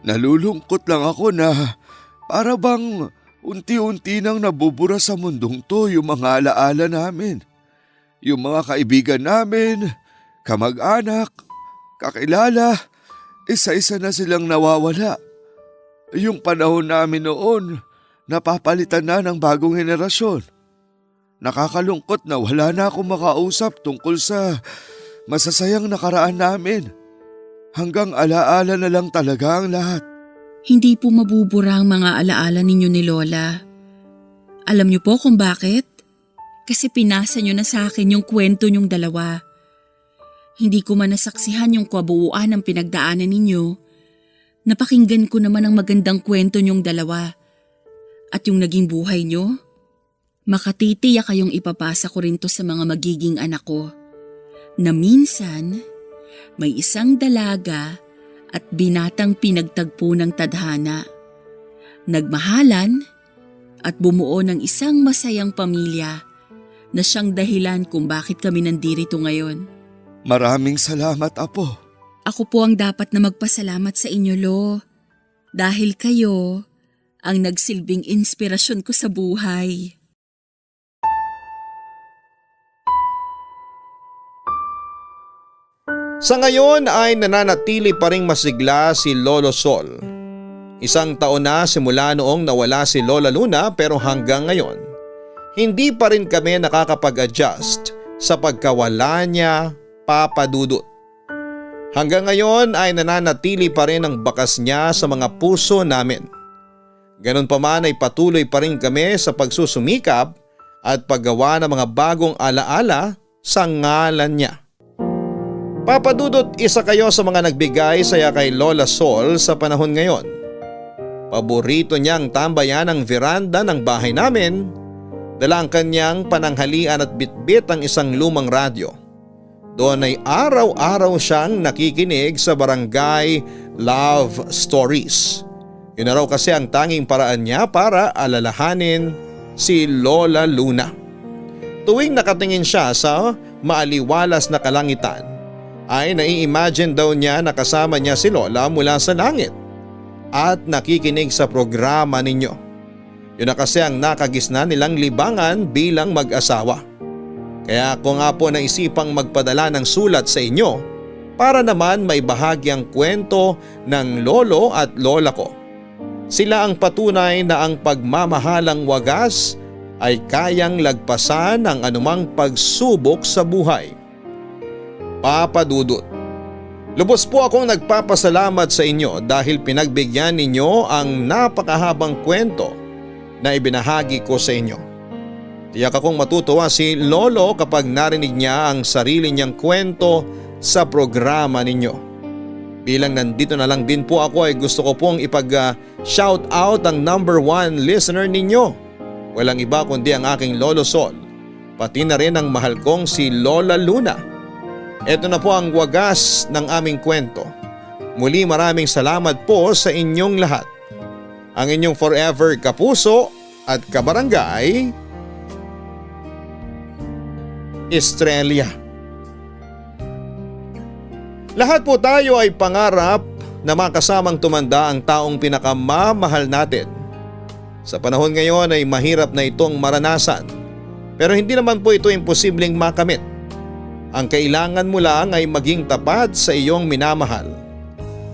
Nalulungkot lang ako na para bang unti-unti nang nabubura sa mundong to yung mga alaala namin. Yung mga kaibigan namin, kamag-anak, kakilala, isa-isa na silang nawawala. Yung panahon namin noon, napapalitan na ng bagong henerasyon. Nakakalungkot na wala na akong makausap tungkol sa masasayang nakaraan namin. Hanggang alaala na lang talaga ang lahat. Hindi po mabubura ang mga alaala ninyo ni Lola. Alam niyo po kung bakit? Kasi pinasa niyo na sa akin yung kwento niyong dalawa. Hindi ko man nasaksihan yung kabuuan ng pinagdaanan ninyo. Napakinggan ko naman ang magandang kwento niyong dalawa. At yung naging buhay niyo, makatitiyak kayong ipapasa ko rin to sa mga magiging anak ko. Na minsan, may isang dalaga at binatang pinagtagpo ng tadhana. Nagmahalan at bumuo ng isang masayang pamilya na siyang dahilan kung bakit kami nandirito ngayon. Maraming salamat, Apo. Ako po ang dapat na magpasalamat sa inyo, Lo. Dahil kayo ang nagsilbing inspirasyon ko sa buhay. Sa ngayon ay nananatili pa ring masigla si Lolo Sol. Isang taon na simula noong nawala si Lola Luna pero hanggang ngayon, hindi pa rin kami nakakapag-adjust sa pagkawala niya, Papa Dudut. Hanggang ngayon ay nananatili pa rin ang bakas niya sa mga puso namin. Ganun pa man ay patuloy pa rin kami sa pagsusumikap at paggawa ng mga bagong alaala sa ngalan niya. Papa Dudut, isa kayo sa mga nagbigay saya kay Lola Sol sa panahon ngayon. Paborito niyang tambayan ang veranda ng bahay namin, dala ang kanyang pananghalian at bitbit ang isang lumang radyo. Doon ay araw-araw siyang nakikinig sa Barangay Love Stories. Yun na raw kasi ang tanging paraan niya para alalahanin si Lola Luna. Tuwing nakatingin siya sa maaliwalas na kalangitan, ay nai-imagine daw niya na kasama niya si Lola mula sa langit at nakikinig sa programa ninyo. Yun na kasi ang nakagisna nilang libangan bilang mag-asawa. Kaya ako nga po naisipang magpadala ng sulat sa inyo para naman maibahagi ang kwento ng lolo at lola ko. Sila ang patunay na ang pagmamahalang wagas ay kayang lagpasan ang anumang pagsubok sa buhay. Papa Dudut, lubos po akong nagpapasalamat sa inyo dahil pinagbigyan ninyo ang napakahabang kwento na ibinahagi ko sa inyo. Tiyak akong matutuwa si Lolo kapag narinig niya ang sarili niyang kwento sa programa ninyo. Bilang nandito na lang din po ako ay gusto ko pong ipag-shout out ang #1 listener ninyo. Walang iba kundi ang aking Lolo Sol pati na rin ang mahal kong si Lola Luna. Ito na po ang wagas ng aming kwento. Muli maraming salamat po sa inyong lahat. Ang inyong forever kapuso at kabarangay, Estrella. Lahat po tayo ay pangarap na makasamang tumanda ang taong pinakamamahal natin. Sa panahon ngayon ay mahirap na itong maranasan, pero hindi naman po ito imposibleng makamit. Ang kailangan mo lang ay maging tapat sa iyong minamahal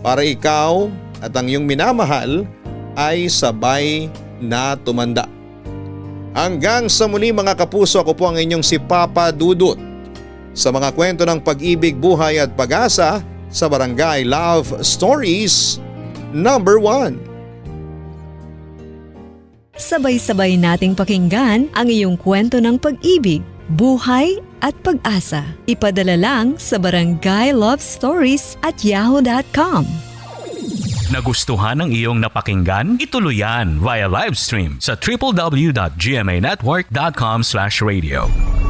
para ikaw at ang iyong minamahal ay sabay na tumanda. Hanggang sa muli mga kapuso, ako po ang inyong si Papa Dudut sa mga kwento ng pag-ibig, buhay at pag-asa sa Barangay Love Stories number 1. Sabay-sabay nating pakinggan ang iyong kwento ng pag-ibig, buhay at pag-asa. Ipadala lang sa barangaylovestories@yahoo.com. Nagustuhan ng iyong napakinggan? Ituloy yan via live stream sa www.gmanetwork.com/radio.